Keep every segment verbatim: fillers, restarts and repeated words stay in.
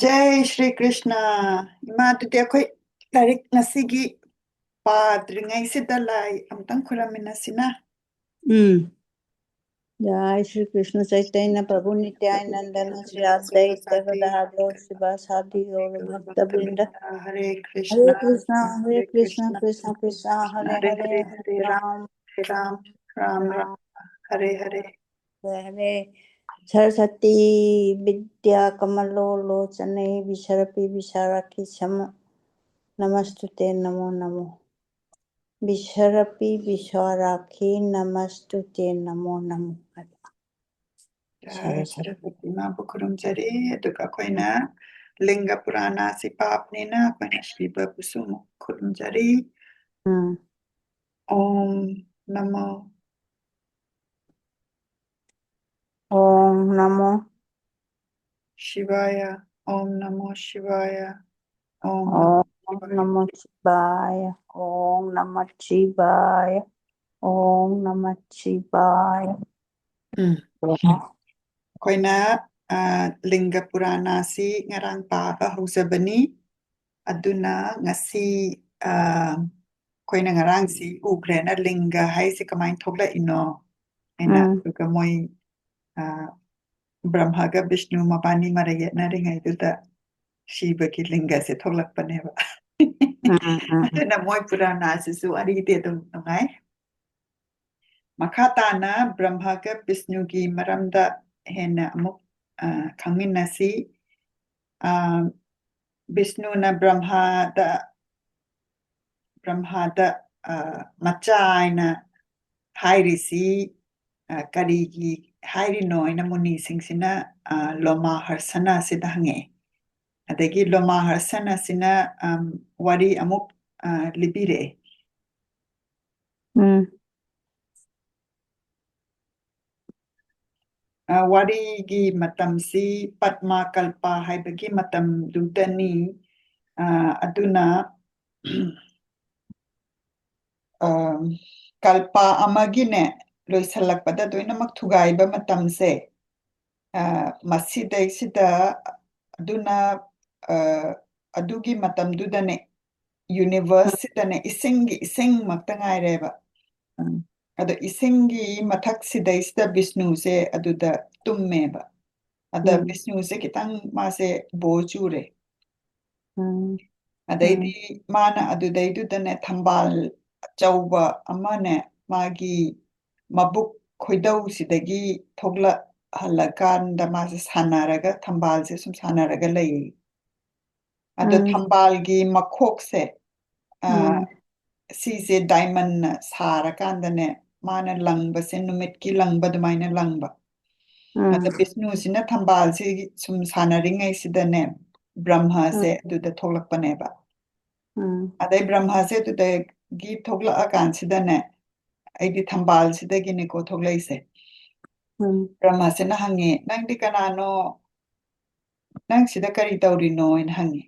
ꯖꯩ ꯁ꯭ꯔꯤ ꯀ꯭ꯔꯤꯁꯅ꯫ ꯏꯃꯥ, ꯑꯗꯨꯗꯤ ꯑꯩꯈꯣꯏ ꯂꯥꯏꯔꯤꯛ ꯉꯁꯤꯒꯤ ꯄꯥꯗ꯭ꯔꯤꯉꯩꯁꯤꯗ ꯂꯥꯏ ꯑꯃꯨꯛꯇꯪ ꯈꯨꯔꯝꯃꯤꯟꯅꯁꯤꯅ꯫ ꯎꯝ꯫ जय श्री कृष्ण चैतन्य प्रभु नित्यानंदन श्री अद्वैत गदाधर श्रीवासादि गौर भक्तवृंद। हरे हरे कृष्णा। कृष्णा, हरे कृष्णा, कृष्णा कृष्णा, हरे हरे, हरे राम, हरे राम, राम राम, हरे हरे। हरे हरे। सरस्वती विद्या कमलो लोचने विसरपी विशालाक्षी सम नमस्तुते नमो नमो। विसरपी विशालाक्षी नमस्तुते नमो नमो। ꯖꯥꯏ ꯁꯔꯁ꯭ꯋꯇꯤ ꯏꯃꯥꯕꯨ ꯈꯨꯔꯨꯝꯖꯔꯤ꯫ ꯑꯗꯨꯒ ꯑꯩꯈꯣꯏꯅ ꯂꯤꯡꯒ ꯄꯨꯔꯥꯅꯥꯁꯤ ꯄꯥꯕꯅꯤꯅ ꯑꯩꯈꯣꯏꯅ ꯁꯤꯕꯕꯨꯁꯨ ꯑꯃꯨꯛ ꯈꯨꯔꯨꯝꯖꯔꯤ꯫ ꯎꯝ꯫ ॐ नमो ॐ नमो शिवाय। ॐ नमो शिवाय। ॐ ॐ नमो शिवाय। ॐ नमः शिवाय। ॐ नमः शिवाय। ꯎꯝ꯫ ꯑꯩꯈꯣꯏꯅ ꯑ, ꯂꯤꯡꯒ ꯄꯨꯔꯥꯅꯥꯁꯤ ꯉꯔꯥꯡ ꯄꯥꯕ ꯍꯧꯖꯕꯅꯤ꯫ ꯑꯗꯨꯅ ꯉꯁꯤ ꯑ, ꯑꯩꯈꯣꯏꯅ ꯉꯔꯥꯡꯁꯤ ꯎꯈ꯭ꯔꯦꯅ, ꯂꯤꯡꯒ ꯍꯥꯏꯁꯦ ꯀꯃꯥꯏꯅ ꯊꯣꯛꯂꯛꯏꯅꯣ ꯍꯥꯏꯅ꯫ ꯎꯝ꯫ ꯑꯗꯨꯒ ꯃꯣꯏ ꯑ, ꯕ꯭ꯔꯍ꯭ꯃꯒ ꯕꯤꯁꯅꯨ ꯃꯕꯥꯅꯤ ꯃꯔꯩ ꯌꯦꯠꯅꯔꯤꯉꯩꯗꯨꯗ ꯁꯤꯕꯒꯤ ꯂꯤꯡꯒꯁꯦ ꯊꯣꯛꯂꯛꯄꯅꯦꯕ꯫ ꯎꯝ, ꯎꯝ, ꯎꯝ꯫ ꯑꯗꯨꯅ ꯃꯣꯏ ꯄꯨꯔꯥꯅꯥꯁꯤꯁꯨ ꯋꯥꯔꯤꯗꯤ ꯑꯗꯨꯝ ꯅꯨꯡꯉꯥꯏ꯫ ꯃꯈꯥ ꯇꯥꯅ ꯕ꯭ꯔꯍ꯭ꯃꯒ ꯕꯤꯁꯅꯨꯒꯤ ꯃꯔꯝꯗ ꯍꯦꯟꯅ ꯑꯃꯨꯛ ꯑ, ꯈꯪꯃꯤꯟꯅꯁꯤ꯫ ꯑ, ꯕꯤꯁꯅꯨꯅ ꯕ꯭ꯔꯍ꯭ꯃꯗ ꯕ꯭ꯔꯍ꯭ꯃꯗ ꯑ, ꯃꯆꯥ ꯍꯥꯏꯅ ꯍꯥꯏꯔꯤꯁꯤ ꯑ, ꯀꯔꯤꯒꯤ ꯍꯥꯏꯔꯤꯅꯣ ꯍꯥꯏꯅ ꯃꯨꯅꯤꯁꯤꯡꯁꯤꯅ ꯑ, ꯂꯣꯃꯥꯍꯔꯁꯅ ꯑꯁꯤꯗ ꯍꯪꯉꯛꯑꯦ꯫ ꯑꯗꯒꯤ ꯂꯣꯃꯥꯍꯔꯁꯅ ꯑꯁꯤꯅ ꯑꯝ, ꯋꯥꯔꯤ ꯑꯃꯨꯛ ꯑ, ꯂꯤꯕꯤꯔꯛꯑꯦ꯫ ꯎꯝ꯫ ꯑ, ꯋꯥꯔꯤꯒꯤ ꯃꯇꯝꯁꯤ ꯄꯗꯃ ꯀꯜꯄ ꯍꯥꯏꯕꯒꯤ ꯃꯇꯝꯗꯨꯗꯅꯤ꯫ ꯑ, ꯑꯗꯨꯅ ꯑ, ꯀꯜꯄ ꯑꯃꯒꯤꯅꯦ ꯂꯣꯏꯁꯤꯜꯂꯛꯄꯗ ꯂꯣꯏꯅꯃꯛ ꯊꯨꯒꯥꯏꯕ ꯃꯇꯝꯁꯦ, ꯑ, ꯃꯁꯤꯗꯩꯁꯤꯗ ꯑꯗꯨꯅ, ꯑ, ꯑꯗꯨꯒꯤ ꯃꯇꯝꯗꯨꯗꯅꯦ, universe ꯁꯤꯗꯅꯦ, ꯏꯁꯤꯡꯒꯤ ꯏꯁꯤꯡꯃꯛꯇ ꯉꯥꯏꯔꯦꯕ꯫ ꯎꯝ꯫ ꯑꯗꯣ ꯏꯁꯤꯡꯒꯤ ꯃꯊꯛꯁꯤꯗꯩꯁꯤꯗ ꯕꯤꯁꯅꯨꯁꯦ ꯑꯗꯨꯗ ꯇꯨꯝꯃꯦꯕ꯫ ꯑꯗ ꯎꯝ꯫ ꯕꯤꯁꯅꯨꯁꯦ ꯈꯤꯇꯪ ꯃꯥꯁꯦ bore ꯆꯨꯔꯦ꯫ ꯎꯝ꯫ ꯑꯗꯩꯗꯤ ꯎꯝ꯫ ꯃꯥꯅ ꯑꯗꯨꯗꯩꯗꯨꯗꯅꯦ ꯊꯝꯕꯥꯜ ꯑꯆꯧꯕ ꯑꯃꯅꯦ, ꯃꯥꯒꯤ ꯃꯕꯨꯛ ꯈꯣꯏꯗꯧꯁꯤꯗꯒꯤ ꯊꯣꯛꯂꯛꯍꯜꯂꯀꯥꯟꯗ ꯃꯥꯁꯦ ꯁꯥꯟꯅꯔꯒ, ꯊꯝꯕꯥꯜꯁꯦ ꯁꯨꯝ ꯁꯥꯟꯅꯔꯒ ꯂꯩꯌꯦ꯫ ꯑꯗꯣ ꯎꯝ꯫ ꯊꯝꯕꯥꯜꯒꯤ ꯃꯈꯣꯛꯁꯦ, ꯑ, ꯎꯝ꯫ ꯁꯤꯁꯦ diamondꯅ ꯁꯥꯔꯀꯥꯟꯗꯅꯦ, ꯃꯥꯅ ꯂꯪꯕꯁꯦ, ꯅꯨꯃꯤꯠꯀꯤ ꯂꯪꯕ ꯑꯗꯨꯃꯥꯏꯅ ꯂꯪꯕ꯫ ꯎꯝ꯫ ꯑꯗ ꯕꯤꯁꯅꯨꯁꯤꯅ ꯊꯝꯕꯥꯜꯁꯤ ꯁꯨꯝ ꯁꯥꯟꯅꯔꯤꯉꯩꯁꯤꯗꯅꯦ, ꯕ꯭ꯔꯍ꯭ꯃꯁꯦ ꯎꯝ꯫ ꯑꯗꯨꯗ ꯊꯣꯛꯂꯛꯄꯅꯦꯕ꯫ ꯎꯝ꯫ ꯑꯗꯩ ꯕ꯭ꯔꯍ꯭ꯃꯁꯦ ꯑꯗꯨꯗꯒꯤ ꯊꯣꯛꯂꯛꯑꯀꯥꯟꯁꯤꯗꯅꯦ, "ꯑꯩꯗꯤ ꯊꯝꯕꯥꯜꯁꯤꯗꯒꯤꯅꯤꯀꯣ ꯊꯣꯛꯂꯛꯏꯁꯦ꯫" ꯎꯝ꯫ ꯕ꯭ꯔꯍ꯭ꯃꯁꯤꯅ ꯍꯪꯉꯦ, "ꯅꯪꯗꯤ ꯀꯅꯥꯅꯣ? ꯅꯪ ꯁꯤꯗ ꯀꯔꯤ ꯇꯧꯔꯤꯅꯣ?" ꯍꯥꯏꯅ ꯍꯪꯉꯦ꯫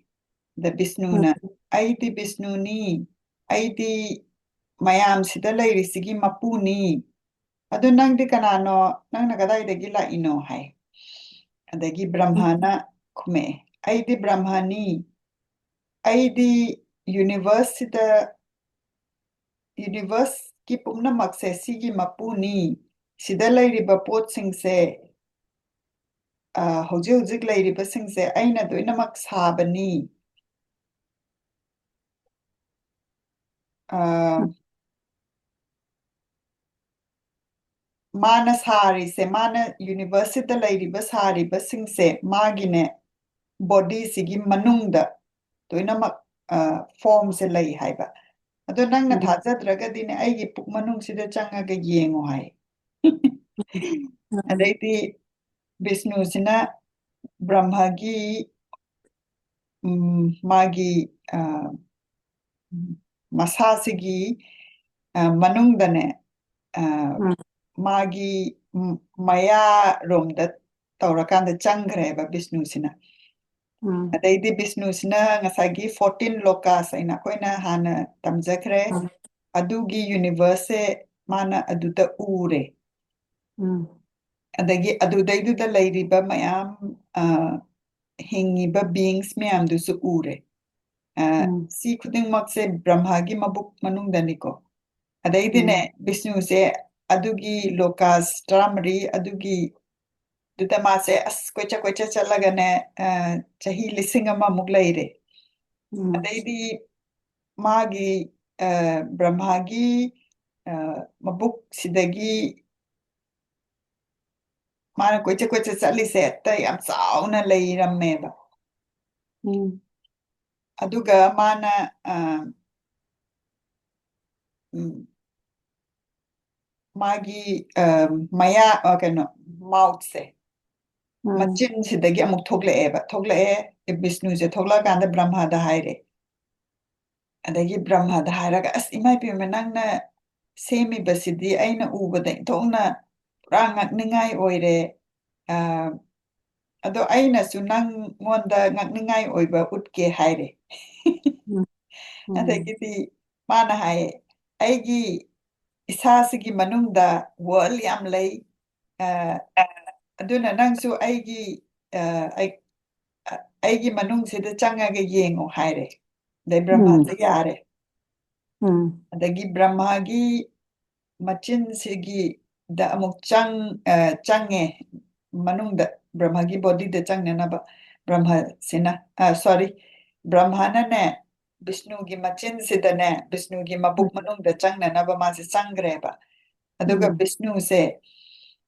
ꯑꯗ ꯕꯤꯁꯅꯨꯅ, ꯎꯝ꯫ "ꯑꯩꯗꯤ ꯕꯤꯁꯅꯨꯅꯤ, ꯑꯩꯗꯤ ꯃꯌꯥꯝꯁꯤꯗ ꯂꯩꯔꯤꯁꯤꯒꯤ ꯃꯄꯨꯅꯤ꯫ ꯑꯗꯨ ꯅꯪꯗꯤ ꯀꯅꯥꯅꯣ? ꯅꯪꯅ ꯀꯗꯥꯏꯗꯒꯤ ꯂꯥꯛꯏꯅꯣ?" ꯍꯥꯏ꯫ ꯑꯗꯒꯤ ꯎꯝ꯫ ꯕ꯭ꯔꯍ꯭ꯃꯅ ꯈꯨꯝꯃꯛꯑꯦ, "ꯑꯩꯗꯤ ꯕ꯭ꯔꯍ꯭ꯃꯅꯤ꯫ ꯑꯩꯗꯤ universeꯁꯤꯗ, universeꯀꯤ ꯄꯨꯝꯅꯃꯛꯁꯦ ꯁꯤꯒꯤ ꯃꯄꯨꯅꯤ꯫ ꯁꯤꯗ ꯂꯩꯔꯤꯕ ꯄꯣꯠꯁꯤꯡꯁꯦ, ꯑ, ꯍꯧꯖꯤꯛ ꯍꯧꯖꯤꯛ ꯂꯩꯔꯤꯕꯁꯤꯡꯁꯦ ꯑꯩꯅ ꯂꯣꯏꯅꯃꯛ ꯁꯥꯕꯅꯤ꯫" ꯑ, ꯎꯝ꯫ ꯃꯥꯅ ꯁꯥꯔꯤꯁꯦ, ꯃꯥꯅ universeꯁꯤꯗ ꯂꯩꯔꯤꯕ, ꯁꯥꯔꯤꯕꯁꯤꯡꯁꯦ ꯃꯥꯒꯤꯅꯦ, bodyꯁꯤꯒꯤ ꯃꯅꯨꯡꯗ ꯂꯣꯏꯅꯃꯛ, ꯑ, formꯁꯦ ꯂꯩ ꯍꯥꯏꯕ꯫ "ꯑꯗꯣ ꯅꯪꯅ ꯎꯝ꯫ ꯊꯥꯖꯗ꯭ꯔꯒꯗꯤꯅꯦ, ꯑꯩꯒꯤ ꯄꯨꯛ ꯃꯅꯨꯡꯁꯤꯗ ꯆꯪꯉꯒ ꯌꯦꯡꯉꯣ" ꯍꯥꯏ꯫ ꯎꯝ꯫ ꯑꯗꯩꯗꯤ ꯕꯤꯁꯅꯨꯁꯤꯅ ꯕ꯭ꯔꯍ꯭ꯃꯒꯤ, ꯎꯝ, ꯃꯥꯒꯤ, ꯑ, ꯃꯁꯥꯁꯤꯒꯤ, ꯑ, ꯃꯅꯨꯡꯗꯅꯦ, ꯑ, ꯎꯝ꯫ ꯃꯥꯒꯤ, ꯎꯝ, ꯃꯌꯥꯔꯣꯝꯗ ꯇꯧꯔꯀꯥꯟꯗ ꯆꯪꯈ꯭ꯔꯦꯕ ꯕꯤꯁꯅꯨꯁꯤꯅ꯫ ꯎꯝ꯫ ꯑꯗꯩꯗꯤ ꯕꯤꯁꯅꯨꯁꯤꯅ ꯉꯁꯥꯏꯒꯤ fourteen lokas ꯍꯥꯏꯅ ꯑꯩꯈꯣꯏꯅ ꯍꯥꯟꯅ ꯇꯝꯖꯈ꯭ꯔꯦ, ꯎꯝ꯫ ꯑꯗꯨꯒꯤ universeꯁꯦ ꯃꯥꯅ ꯑꯗꯨꯗ ꯎꯔꯦ꯫ ꯎꯝ꯫ ꯑꯗꯒꯤ ꯑꯗꯨꯗꯩꯗꯨꯗ ꯂꯩꯔꯤꯕ ꯃꯌꯥꯝ, ꯑ, ꯍꯤꯡꯉꯤꯕ beings ꯃꯌꯥꯝꯗꯨꯁꯨ ꯎꯔꯦ꯫ ꯑ, ꯎꯝ꯫ ꯁꯤ ꯈꯨꯗꯤꯡꯃꯛꯁꯦ ꯕ꯭ꯔꯍ꯭ꯃꯥꯒꯤ ꯃꯕꯨꯛ ꯃꯅꯨꯡꯗꯅꯤꯀꯣ꯫ ꯑꯗꯩꯗꯤꯅꯦ, ꯎꯝ꯫ ꯕꯤꯁꯅꯨꯁꯦ ꯑꯗꯨꯒꯤ ꯂꯣꯀꯥꯁ ꯇꯔꯥꯃꯔꯤ ꯑꯗꯨꯒꯤ, ꯑꯗꯨꯗ ꯃꯥꯁꯦ ꯑꯁ ꯀꯣꯏꯆꯠ ꯀꯣꯏꯆꯠ ꯆꯠꯂꯒꯅꯦ, ꯑ, ꯆꯍꯤ ꯂꯤꯁꯤꯡ ꯑꯃꯃꯨꯛ ꯂꯩꯔꯦ꯫ ꯎꯝ꯫ ꯑꯗꯩꯗꯤ ꯃꯥꯒꯤ, ꯑ, ꯕ꯭ꯔꯍ꯭ꯃꯥꯒꯤ, ꯑ, ꯃꯕꯨꯛꯁꯤꯗꯒꯤ ꯃꯥꯅ ꯀꯣꯏꯆꯠ ꯀꯣꯏꯆꯠ ꯆꯠꯂꯤꯁꯦ ꯍꯦꯛꯇ ꯌꯥꯝ ꯆꯥꯎꯅ ꯂꯩꯔꯝꯃꯦꯕ꯫ ꯎꯝ꯫ ꯑꯗꯨꯒ ꯃꯥꯅ, ꯑ, ꯎꯝ, ꯃꯥꯒꯤ, ꯑ, ꯃꯌꯥ, ꯑ, ꯀꯩꯅꯣ, mouthꯁꯦ, ꯎꯝ꯫ ꯃꯆꯤꯟꯁꯤꯗꯒꯤ ꯑꯃꯨꯛ ꯊꯣꯛꯂꯛꯑꯦꯕ꯫ ꯊꯣꯛꯂꯛꯑꯦ, ꯕꯤꯁꯅꯨꯁꯦ ꯊꯣꯛꯂꯛꯑꯀꯥꯟꯗ ꯕ꯭ꯔꯍ꯭ꯃꯥꯗ ꯍꯥꯏꯔꯦ꯫ ꯑꯗꯒꯤ ꯕ꯭ꯔꯍ꯭ꯃꯥꯗ ꯍꯥꯏꯔꯒ, "ꯑꯁ, ꯏꯃꯥ ꯏꯕꯦꯝꯃ, ꯅꯪꯅ ꯁꯦꯝꯃꯤꯕꯁꯤꯗꯤ ꯑꯩꯅ ꯎꯕꯗ ꯏꯟꯊꯣꯛꯅ ꯄꯨꯔꯥ ꯉꯛꯅꯤꯡꯉꯥꯏ ꯑꯣꯏꯔꯦ꯫ ꯑ, ꯑꯗꯣ ꯑꯩꯅꯁꯨ ꯅꯪꯉꯣꯟꯗ ꯉꯛꯅꯤꯡꯉꯥꯏ ꯑꯣꯏꯕ ꯎꯠꯀꯦ" ꯍꯥꯏꯔꯦ꯫ ꯎꯝ꯫ ꯎꯝ꯫ ꯑꯗꯒꯤꯗꯤ ꯃꯥꯅ ꯍꯥꯏꯌꯦ, "ꯑꯩꯒꯤ ꯏꯁꯥꯁꯤꯒꯤ ꯃꯅꯨꯡꯗ world ꯌꯥꯝ ꯂꯩ꯫ ꯑ, ꯑꯗꯨꯅ ꯅꯪꯁꯨ ꯑꯩꯒꯤ, ꯑ, ꯑꯩ-, ꯑ, ꯑꯩꯒꯤ ꯃꯅꯨꯡꯁꯤꯗ ꯆꯪꯉꯒ ꯌꯦꯡꯉꯣ" ꯍꯥꯏꯔꯦ꯫ ꯑꯗꯩ ꯎꯝ꯫ ꯕ꯭ꯔꯍ꯭ꯃꯥꯁꯦ ꯌꯥꯔꯦ꯫ ꯎꯝ꯫ ꯑꯗꯒꯤ ꯕ꯭ꯔꯍ꯭ꯃꯥꯒꯤ ꯃꯆꯤꯟꯁꯤꯒꯤꯗ ꯑꯃꯨꯛ ꯆꯪ-, ꯑ, ꯆꯪꯉꯦ꯫ ꯃꯅꯨꯡꯗ ꯕ꯭ꯔꯍ꯭ꯃꯥꯒꯤ bodyꯗ ꯆꯪꯅꯅꯕ ꯕ꯭ꯔꯍ꯭ꯃꯥꯁꯤꯅ, ꯑ, sorry, ꯕ꯭ꯔꯍ꯭ꯃꯥꯅꯅꯦ, ꯕꯤꯁꯅꯨꯒꯤ ꯃꯆꯤꯟꯁꯤꯗꯅꯦ, ꯕꯤꯁꯅꯨꯒꯤ ꯃꯕꯨꯛ ꯎꯝ꯫ ꯃꯅꯨꯡꯗ ꯆꯪꯅꯅꯕ ꯃꯥꯁꯦ ꯆꯪꯈ꯭ꯔꯦꯕ꯫ ꯑꯗꯨꯒ ꯎꯝ꯫ ꯕꯤꯁꯅꯨꯁꯦ,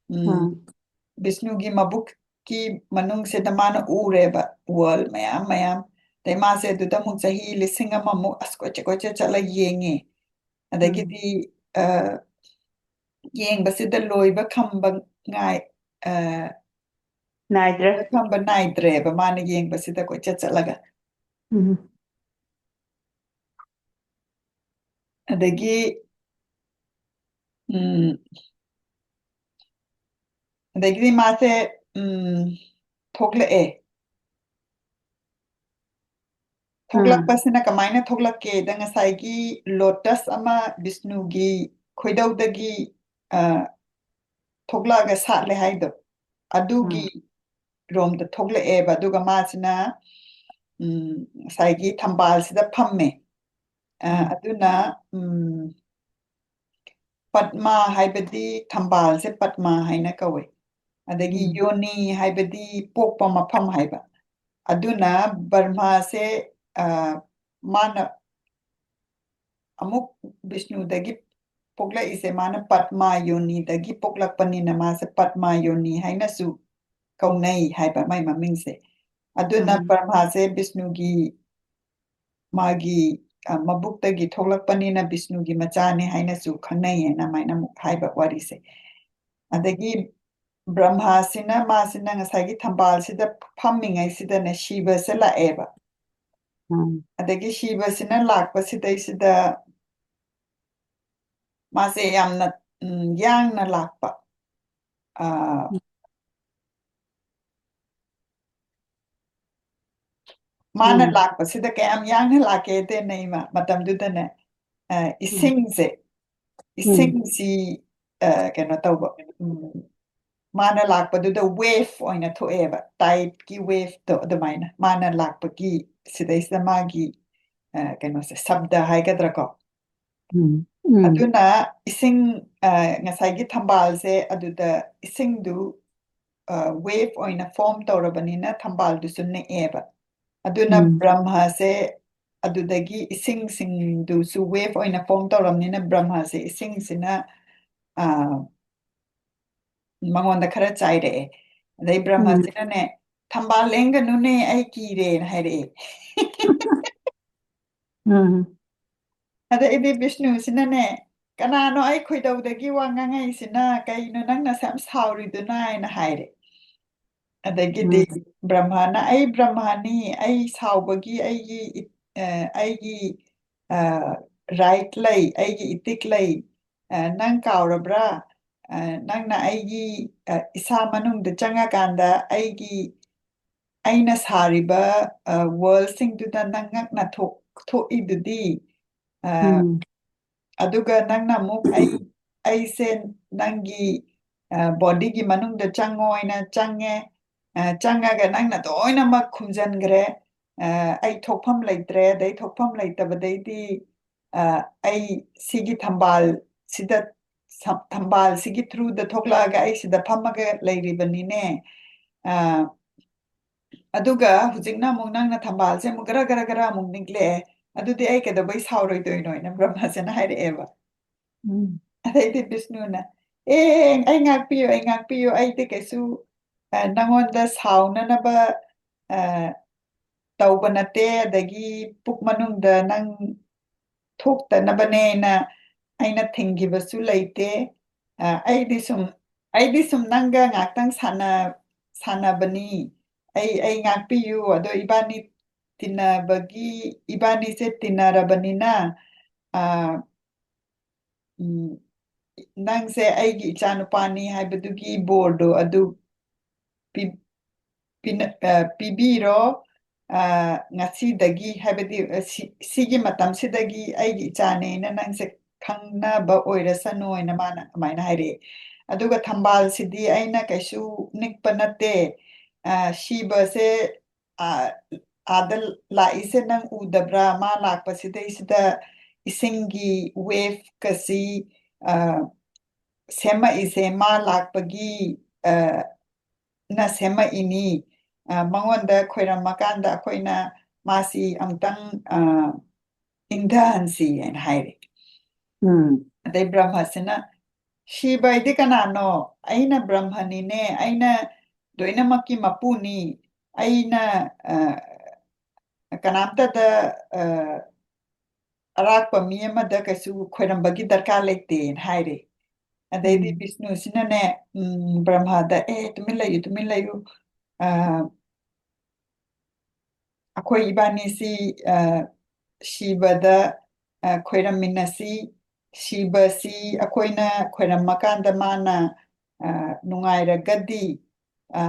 ꯎꯝ, ꯎꯝ꯫ ꯕꯤꯁꯅꯨꯒꯤ ꯃꯕꯨꯛꯀꯤ ꯃꯅꯨꯡꯁꯤꯗ ꯃꯥꯅ ꯎꯔꯦꯕ world ꯃꯌꯥꯝ ꯃꯌꯥꯝ꯫ ꯑꯗꯩ ꯃꯥꯁꯦ ꯑꯗꯨꯗ ꯑꯃꯨꯛ ꯆꯍꯤ ꯂꯤꯁꯤꯡ ꯑꯃꯃꯨꯛ ꯑꯁ ꯀꯣꯏꯆꯠ ꯀꯣꯏꯆꯠ ꯆꯠꯂ ꯌꯦꯡꯉꯦ꯫ ꯎꯝ꯫ ꯑꯗꯒꯤꯗꯤ, ꯑ, ꯌꯦꯡꯕꯁꯤꯗ ꯂꯣꯏꯕ ꯈꯝꯕ ꯉꯥꯏ-, ꯑ, ꯅꯥꯏꯗ꯭ꯔꯦ꯫ ꯂꯣꯏꯕ ꯈꯝꯕ ꯅꯥꯏꯗ꯭ꯔꯦꯕ ꯃꯥꯅ ꯌꯦꯡꯕꯁꯤꯗ ꯀꯣꯏꯆꯠ ꯆꯠꯂꯒ꯫ ꯎꯝ꯫ ꯑꯗꯒꯤ, ꯎꯝ, ꯑꯗꯒꯤꯗꯤ ꯃꯥꯁꯦ, ꯎꯝ, ꯊꯣꯛꯂꯛꯑꯦ꯫ ꯎꯝ꯫ ꯊꯣꯛꯂꯛꯄꯁꯤꯅ ꯀꯃꯥꯏꯅ ꯊꯣꯛꯂꯛꯀꯦꯗ, ꯉꯁꯥꯏꯒꯤ lotus ꯑꯃ ꯕꯤꯁꯅꯨꯒꯤ ꯈꯣꯏꯗꯧꯗꯒꯤ, ꯑ, ꯊꯣꯛꯂꯛꯑꯒ ꯁꯥꯠꯂꯦ ꯍꯥꯏꯗꯣ, ꯑꯗꯨꯒꯤ ꯎꯝ꯫ ꯔꯣꯝꯗ ꯊꯣꯛꯂꯛꯑꯦꯕ꯫ ꯑꯗꯨꯒ ꯃꯥꯁꯤꯅ, ꯎꯝ, ꯉꯁꯥꯏꯒꯤ ꯊꯝꯕꯥꯜꯁꯤꯗ ꯐꯝꯃꯦ꯫ ꯑ, ꯎꯝ꯫ ꯑꯗꯨꯅ, ꯎꯝ, ꯄꯗꯃ ꯍꯥꯏꯕꯗꯤ ꯊꯝꯕꯥꯜꯁꯦ ꯄꯗꯃ ꯍꯥꯏꯅ ꯀꯧꯋꯦ꯫ ꯑꯗꯒꯤ ꯎꯝ꯫ ꯌꯣꯅꯤ ꯍꯥꯏꯕꯗꯤ ꯄꯣꯛꯄ ꯃꯐꯝ ꯍꯥꯏꯕ꯫ ꯑꯗꯨꯅ ꯕ꯭ꯔꯍ꯭ꯃꯥꯁꯦ, ꯑ, ꯃꯥꯅ ꯑꯃꯨꯛ ꯕꯤꯁꯅꯨꯗꯒꯤ ꯄꯣꯛꯂꯛꯏꯁꯦ, ꯃꯥꯅ ꯄꯗꯃ ꯌꯣꯅꯤꯗꯒꯤ ꯄꯣꯛꯂꯛꯄꯅꯤꯅ ꯃꯥꯁꯦ ꯄꯗꯃ ꯌꯣꯅꯤ ꯍꯥꯏꯅꯁꯨ ꯀꯧꯅꯩ ꯍꯥꯏꯕ ꯃꯥꯏ ꯃꯃꯤꯡꯁꯦ꯫ ꯑꯗꯨꯅ ꯎꯝ꯫ ꯕ꯭ꯔꯍ꯭ꯃꯥꯁꯦ ꯕꯤꯁꯅꯨꯒꯤ ꯃꯥꯒꯤ, ꯑ, ꯃꯕꯨꯛꯇꯒꯤ ꯊꯣꯛꯂꯛꯄꯅꯤꯅ ꯕꯤꯁꯅꯨꯒꯤ ꯃꯆꯥꯅꯤ ꯍꯥꯏꯅꯁꯨ ꯈꯪꯅꯩ ꯍꯥꯏꯅ ꯑꯗꯨꯃꯥꯏꯅ ꯑꯃꯨꯛ ꯍꯥꯏꯕ ꯋꯥꯔꯤꯁꯦ꯫ ꯑꯗꯒꯤ ꯕ꯭ꯔꯍ꯭ꯃꯥꯁꯤꯅ, ꯃꯥꯁꯤꯅ ꯉꯁꯥꯏꯒꯤ ꯊꯝꯕꯥꯜꯁꯤꯗ ꯐꯝꯃꯤꯉꯩꯁꯤꯗꯅꯦ ꯁꯤꯕꯁꯦ ꯂꯥꯛꯑꯦꯕ꯫ ꯎꯝ꯫ ꯑꯗꯒꯤ ꯁꯤꯕꯁꯤꯅ ꯂꯥꯛꯄꯁꯤꯗꯩꯁꯤꯗ ꯃꯥꯁꯦ ꯌꯥꯝꯅ, ꯎꯝ, ꯌꯥꯡꯅ ꯂꯥꯛꯄ꯫ ꯑ, ꯎꯝ꯫ ꯃꯥꯅ ꯎꯝ꯫ ꯂꯥꯛꯄꯁꯤꯗ ꯀꯌꯥꯝ ꯌꯥꯡꯅ ꯂꯥꯛꯀꯦꯗꯅꯦ ꯏꯃꯥ, ꯃꯇꯝꯗꯨꯗꯅꯦ, ꯑ, ꯎꯝ꯫ ꯏꯁꯤꯡꯁꯦ, ꯎꯝ꯫ ꯏꯁꯤꯡꯁꯤ, ꯑ, ꯀꯩꯅꯣ ꯇꯧꯕ, ꯎꯝ, ꯃꯥꯅ ꯂꯥꯛꯄꯗꯨꯗ wave ꯑꯣꯏꯅ ꯊꯣꯛꯑꯦꯕ, tideꯀꯤ waveꯇꯣ ꯑꯗꯨꯃꯥꯏꯅ꯫ ꯃꯥꯅ ꯂꯥꯛꯄꯒꯤ ꯁꯤꯗꯩꯁꯤꯗ ꯃꯥꯒꯤ, ꯑ, ꯀꯩꯅꯣꯁꯦ, ꯁꯕꯗ ꯍꯥꯏꯒꯗ꯭ꯔꯥꯀꯣ? ꯎꯝ, ꯎꯝ꯫ ꯑꯗꯨꯅ ꯏꯁꯤꯡ, ꯑ, ꯉꯁꯥꯏꯒꯤ ꯊꯝꯕꯥꯜꯁꯦ ꯑꯗꯨꯗ ꯏꯁꯤꯡꯗꯨ, ꯑ, wave ꯑꯣꯏꯅ form ꯇꯧꯔꯕꯅꯤꯅ ꯊꯝꯕꯥꯜꯗꯨꯁꯨ ꯅꯤꯛꯑꯦꯕ꯫ ꯑꯗꯨꯅ ꯎꯝ꯫ ꯕ꯭ꯔꯍ꯭ꯃꯥꯁꯦ ꯑꯗꯨꯗꯒꯤ ꯏꯁꯤꯡꯁꯤꯡꯗꯨꯁꯨ wave ꯑꯣꯏꯅ form ꯇꯧꯔꯕꯅꯤꯅ ꯕ꯭ꯔꯍ꯭ꯃꯥꯁꯦ ꯏꯁꯤꯡꯁꯤꯅ, ꯑ, ꯃꯉꯣꯟꯗ ꯈꯔ ꯆꯥꯏꯔꯛꯑꯦ꯫ ꯑꯗꯩ ꯎꯝ꯫ ꯕ꯭ꯔꯍ꯭ꯃꯥꯁꯤꯅꯅꯦ, "ꯊꯝꯕꯥꯜ ꯂꯦꯡꯒꯅꯨꯅꯦ, ꯑꯩ ꯀꯤꯔꯦꯅ" ꯍꯥꯏꯔꯛꯑꯦ꯫ ꯎꯝ꯫ ꯑꯗꯩꯗꯤ ꯕꯤꯁꯅꯨꯁꯤꯅꯅꯦ, "ꯀꯅꯥꯅꯣ ꯑꯩ ꯈꯣꯏꯗꯧꯗꯒꯤ ꯋꯥ ꯉꯥꯡꯉꯛꯏꯁꯤꯅ? ꯀꯩꯅꯣ ꯅꯪꯅ ꯑꯁꯨꯛ ꯌꯥꯝ ꯁꯥꯎꯔꯤꯗꯨꯅ?" ꯍꯥꯏꯅ ꯍꯥꯏꯔꯦ꯫ ꯑꯗꯒꯤꯗꯤ ꯎꯝ꯫ ꯕ꯭ꯔꯍ꯭ꯃꯥꯅ, "ꯑꯩ ꯕ꯭ꯔꯍ꯭ꯃꯥꯅꯤ, ꯑꯩ ꯁꯥꯎꯕꯒꯤ ꯑꯩꯒꯤ ꯏ-, ꯑ, ꯑꯩꯒꯤ, ꯑ, right ꯂꯩ, ꯑꯩꯒꯤ ꯏꯇꯤꯛ ꯂꯩ꯫ ꯑ, ꯅꯪ ꯀꯥꯎꯔꯕ꯭ꯔꯥ? ꯑ, ꯅꯪꯅ ꯑꯩꯒꯤ, ꯑ, ꯏꯁꯥ ꯃꯅꯨꯡꯗ ꯆꯪꯉꯀꯥꯟꯗ ꯑꯩꯒꯤ, ꯑꯩꯅ ꯁꯥꯔꯤꯕ, ꯑ, worldꯁꯤꯡꯗꯨꯗ ꯅꯪ ꯉꯛꯅ ꯊꯣꯛ-, ꯊꯣꯛꯏꯗꯨꯗꯤ? ꯑ, ꯎꯝ꯫ ꯑꯗꯨꯒ ꯅꯪꯅ ꯑꯃꯨꯛ ꯑꯩ, ꯑꯩꯁꯦ ꯅꯪꯒꯤ, ꯑ, bodyꯒꯤ ꯃꯅꯨꯡꯗ ꯆꯪꯉꯣ ꯍꯥꯏꯅ ꯆꯪꯉꯦ꯫ ꯑ, ꯆꯪꯉꯒ ꯅꯪꯅ ꯂꯣꯏꯅꯃꯛ ꯈꯨꯝꯖꯟꯈ꯭ꯔꯦ꯫ ꯑ, ꯑꯩ ꯊꯣꯛꯐꯝ ꯂꯩꯇ꯭ꯔꯦ, ꯑꯗꯩ ꯊꯣꯛꯐꯝ ꯂꯩꯇꯕꯗꯩꯗꯤ, ꯑ, ꯑꯩ ꯁꯤꯒꯤ ꯊꯝꯕꯥꯜ ꯁꯤꯗ, ꯁ-, ꯊꯝꯕꯥꯜꯁꯤꯒꯤ through ꯗ ꯊꯣꯛꯂꯛꯑꯒ ꯑꯩ ꯁꯤꯗ ꯐꯝꯃꯒ ꯂꯩꯔꯤꯕꯅꯤꯅꯦ꯫ ꯑ, ꯑꯗꯨꯒ ꯍꯧꯖꯤꯛꯅ ꯑꯃꯨꯛ ꯅꯪꯅ ꯊꯝꯕꯥꯜꯁꯦ ꯑꯃꯨꯛ ꯒꯔ ꯒꯔ ꯒꯔ ꯑꯃꯨꯛ ꯅꯤꯛꯂꯛꯑꯦ꯫ "ꯑꯗꯨꯗꯤ ꯑꯩ ꯀꯩꯗꯧꯕꯩ ꯁꯥꯎꯔꯣꯏꯗꯣꯏꯅꯣ?" ꯍꯥꯏꯅ ꯕ꯭ꯔꯍ꯭ꯃꯁꯤꯅ ꯍꯥꯏꯔꯛꯑꯦꯕ꯫ ꯎꯝ꯫ ꯑꯗꯩꯗꯤ ꯕꯤꯁꯅꯨꯅ, "ꯑꯦ, ꯑꯩ ꯉꯥꯛꯄꯤꯌꯨ, ꯑꯩ ꯉꯥꯛꯄꯤꯌꯨ, ꯑꯩꯗꯤ ꯀꯩꯁꯨ, ꯑ, ꯅꯪꯉꯣꯟꯗ ꯁꯥꯎꯅꯅꯕ, ꯑ, ꯇꯧꯕ ꯅꯠꯇꯦ, ꯑꯗꯒꯤ ꯄꯨꯛ ꯃꯅꯨꯡꯗ ꯅꯪ ꯊꯣꯛꯇꯅꯕꯅꯦꯅ ꯑꯩꯅ ꯊꯤꯡꯈꯤꯕꯁꯨ ꯂꯩꯇꯦ꯫ ꯑ, ꯑꯩꯗꯤ ꯁꯨꯝ, ꯑꯩꯗꯤ ꯁꯨꯝ ꯅꯪꯒ ꯉꯥꯛꯇꯪ ꯁꯥꯟꯅ-, ꯁꯥꯟꯅꯕꯅꯤ꯫ ꯑꯩ, ꯑꯩ ꯉꯥꯛꯄꯤꯌꯨ, ꯑꯗꯣ ꯏꯕꯥꯅꯤ ꯇꯤꯟꯅꯕꯒꯤ, ꯏꯕꯥꯅꯤꯁꯦ ꯇꯤꯟꯅꯔꯕꯅꯤꯅ, ꯑ, ꯎꯝ, ꯅꯪꯁꯦ ꯑꯩꯒꯤ ꯏꯆꯥꯅꯨꯄꯥꯅꯤ ꯍꯥꯏꯕꯗꯨꯒꯤ ꯕꯣꯔꯗꯣ ꯑꯗꯨ ꯄꯤ-, ꯄꯤꯅ-, ꯑ, ꯄꯤꯕꯤꯔꯣ꯫ ꯑ, ꯉꯁꯤꯗꯒꯤ, ꯍꯥꯏꯕꯗꯤ, ꯑ, ꯁꯤ-, ꯁꯤꯒꯤ ꯃꯇꯝꯁꯤꯗꯒꯤ ꯑꯩꯒꯤ ꯏꯆꯥꯅꯦꯅ ꯅꯪꯁꯦ ꯈꯪꯅꯕ ꯑꯣꯏꯔꯁꯅꯨ" ꯍꯥꯏꯅ ꯃꯥꯅ ꯑꯗꯨꯃꯥꯏꯅ ꯍꯥꯏꯔꯛꯑꯦ꯫ ꯑꯗꯨꯒ ꯊꯝꯕꯥꯜꯁꯤꯗꯤ ꯑꯩꯅ ꯀꯩꯁꯨ ꯅꯤꯛꯄ ꯅꯠꯇꯦ꯫ ꯑ, ꯁꯤꯕꯁꯦ, ꯑ, ꯑꯥꯗ ꯂꯥꯛꯏꯁꯦ ꯅꯪ ꯎꯗꯕ꯭ꯔꯥ? ꯃꯥ ꯂꯥꯛꯄꯁꯤꯗꯩꯁꯤꯗ ꯏꯁꯤꯡꯒꯤ wave ꯀꯁꯤ, ꯑ, ꯁꯦꯝꯃꯛꯏꯁꯦ ꯃꯥ ꯂꯥꯛꯄꯒꯤ, ꯑ, ꯅ ꯁꯦꯝꯃꯛꯏꯅꯤ꯫ ꯑ, ꯃꯉꯣꯟꯗ ꯈꯣꯏꯔꯝꯃꯀꯥꯟꯗ ꯑꯩꯈꯣꯏꯅ ꯃꯥꯁꯤ ꯑꯃꯨꯛꯇꯪ, ꯑ, ꯏꯪꯊꯍꯟꯁꯤ ꯍꯥꯏꯅ ꯍꯥꯏꯔꯦ꯫ ꯎꯝ꯫ ꯑꯗꯩ ꯕ꯭ꯔꯍ꯭ꯃꯁꯤꯅ, "ꯁꯤꯕ ꯍꯥꯏꯗꯤ ꯀꯅꯥꯅꯣ? ꯑꯩꯅ ꯕ꯭ꯔꯍ꯭ꯃꯅꯤꯅꯦ, ꯑꯩꯅ ꯂꯣꯏꯅꯃꯛꯀꯤ ꯃꯄꯨꯅꯤ, ꯑꯩꯅ, ꯑ, ꯀꯅꯥꯝꯇꯗ, ꯑ, ꯑꯔꯥꯛꯄ ꯃꯤ ꯑꯃꯗ ꯀꯩꯁꯨ ꯈꯣꯏꯔꯝꯕꯒꯤ ꯗꯔꯀꯥꯔ ꯂꯩꯇꯦꯅ" ꯍꯥꯏꯔꯦ꯫ ꯑꯗꯩꯗꯤ ꯎꯝ꯫ ꯕꯤꯁꯅꯨꯁꯤꯅꯅꯦ, ꯎꯝ, ꯕ꯭ꯔꯍ꯭ꯃꯗ, "ꯑꯦ, ꯇꯨꯃꯤꯟ ꯂꯩꯌꯨ, ꯇꯨꯃꯤꯟ ꯂꯩꯌꯨ꯫ ꯑ, ꯑꯩꯈꯣꯏ ꯏꯕꯥꯅꯤꯁꯤ, ꯑ, ꯁꯤꯕꯗ, ꯑ, ꯈꯣꯏꯔꯝꯃꯤꯟꯅꯁꯤ꯫ ꯁꯤꯕꯁꯤ ꯑꯩꯈꯣꯏꯅ ꯈꯣꯏꯔꯝꯃꯀꯥꯟꯗ ꯃꯥꯅ, ꯑ, ꯅꯨꯡꯉꯥꯏꯔꯒꯗꯤ, ꯑ,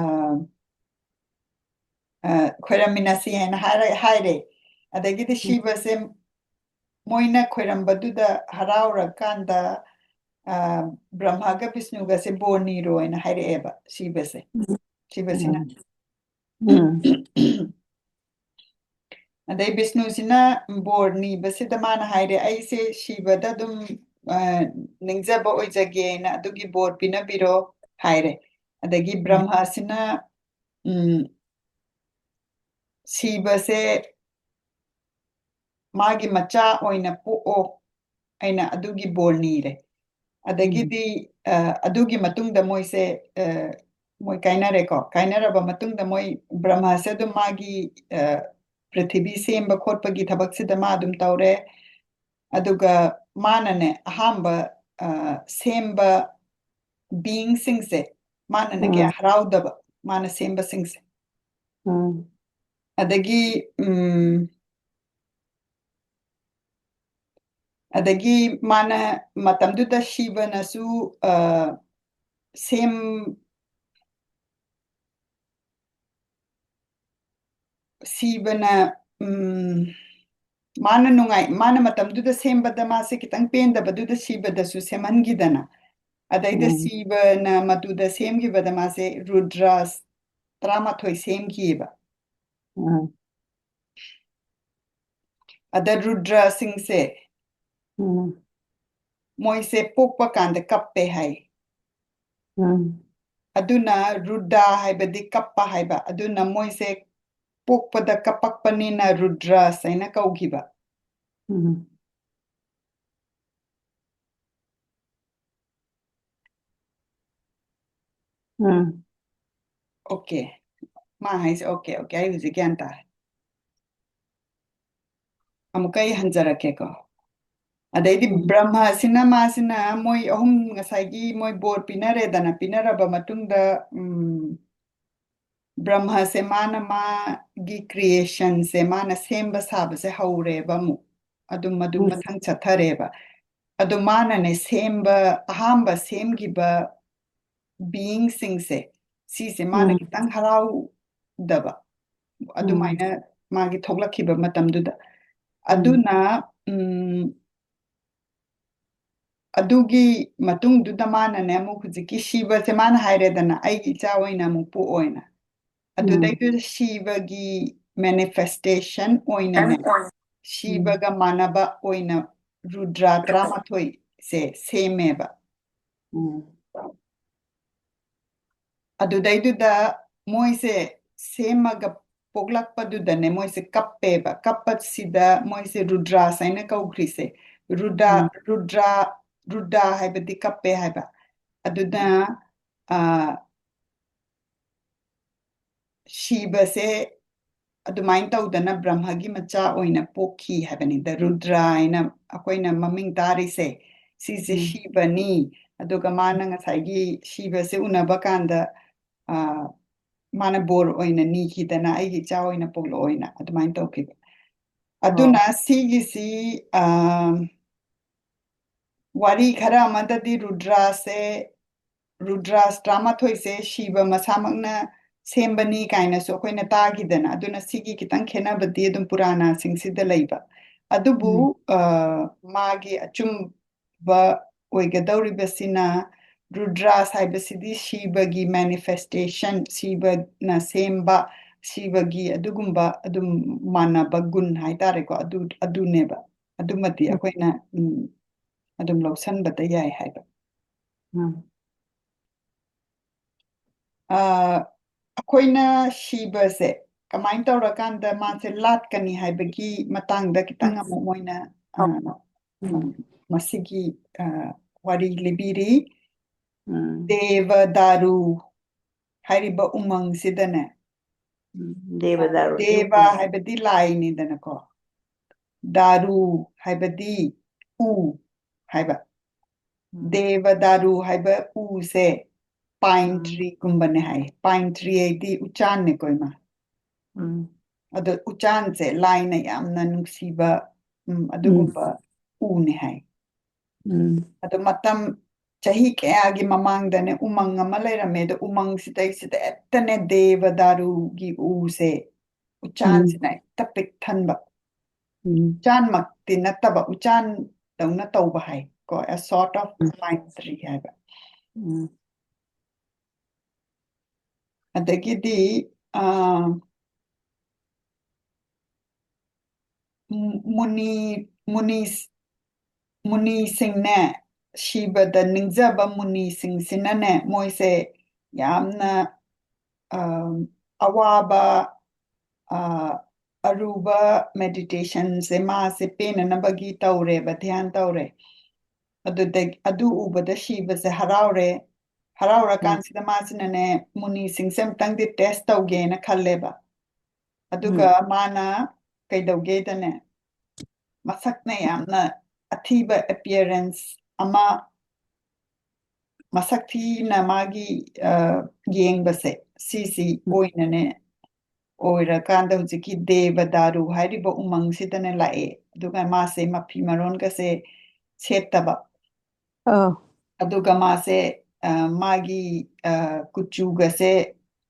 ꯑ, ꯈꯣꯏꯔꯝꯃꯤꯟꯅꯁꯤ" ꯍꯥꯏꯅ ꯍꯥꯏꯔ-, ꯍꯥꯏꯔꯦ꯫ ꯑꯗꯒꯤꯗꯤ ꯎꯝ꯫ ꯁꯤꯕꯁꯦ ꯃꯣꯏꯅ ꯈꯣꯏꯔꯝꯕꯗꯨꯗ ꯍꯔꯥꯎꯔꯀꯥꯟꯗ, ꯑ, ꯕ꯭ꯔꯍ꯭ꯃꯒ ꯕꯤꯁꯅꯨꯒꯁꯦ ꯕꯣꯔ ꯅꯤꯔꯣꯅ ꯍꯥꯏꯔꯛꯑꯦꯕ ꯁꯤꯕꯁꯦ꯫ ꯎꯝ꯫ ꯁꯤꯕꯁꯤꯅ꯫ ꯎꯝ ꯑꯗꯩ ꯕꯤꯁꯅꯨꯁꯤꯅ ꯕꯣꯔ ꯅꯤꯕꯁꯤꯗ ꯃꯥꯅ ꯍꯥꯏꯔꯦ, "ꯑꯩꯁꯦ ꯁꯤꯕꯗ ꯑꯗꯨꯝ, ꯑ, ꯅꯤꯡꯖꯕ ꯑꯣꯏꯖꯒꯦꯅ ꯑꯗꯨꯒꯤ ꯕꯣꯔ ꯄꯤꯅꯕꯤꯔꯣ" ꯍꯥꯏꯔꯦ꯫ ꯑꯗꯒꯤ ꯕ꯭ꯔꯍ꯭ꯃꯁꯤꯅ, ꯎꯝ, "ꯁꯤꯕꯁꯦ ꯃꯥꯒꯤ ꯃꯆꯥ ꯑꯣꯏꯅ ꯄꯣꯛꯑꯣ" ꯑꯩꯅ ꯑꯗꯨꯒꯤ ꯕꯣꯔ ꯅꯤꯔꯦ꯫ ꯑꯗꯒꯤꯗꯤ, ꯑ, ꯑꯗꯨꯒꯤ ꯃꯇꯨꯡꯗ ꯃꯣꯏꯁꯦ, ꯑ, ꯃꯣꯏ ꯀꯥꯏꯅꯔꯦꯀꯣ꯫ ꯀꯥꯏꯅꯔꯕ ꯃꯇꯨꯡꯗ ꯃꯣꯏ ꯕ꯭ꯔꯍ꯭ꯃꯁꯦ ꯑꯗꯨꯝ ꯃꯥꯒꯤ, ꯑ, ꯄ꯭ꯔꯤꯊꯤꯕꯤ ꯁꯦꯝꯕ ꯈꯣꯠꯄꯒꯤ ꯊꯕꯛꯁꯤꯗ ꯃꯥ ꯑꯗꯨꯝ ꯇꯧꯔꯦ꯫ ꯑꯗꯨꯒ ꯃꯥꯅꯅꯦ ꯑꯍꯥꯟꯕ, ꯑ, ꯁꯦꯝꯕ ꯕꯤꯌꯤꯡꯁꯤꯡꯁꯦ ꯃꯥꯅꯅꯦ ꯀꯌꯥ ꯎꯝ ꯍꯔꯥꯎꯗꯕ, ꯃꯥꯅ ꯁꯦꯝꯕꯁꯤꯡꯁꯦ꯫ ꯎꯝ ꯑꯗꯒꯤ, ꯎꯝ, ꯑꯗꯒꯤ ꯃꯥꯅ ꯃꯇꯝꯗꯨꯗ ꯁꯤꯕꯅꯁꯨ, ꯑ, ꯁꯦꯝ-, ꯁꯤꯕꯅ, ꯎꯝ, ꯃꯥꯅ ꯅꯨꯡꯉꯥꯏ-, ꯃꯥꯅ ꯃꯇꯝꯗꯨꯗ ꯁꯦꯝꯕꯗ ꯃꯥꯁꯦ ꯈꯤꯇꯪ ꯄꯦꯟꯗꯕꯗꯨꯗ ꯁꯤꯕꯗꯁꯨ ꯁꯦꯝꯍꯟꯈꯤꯗꯅ꯫ ꯑꯗꯩꯗ ꯎꯝ ꯁꯤꯕꯅ ꯃꯗꯨꯗ ꯁꯦꯝꯈꯤꯕꯗ ꯃꯥꯁꯦ ꯔꯨꯗ꯭ꯔꯥꯁ ꯇꯔꯥꯃꯥꯊꯣꯏ ꯁꯦꯝꯈꯤꯑꯕ꯫ ꯎꯝ ꯑꯗ ꯔꯨꯗ꯭ꯔꯁꯤꯡꯁꯦ ꯎꯝ ꯃꯣꯏꯁꯦ ꯄꯣꯛꯄ ꯀꯥꯟꯗ ꯀꯞꯄꯦ ꯍꯥꯏ꯫ ꯎꯝ ꯑꯗꯨꯅ ꯔꯨꯗ꯭ꯔ ꯍꯥꯏꯕꯗꯤ ꯀꯞꯄ ꯍꯥꯏꯕ꯫ ꯑꯗꯨꯅ ꯃꯣꯏꯁꯦ ꯄꯣꯛꯄꯗ ꯀꯞꯄꯛꯄꯅꯤꯅ ꯔꯨꯗ꯭ꯔꯁ ꯍꯥꯏꯅ ꯀꯧꯈꯤꯕ꯫ ꯎꯝ ꯎꯝ ꯑꯣꯀꯦ꯫ ꯃꯥ ꯍꯥꯏꯁꯦ ꯑꯣꯀꯦ, ꯑꯣꯀꯦ, ꯑꯩ ꯍꯧꯖꯤꯛ ꯒ꯭ꯌꯥꯟ ꯇꯥꯔꯦ꯫ ꯑꯃꯨꯛꯀ ꯑꯩ ꯍꯟꯖꯔꯛꯀꯦꯀꯣ꯫ ꯑꯗꯩꯗꯤ ꯎꯝ ꯕ꯭ꯔꯍ꯭ꯃꯁꯤꯅ, ꯃꯥꯁꯤꯅ ꯃꯣꯏ ꯑꯍꯨꯝ ꯉꯁꯥꯏꯒꯤ ꯃꯣꯏ ꯕꯣꯔ ꯄꯤꯅꯔꯦꯗꯅ, ꯄꯤꯅꯔꯕ ꯃꯇꯨꯡꯗ, ꯎꯝ, ꯕ꯭ꯔꯍ꯭ꯃꯁꯦ ꯃꯥꯅ ꯃꯥꯒꯤ ꯀ꯭ꯔꯤꯌꯦꯁꯟꯁꯦ ꯃꯥꯅ ꯁꯦꯝꯕ ꯁꯥꯕꯁꯦ ꯍꯧꯔꯦꯕ ꯑꯃꯨꯛ꯫ ꯑꯗꯨꯝ ꯃꯗꯨ ꯎꯝ ꯃꯊꯪ ꯆꯠꯊꯔꯦꯕ꯫ ꯑꯗꯣ ꯃꯥꯅꯅꯦ ꯁꯦꯝꯕ, ꯑꯍꯥꯝꯕ ꯁꯦꯝꯈꯤꯕ ꯕꯤꯌꯤꯡꯁꯤꯡꯁꯦ, ꯁꯤꯁꯦ ꯃꯥꯅ ꯎꯝ ꯈꯤꯇꯪ ꯍꯔꯥꯎꯗꯕ, ꯎꯝ ꯑꯗꯨꯃꯥꯏꯅ ꯃꯥꯒꯤ ꯊꯣꯛꯂꯛꯈꯤꯕ ꯃꯇꯝꯗꯨꯗ꯫ ꯎꯝ ꯑꯗꯨꯅ, ꯎꯝ, ꯑꯗꯨꯒꯤ ꯃꯇꯨꯡꯗꯨꯗ ꯃꯥꯅꯅꯦ ꯑꯃꯨꯛ ꯍꯧꯖꯤꯛꯀꯤ ꯁꯤꯕꯁꯦ ꯃꯥꯅ ꯍꯥꯏꯔꯦꯗꯅ, "ꯑꯩꯒꯤ ꯏꯆꯥ ꯑꯣꯏꯅ ꯑꯃꯨꯛ ꯄꯣꯛꯑꯣꯅ"꯫ ꯑꯗꯨꯗꯩꯗꯨꯗ ꯁꯤꯕꯒꯤ manifestation ꯑꯣꯏꯅꯅꯦ, ꯁꯤꯕꯒ ꯃꯥꯟꯅꯕ ꯑꯣꯏꯅ ꯔꯨꯗ꯭ꯔꯥ ꯇꯔꯥꯃꯥꯊꯣꯏꯁꯦ ꯁꯦꯝꯃꯦꯕ꯫ ꯎꯝ꯫ ꯑꯗꯨꯗꯩꯗꯨꯗ ꯃꯣꯏꯁꯦ ꯁꯦꯝꯃꯒ ꯄꯣꯛꯂꯛꯄꯗꯨꯗꯅꯦ ꯃꯣꯏꯁꯦ ꯀꯞꯄꯦꯕ꯫ ꯀꯞꯄꯁꯤꯗ ꯃꯣꯏꯁꯦ ꯔꯨꯗ꯭ꯔꯥꯁ ꯍꯥꯏꯅ ꯀꯧꯈ꯭ꯔꯤꯁꯦ꯫ ꯔꯨꯗ꯭ꯔꯥ, ꯎꯝ꯫ ꯔꯨꯗ꯭ꯔꯥ, ꯔꯨꯗ꯭ꯔꯥ ꯍꯥꯏꯕꯗꯤ ꯀꯞꯄꯦ ꯍꯥꯏꯕ꯫ ꯑꯗꯨꯅ, ꯑ, ꯁꯤꯕꯁꯦ ꯑꯗꯨꯃꯥꯏꯅ ꯇꯧꯗꯅ ꯕ꯭ꯔꯍ꯭ꯃꯒꯤ ꯃꯆꯥ ꯑꯣꯏꯅ ꯄꯣꯛꯈꯤ ꯍꯥꯏꯕꯅꯤꯗ꯫ ꯔꯨꯗ꯭ꯔ ꯍꯥꯏꯅ ꯑꯩꯈꯣꯏꯅ ꯃꯃꯤꯡ ꯇꯥꯔꯤꯁꯦ, ꯁꯤꯁꯦ ꯎꯝ꯫ ꯁꯤꯕꯅꯤ꯫ ꯑꯗꯨꯒ ꯃꯥꯅ ꯉꯁꯥꯏꯒꯤ ꯁꯤꯕꯁꯦ ꯎꯅꯕ ꯀꯥꯟꯗ, ꯑ, ꯃꯥꯅ ꯕꯣꯔ ꯑꯣꯏꯅ ꯅꯤꯈꯤꯗꯅ, "ꯑꯩꯒꯤ ꯏꯆꯥ ꯑꯣꯏꯅ ꯄꯣꯛꯂꯛꯑꯣꯅ" ꯑꯗꯨꯃꯥꯏꯅ ꯇꯧꯈꯤꯕ꯫ ꯑꯗꯨꯅ ꯑꯣ꯫ ꯁꯤꯒꯤꯁꯤ, ꯑ, ꯋꯥꯔꯤ ꯈꯔ ꯑꯃꯗꯗꯤ ꯔꯨꯗ꯭ꯔꯥꯁꯦ, ꯔꯨꯗ꯭ꯔꯥꯁ ꯇꯔꯥꯃꯥꯊꯣꯏꯁꯦ ꯁꯤꯕ ꯃꯁꯥꯃꯛꯅ ꯁꯦꯝꯕꯅꯤ ꯀꯥꯏꯅꯁꯨ ꯑꯩꯈꯣꯏꯅ ꯇꯥꯈꯤꯗꯅ꯫ ꯑꯗꯨꯅ ꯁꯤꯒꯤ ꯈꯤꯇꯪ ꯈꯦꯠꯅꯕꯗꯤ ꯑꯗꯨꯝ ꯄꯨꯔꯥꯅꯥꯁꯤꯡꯁꯤꯗ ꯂꯩꯕ꯫ ꯑꯗꯨꯕꯨ, ꯎꯝ꯫ ꯑ, ꯃꯥꯒꯤ ꯑꯆꯨꯝꯕ ꯑꯣꯏꯒꯗꯧꯔꯤꯕꯁꯤꯅ ꯔꯨꯗ꯭ꯔꯥꯁ ꯍꯥꯏꯕꯁꯤꯗꯤ ꯁꯤꯕꯒꯤ manifestation, ꯁꯤꯕꯅ ꯁꯦꯝꯕ, ꯁꯤꯕꯒꯤ ꯑꯗꯨꯒꯨꯝꯕ ꯑꯗꯨꯝ ꯃꯥꯟꯅꯕ ꯒꯨꯟ ꯍꯥꯏꯇꯥꯔꯦꯀꯣ, ꯑꯗꯨ, ꯑꯗꯨꯅꯦꯕ꯫ ꯑꯗꯨꯃꯗꯤ ꯎꯝ꯫ ꯑꯩꯈꯣꯏꯅ, ꯎꯝ, ꯑꯗꯨꯝ ꯂꯧꯁꯟꯕꯗ ꯌꯥꯏ ꯍꯥꯏꯕ꯫ ꯎꯝ꯫ ꯑ, ꯑꯩꯈꯣꯏꯅ ꯁꯤꯕꯁꯦ ꯀꯃꯥꯏꯅ ꯇꯧꯔꯀꯥꯟꯗ ꯃꯥꯁꯦ ꯂꯥꯠꯀꯅꯤ ꯍꯥꯏꯕꯒꯤ ꯃꯇꯥꯡꯗ ꯈꯤꯇꯪ ꯎꯝ꯫ ꯑꯃꯨꯛ ꯃꯣꯏꯅ, ꯑ, ꯎꯝ꯫ ꯎꯝ, ꯃꯁꯤꯒꯤ, ꯑ, ꯋꯥꯔꯤ ꯂꯤꯕꯤꯔꯤ꯫ ꯎꯝ꯫ ꯗꯦꯕ ꯗꯥꯔꯨ ꯍꯥꯏꯔꯤꯕ ꯎꯃꯪꯁꯤꯗꯅꯦ, ꯎꯝ, ꯗꯦꯕ ꯗꯥꯔꯨ꯫ ꯗꯦꯕ ꯍꯥꯏꯕꯗꯤ ꯂꯥꯏꯅꯤꯗꯅꯀꯣ, ꯗꯥꯔꯨ ꯍꯥꯏꯕꯗꯤ ꯎ ꯍꯥꯏꯕ꯫ ꯎꯝ꯫ ꯗꯦꯕ ꯗꯥꯔꯨ ꯍꯥꯏꯕ ꯎꯁꯦ pine ꯎꯝ꯫ Tree ꯒꯨꯝꯕꯅꯦ ꯍꯥꯏ꯫ Pine tree ꯍꯥꯏꯗꯤ ꯎꯆꯥꯟꯅꯦꯀꯣ, ꯏꯃꯥ꯫ ꯎꯝ꯫ ꯑꯗꯣ ꯎꯆꯥꯟꯁꯦ ꯂꯥꯏꯅ ꯌꯥꯝꯅ ꯅꯨꯡꯁꯤꯕ, ꯎꯝ, ꯎꯝ꯫ ꯑꯗꯨꯒꯨꯝꯕ ꯎꯅꯦ ꯍꯥꯏ꯫ ꯎꯝ꯫ ꯑꯗꯣ ꯃꯇꯝ, ꯆꯍꯤ ꯀꯌꯥꯒꯤ ꯃꯃꯥꯡꯗꯅꯦ ꯎꯃꯪ ꯑꯃ ꯂꯩꯔꯝꯃꯦ꯫ ꯑꯗꯣ ꯎꯃꯪꯁꯤꯗꯩꯁꯤꯗ ꯍꯦꯛꯇꯅꯦ ꯗꯦꯕ ꯗꯥꯔꯨꯒꯤ ꯎꯁꯦ, ꯎꯝ꯫ ꯎꯆꯥꯟꯁꯤꯅ ꯍꯦꯛꯇ ꯄꯤꯛ ꯊꯟꯕ꯫ ꯎꯝ꯫ ꯎꯆꯥꯟꯃꯛꯇꯤ ꯅꯠꯇꯕ, ꯎꯆꯥꯟꯗꯧꯅ ꯇꯧꯕ ꯍꯥꯏ꯫ ꯀꯣ, a sort of um. Pine tree ꯍꯥꯏꯕ꯫ ꯎꯝ꯫ ꯑꯗꯒꯤꯗꯤ, ꯑ, ꯃꯨ-, ꯃꯨꯅꯤ, ꯃꯨꯅꯤꯁ-, ꯃꯨꯅꯤꯁꯤꯡꯅꯦ, ꯁꯤꯕꯗ ꯅꯤꯡꯖꯕ ꯃꯨꯅꯤꯁꯤꯡꯁꯤꯅꯅꯦ, ꯃꯣꯏꯁꯦ ꯌꯥꯝꯅ, ꯑ, ꯑꯋꯥꯕ, ꯑ, ꯑꯔꯨꯕ meditationꯁꯦ ꯃꯥꯁꯦ ꯄꯦꯟꯅꯅꯕꯒꯤ ꯇꯧꯔꯦꯕ, ꯙ꯭ꯌꯥꯟ ꯇꯧꯔꯦ꯫ ꯑꯗꯨꯗ-, ꯑꯗꯨ ꯎꯕꯗ ꯁꯤꯕꯁꯦ ꯍꯔꯥꯎꯔꯦ꯫ ꯎꯝ꯫ ꯍꯔꯥꯎꯔꯀꯥꯟꯁꯤꯗ ꯃꯥꯁꯤꯅꯅꯦ, ꯃꯨꯅꯤꯁꯤꯡꯁꯦ ꯑꯃꯨꯛꯇꯪꯗꯤ test ꯇꯧꯒꯦꯅ ꯈꯜꯂꯦꯕ꯫ ꯑꯗꯨꯒ ꯎꯝ꯫ ꯃꯥꯅ ꯀꯩꯗꯧꯒꯦꯗꯅꯦ, ꯃꯁꯛꯅ ꯌꯥꯝꯅ ꯑꯊꯤꯕ appearance ꯑꯃ, ꯃꯁꯛ ꯊꯤꯅ ꯃꯥꯒꯤ, ꯑ, ꯌꯦꯡꯕꯁꯦ, ꯁꯤꯁꯤ ꯎꯝ꯫ ꯑꯣꯏꯅꯅꯦ, ꯑꯣꯏꯔꯀꯥꯟꯗ ꯍꯧꯖꯤꯛꯀꯤ ꯗꯦꯕ ꯗꯥꯔꯨ ꯍꯥꯏꯔꯤꯕ ꯎꯃꯪꯁꯤꯗꯅꯦ ꯂꯥꯛꯑꯦ꯫ ꯑꯗꯨꯒ ꯃꯥꯁꯦ ꯃꯐꯤ ꯃꯔꯣꯟꯒꯁꯦ ꯁꯦꯠꯇꯕ꯫ ꯑꯥ꯫ ꯑꯗꯨꯒ ꯃꯥꯁꯦ, ꯑ, ꯃꯥꯒꯤ, ꯑ, ꯀꯨꯆꯨꯒꯁꯦ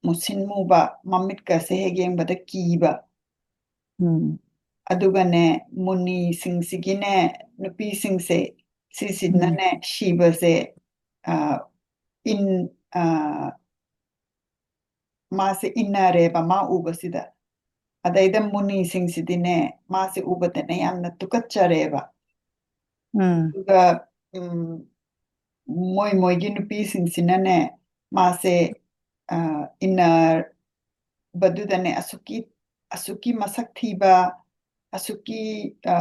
ꯃꯨꯁꯤꯟ ꯃꯨꯕ, ꯃꯃꯤꯠꯀꯁꯦ ꯍꯦꯛ ꯌꯦꯡꯕꯗ ꯀꯤꯕ꯫ ꯎꯝ꯫ ꯑꯗꯨꯒꯅꯦ, ꯃꯨꯅꯤꯁꯤꯡꯁꯤꯒꯤꯅꯦ, ꯅꯨꯄꯤꯁꯤꯡꯁꯦ, ꯎꯝ꯫ ꯁꯤꯁꯤꯅꯅꯦ, ꯁꯤꯕꯁꯦ, ꯑ, ꯏꯟ-, ꯑ, ꯃꯥꯁꯦ ꯏꯟꯅꯔꯦꯕ, ꯃꯥ ꯎꯕꯁꯤꯗ꯫ ꯑꯗꯩꯗ ꯃꯨꯅꯤꯁꯤꯡꯁꯤꯗꯤꯅꯦ, ꯃꯥꯁꯦ ꯎꯕꯗꯅꯦ ꯌꯥꯝꯅ ꯇꯨꯀꯠꯆꯔꯦꯕ꯫ ꯎꯝ꯫ ꯑꯗꯨꯒ, ꯎꯝ, ꯃꯣꯏ ꯃꯣꯏꯒꯤ ꯅꯨꯄꯤꯁꯤꯡꯁꯤꯅꯅꯦ, ꯃꯥꯁꯦ, ꯑ, ꯏꯟꯅꯕꯗꯨꯗꯅꯦ, ꯑꯁꯨꯛꯀꯤ, ꯑꯁꯨꯛꯀꯤ ꯃꯁꯛ ꯊꯤꯕ, ꯑꯁꯨꯛꯀꯤ, ꯑ,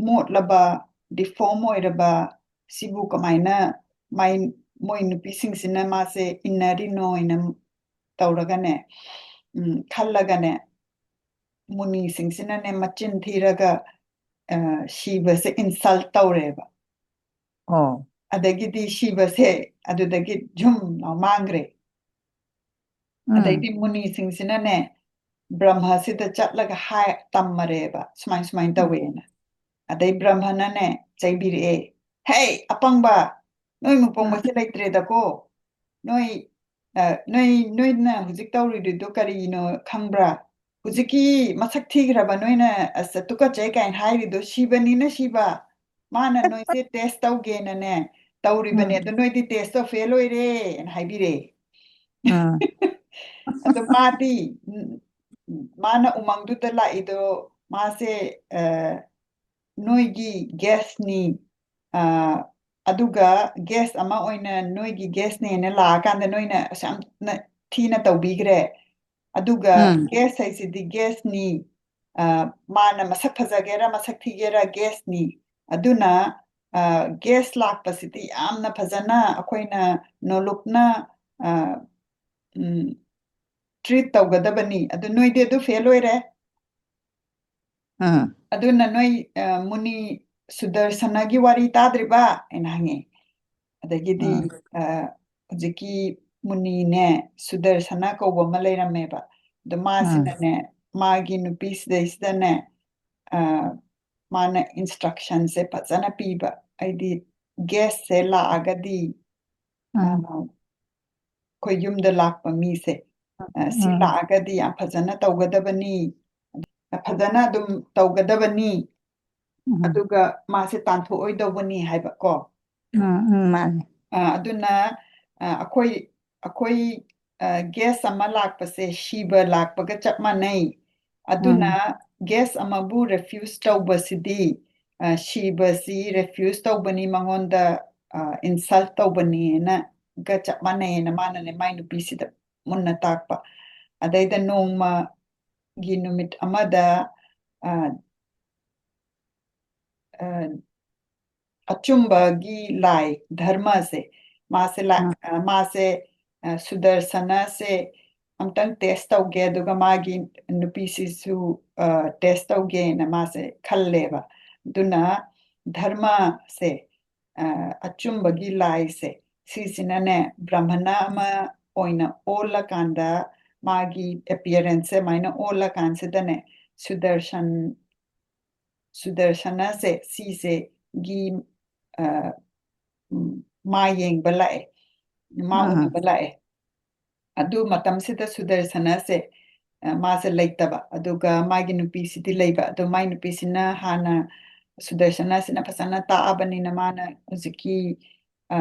ꯃꯣꯠꯂꯕ, deform ꯑꯣꯏꯔꯕ, ꯁꯤꯕꯨ ꯀꯃꯥꯏꯅ ꯃꯥꯏ-, ꯃꯣꯏ ꯅꯨꯄꯤꯁꯤꯡꯁꯤꯅ ꯃꯥꯁꯦ ꯏꯟꯅꯔꯤꯅꯣꯅ ꯇꯧꯔꯒꯅꯦ, ꯎꯝ, ꯈꯜꯂꯒꯅꯦ, ꯃꯨꯅꯤꯁꯤꯡꯁꯤꯅꯅꯦ ꯃꯆꯤꯟ ꯊꯤꯔꯒ, ꯑ, ꯁꯤꯕꯁꯦ insult ꯇꯧꯔꯦꯕ꯫ ꯑꯣ꯫ ꯑꯗꯒꯤꯗꯤ ꯁꯤꯕꯁꯦ ꯑꯗꯨꯗꯒꯤ ꯖꯨꯝ ꯂꯥꯎ ꯃꯥꯡꯈ꯭ꯔꯦ꯫ ꯎꯝ꯫ ꯑꯗꯩꯗꯤ ꯃꯨꯅꯤꯁꯤꯡꯁꯤꯅꯅꯦ, ꯕ꯭ꯔꯍ꯭ꯃꯁꯤꯗ ꯆꯠꯂꯒ ꯍꯥꯏ, ꯇꯝꯃꯔꯦꯕ, ꯁꯨꯃꯥꯏ ꯁꯨꯃꯥꯏꯅ ꯎꯝ꯫ ꯇꯧꯋꯦꯅ꯫ ꯑꯗꯩ ꯕ꯭ꯔꯍ꯭ꯃꯅꯅꯦ ꯆꯩꯕꯤꯔꯛꯑꯦ, "ꯍꯦ, ꯑꯄꯪꯕ, ꯅꯣꯏ ꯃꯨ ꯄꯣꯡꯕꯁꯦ ꯎꯝ꯫ ꯂꯩꯇ꯭ꯔꯦꯗꯀꯣ, ꯅꯣꯏ, ꯑ, ꯅꯣꯏ, ꯅꯣꯏꯅ ꯍꯧꯖꯤꯛ ꯇꯧꯔꯤꯗꯨꯗꯣ ꯀꯔꯤꯅꯣ ꯈꯪꯕ꯭ꯔꯥ? ꯍꯧꯖꯤꯛꯀꯤ ꯃꯁꯛ ꯊꯤꯈ꯭ꯔꯕ ꯅꯣꯏꯅ, ꯑꯁ, ꯇꯨꯀꯠꯆꯩ ꯀꯥꯏꯅ ꯍꯥꯏꯔꯤꯗꯣ ꯁꯤꯕꯅꯤꯅ ꯁꯤꯕ, ꯃꯥꯅ ꯅꯣꯏꯁꯦ test ꯇꯧꯒꯦꯅꯅꯦ ꯇꯧꯔꯤꯕꯅꯦ, ꯎꯝ꯫ ꯑꯗꯣ ꯅꯣꯏꯗꯤ test ꯇꯧ fail ꯑꯣꯏꯔꯦꯅ ꯍꯥꯏꯕꯤꯔꯦ꯫ ꯎꯝ꯫ ꯑꯗꯣ ꯃꯥꯗꯤ, ꯎꯝ, ꯃꯥꯅ ꯎꯃꯪꯗꯨꯗ ꯂꯥꯛꯏꯗꯣ, ꯃꯥꯁꯦ, ꯑ, ꯅꯣꯏꯒꯤ guestꯅꯤ, ꯑ, ꯑꯗꯨꯒ guest ꯑꯃ ꯑꯣꯏꯅ ꯅꯣꯏꯒꯤ guestꯅꯦꯅ ꯂꯥꯛꯑꯀꯥꯟꯗ ꯅꯣꯏꯅ ꯑꯁꯨꯛ ꯌꯥꯝꯅ ꯊꯤꯅ ꯇꯧꯕꯤꯈ꯭ꯔꯦ꯫ ꯑꯗꯨꯒ ꯎꯝ꯫ guest ꯍꯥꯏꯁꯤꯗꯤ guestꯅꯤ, ꯑ, ꯃꯥꯅ ꯃꯁꯛ ꯐꯖꯒꯦꯔꯥ ꯃꯁꯛ ꯊꯤꯒꯦꯔꯥ guestꯅꯤ꯫ ꯑꯗꯨꯅ, ꯑ, guest ꯂꯥꯛꯄꯁꯤꯗꯤ ꯌꯥꯝꯅ ꯐꯖꯅ ꯑꯩꯈꯣꯏꯅ ꯅꯣꯂꯨꯛꯅ, ꯑ, ꯎꯝ, treat ꯇꯧꯒꯗꯕꯅꯤ꯫ ꯑꯗꯨ ꯅꯣꯏꯗꯤ ꯑꯗꯨ fail ꯑꯣꯏꯔꯦ꯫ ꯎꯝ꯫ ꯑꯗꯨꯅ ꯅꯣꯏ, ꯑ, ꯃꯨꯅꯤ ꯁꯨꯗꯔꯁꯅꯒꯤ ꯋꯥꯔꯤ ꯇꯥꯗ꯭ꯔꯤꯕ? ꯍꯥꯏꯅ ꯍꯪꯉꯦ꯫ ꯑꯗꯒꯤꯗꯤ, ꯎꯝ꯫ ꯑ, ꯍꯧꯖꯤꯛꯀꯤ ꯃꯨꯅꯤꯅꯦ, ꯁꯨꯗꯔꯁꯅ ꯀꯧꯕ ꯑꯃ ꯂꯩꯔꯝꯃꯦꯕ꯫ ꯑꯗꯣ ꯎꯝ꯫ ꯃꯥꯁꯤꯅꯅꯦ, ꯃꯥꯒꯤ ꯅꯨꯄꯤꯁꯤꯗꯩꯁꯤꯗꯅꯦ, ꯑ, ꯃꯥꯅ instructionꯁꯦ ꯐꯖꯅ ꯄꯤꯕ꯫ ꯍꯥꯏꯗꯤ guestꯁꯦ ꯂꯥꯛꯑꯒꯗꯤ, ꯑ, ꯎꯝ꯫ ꯑꯩꯈꯣꯏ ꯌꯨꯝꯗ ꯂꯥꯛꯄ ꯃꯤꯁꯦ, ꯑ, ꯁꯤ ꯎꯝ꯫ ꯂꯥꯛꯑꯒꯗꯤ ꯌꯥꯝ ꯐꯖꯅ ꯇꯧꯒꯗꯕꯅꯤ, ꯐꯖꯅ ꯑꯗꯨꯝ ꯇꯧꯒꯗꯕꯅꯤ, ꯎꯝ꯫ ꯑꯗꯨꯒ ꯃꯥꯁꯦ ꯇꯥꯟꯊꯣꯛꯑꯣꯏꯗꯧꯕꯅꯤ ꯍꯥꯏꯕ ꯀꯣ꯫ ꯎꯝ, ꯎꯝ, ꯃꯥꯅꯦ꯫ ꯑ, ꯑꯗꯨꯅ, ꯑ, ꯑꯩꯈꯣꯏ, ꯑꯩꯈꯣꯏ, ꯑ, guest ꯑꯃ ꯂꯥꯛꯄꯁꯦ ꯁꯤꯕ ꯂꯥꯛꯄꯒ ꯆꯞ ꯃꯥꯟꯅꯩ꯫ ꯑꯗꯨꯅ ꯎꯝ꯫ guest ꯑꯃꯕꯨ refuse ꯇꯧꯕꯁꯤꯗꯤ, ꯑ, ꯁꯤꯕꯁꯤ refuse ꯇꯧꯕꯅꯤ, ꯃꯉꯣꯟꯗ, ꯑ, insult ꯇꯧꯕꯅꯤꯅ ꯒ ꯆꯞ ꯃꯥꯟꯅꯩꯅ ꯃꯥꯅꯅꯦ ꯃꯥꯏ ꯅꯨꯄꯤꯁꯤꯗ ꯃꯨꯟꯅ ꯇꯥꯛꯄ꯫ ꯑꯗꯩꯗ ꯅꯣꯡꯃꯒꯤ ꯅꯨꯃꯤꯠ ꯑꯃꯗ, ꯑ, ꯑ, ꯑꯆꯨꯝꯕꯒꯤ ꯂꯥꯏ ꯙꯔꯃꯁꯦ, ꯃꯥꯁꯦ ꯂꯥ-, ꯎꯝ꯫ ꯑ, ꯃꯥꯁꯦ, ꯑ, ꯁꯨꯗꯔꯁꯅꯁꯦ ꯑꯝꯇꯪ test ꯇꯧꯒꯦ, ꯑꯗꯨꯒ ꯃꯥꯒꯤ ꯅꯨꯄꯤꯁꯤꯁꯨ, ꯑ, test ꯇꯧꯒꯦꯅ ꯃꯥꯁꯦ ꯈꯜꯂꯦꯕ꯫ ꯑꯗꯨꯅ ꯙꯔꯃꯁꯦ, ꯑ, ꯑꯆꯨꯝꯕꯒꯤ ꯂꯥꯏꯁꯦ, ꯁꯤꯁꯤꯅꯅꯦ ꯕ꯭ꯔꯥꯍꯃꯅ ꯑꯃ ꯑꯣꯏꯅ ꯑꯣꯜꯂꯀꯥꯟꯗ ꯃꯥꯒꯤ appearanceꯁꯦ ꯑꯗꯨꯃꯥꯏꯅ ꯑꯣꯜꯂꯀꯥꯟꯁꯤꯗꯅꯦ ꯁꯨꯗꯔꯁꯟ ꯁꯨꯗꯔꯁꯅꯁꯦ ꯁꯤꯁꯦ ꯒꯤ, ꯑ, ꯎꯝ, ꯃꯥ ꯌꯦꯡꯕ ꯂꯥꯛꯑꯦ, ꯃꯥ ꯎꯝ꯫ ꯎꯅꯕ ꯂꯥꯛꯑꯦ꯫ ꯑꯗꯨ ꯃꯇꯝꯁꯤꯗ ꯁꯨꯗꯔꯁꯅꯁꯦ, ꯑ, ꯃꯥꯁꯦ ꯂꯩꯇꯕ, ꯑꯗꯨꯒ ꯃꯥꯒꯤ ꯅꯨꯄꯤꯁꯤꯗꯤ ꯂꯩꯕ꯫ ꯑꯗꯣ ꯃꯥꯒꯤ ꯅꯨꯄꯤꯁꯤꯅ ꯍꯥꯟꯅ, ꯁꯨꯗꯔꯁꯅꯁꯤꯅ ꯐꯖꯅ ꯇꯥꯛꯑꯕꯅꯤꯅ ꯃꯥꯅ ꯍꯧꯖꯤꯛꯀꯤ, ꯑ,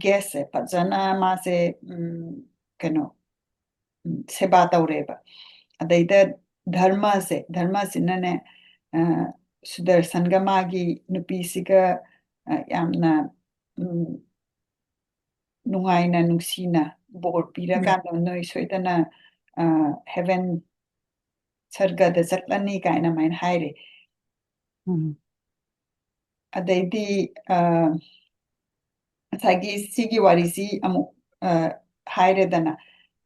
guest ꯁꯦ ꯐꯖꯅ ꯃꯥꯁꯦ, ꯎꯝ, ꯀꯩꯅꯣ, ꯎꯝ, ꯁꯦꯕꯥ ꯇꯧꯔꯦꯕ꯫ ꯑꯗꯩꯗ ꯙꯔꯃꯁꯦ, ꯙꯔꯃꯁꯤꯅꯅꯦ, ꯑ, ꯁꯨꯗꯔꯁꯟꯒ ꯃꯥꯒꯤ ꯅꯨꯄꯤꯁꯤꯒ, ꯑ, ꯌꯥꯝꯅ, ꯎꯝ, ꯅꯨꯡꯉꯥꯏꯅ, ꯅꯨꯡꯁꯤꯅ ꯕꯣꯔ ꯎꯝ꯫ ꯄꯤꯔꯀꯥꯟꯗ ꯅꯣꯏ ꯁꯣꯏꯗꯅ, ꯑ, heaven, ꯁꯔꯒꯗ ꯆꯠꯂꯅꯤ ꯀꯥꯏꯅ ꯑꯗꯨꯃꯥꯏꯅ ꯍꯥꯏꯔꯦ꯫ ꯎꯝ꯫ ꯑꯗꯩꯗꯤ, ꯑ, ꯉꯁꯥꯏꯒꯤ ꯁꯤꯒꯤ ꯋꯥꯔꯤꯁꯤ ꯑꯃꯨꯛ, ꯑ, ꯍꯥꯏꯔꯦꯗꯅ,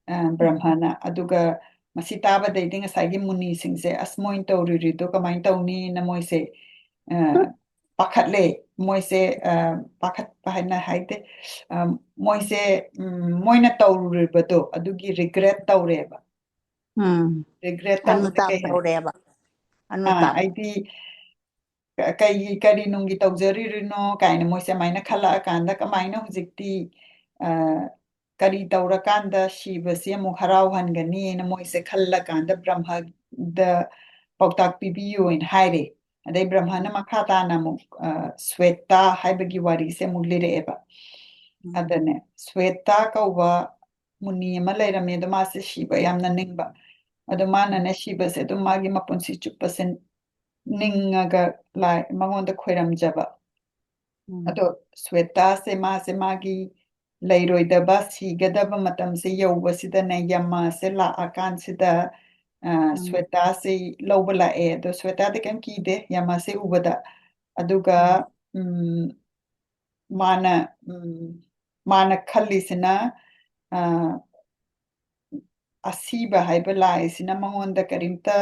ꯑ, ꯎꯝ꯫ ꯕ꯭ꯔꯍ꯭ꯃꯅ, ꯑꯗꯨꯒ ꯃꯁꯤ ꯇꯥꯕꯗꯩꯗꯤ ꯉꯁꯥꯏꯒꯤ ꯃꯨꯅꯤꯁꯤꯡꯁꯦ, "ꯑꯁ, ꯃꯣꯏꯅ ꯇꯧꯔꯤꯔꯤꯗꯣ ꯀꯃꯥꯏꯅ ꯇꯧꯅꯤꯅ" ꯃꯣꯏꯁꯦ, ꯑ, ꯎꯝ꯫ ꯄꯥꯈꯠꯂꯦ꯫ ꯃꯣꯏꯁꯦ, ꯑ, ꯄꯥꯈꯠꯄ ꯍꯥꯏꯅ ꯍꯥꯏꯗꯦ, ꯑ, ꯃꯣꯏꯁꯦ, ꯎꯝ, ꯃꯣꯏꯅ ꯇꯧꯔꯨꯔꯤꯕꯗꯣ ꯑꯗꯨꯒꯤ regret ꯇꯧꯔꯦꯕ꯫ ꯎꯝ꯫ Regret ꯇꯧꯕꯁꯦ ꯑꯅꯨꯇꯥꯞ ꯀꯩ ꯍꯥꯏ? ꯇꯧꯔꯦꯕ꯫ ꯑꯥ, ꯑꯅꯨꯇꯥꯞ꯫ ꯍꯥꯏꯗꯤ ꯀ-, ꯀꯩꯒꯤ, ꯀꯔꯤ ꯅꯨꯡꯒꯤ ꯇꯧꯖꯔꯤꯔꯤꯅꯣ ꯀꯥꯏꯅ ꯃꯣꯏꯁꯦ ꯑꯗꯨꯃꯥꯏꯅ ꯈꯜꯂꯛꯑꯀꯥꯟꯗ ꯀꯃꯥꯏꯅ ꯍꯧꯖꯤꯛꯇꯤ, ꯑ, ꯀꯔꯤ ꯇꯧꯔꯀꯥꯟꯗ ꯁꯤꯕꯁꯤ ꯑꯃꯨꯛ ꯍꯔꯥꯎꯍꯟꯒꯅꯤꯅ ꯃꯣꯏꯁꯦ ꯈꯜꯂꯀꯥꯟꯗ ꯕ꯭ꯔꯍ꯭ꯃꯗ ꯄꯥꯎꯇꯥꯛ ꯄꯤꯕꯤꯌꯨꯅ ꯍꯥꯏꯔꯦ꯫ ꯑꯗꯩ ꯕ꯭ꯔꯍ꯭ꯃꯅ ꯎꯝ꯫ ꯃꯈꯥ ꯇꯥꯅ ꯑꯃꯨꯛ, ꯑ, ꯁ꯭ꯋꯦꯇꯥ ꯍꯥꯏꯕꯒꯤ ꯋꯥꯔꯤꯁꯦ ꯑꯃꯨꯛ ꯂꯤꯔꯛꯑꯦꯕ꯫ ꯎꯝ꯫ ꯑꯗꯅꯦ ꯁ꯭ꯋꯦꯇꯥ ꯀꯧꯕ ꯃꯨꯅꯤ ꯑꯃ ꯂꯩꯔꯝꯃꯦ꯫ ꯑꯗꯣ ꯃꯥꯁꯦ ꯁꯤꯕ ꯌꯥꯝꯅ ꯅꯤꯡꯕ꯫ ꯑꯗꯣ ꯃꯥꯅꯅꯦ ꯎꯝ꯫ ꯁꯤꯕꯁꯦ ꯑꯗꯨꯝ ꯃꯥꯒꯤ ꯃꯄꯨꯟꯁꯤ ꯆꯨꯞꯄꯁꯦ ꯅꯤꯡꯉꯒ ꯂꯥꯏ, ꯃꯉꯣꯟꯗ ꯈꯣꯏꯔꯝꯖꯕ꯫ ꯎꯝ꯫ ꯑꯗꯣ ꯁ꯭ꯋꯦꯇꯥꯁꯦ ꯃꯥꯁꯦ ꯃꯥꯒꯤ ꯂꯩꯔꯣꯏꯗꯕ, ꯁꯤꯒꯗꯕ ꯃꯇꯝꯁꯦ ꯌꯧꯕꯁꯤꯗꯅꯦ, ꯌꯃꯁꯦ ꯂꯥꯛꯑꯀꯥꯟꯁꯤꯗ, ꯑ, ꯎꯝ꯫ ꯁ꯭ꯋꯦꯇꯥꯁꯦ ꯂꯧꯕ ꯂꯥꯛꯑꯦ꯫ ꯑꯗꯣ ꯁ꯭ꯋꯦꯇꯥꯗꯤ ꯀꯩꯝ ꯀꯤꯗꯦ ꯌꯃꯁꯦ ꯎꯕꯗ꯫ ꯑꯗꯨꯒ, ꯎꯝ꯫ ꯎꯝ, ꯃꯥꯅ, ꯎꯝ, ꯃꯥꯅ ꯈꯜꯂꯤꯁꯤꯅ, ꯑ, ꯑꯁꯤꯕ ꯍꯥꯏꯕ ꯂꯥꯏꯁꯤꯅ ꯃꯉꯣꯟꯗ ꯀꯔꯤꯝꯇ,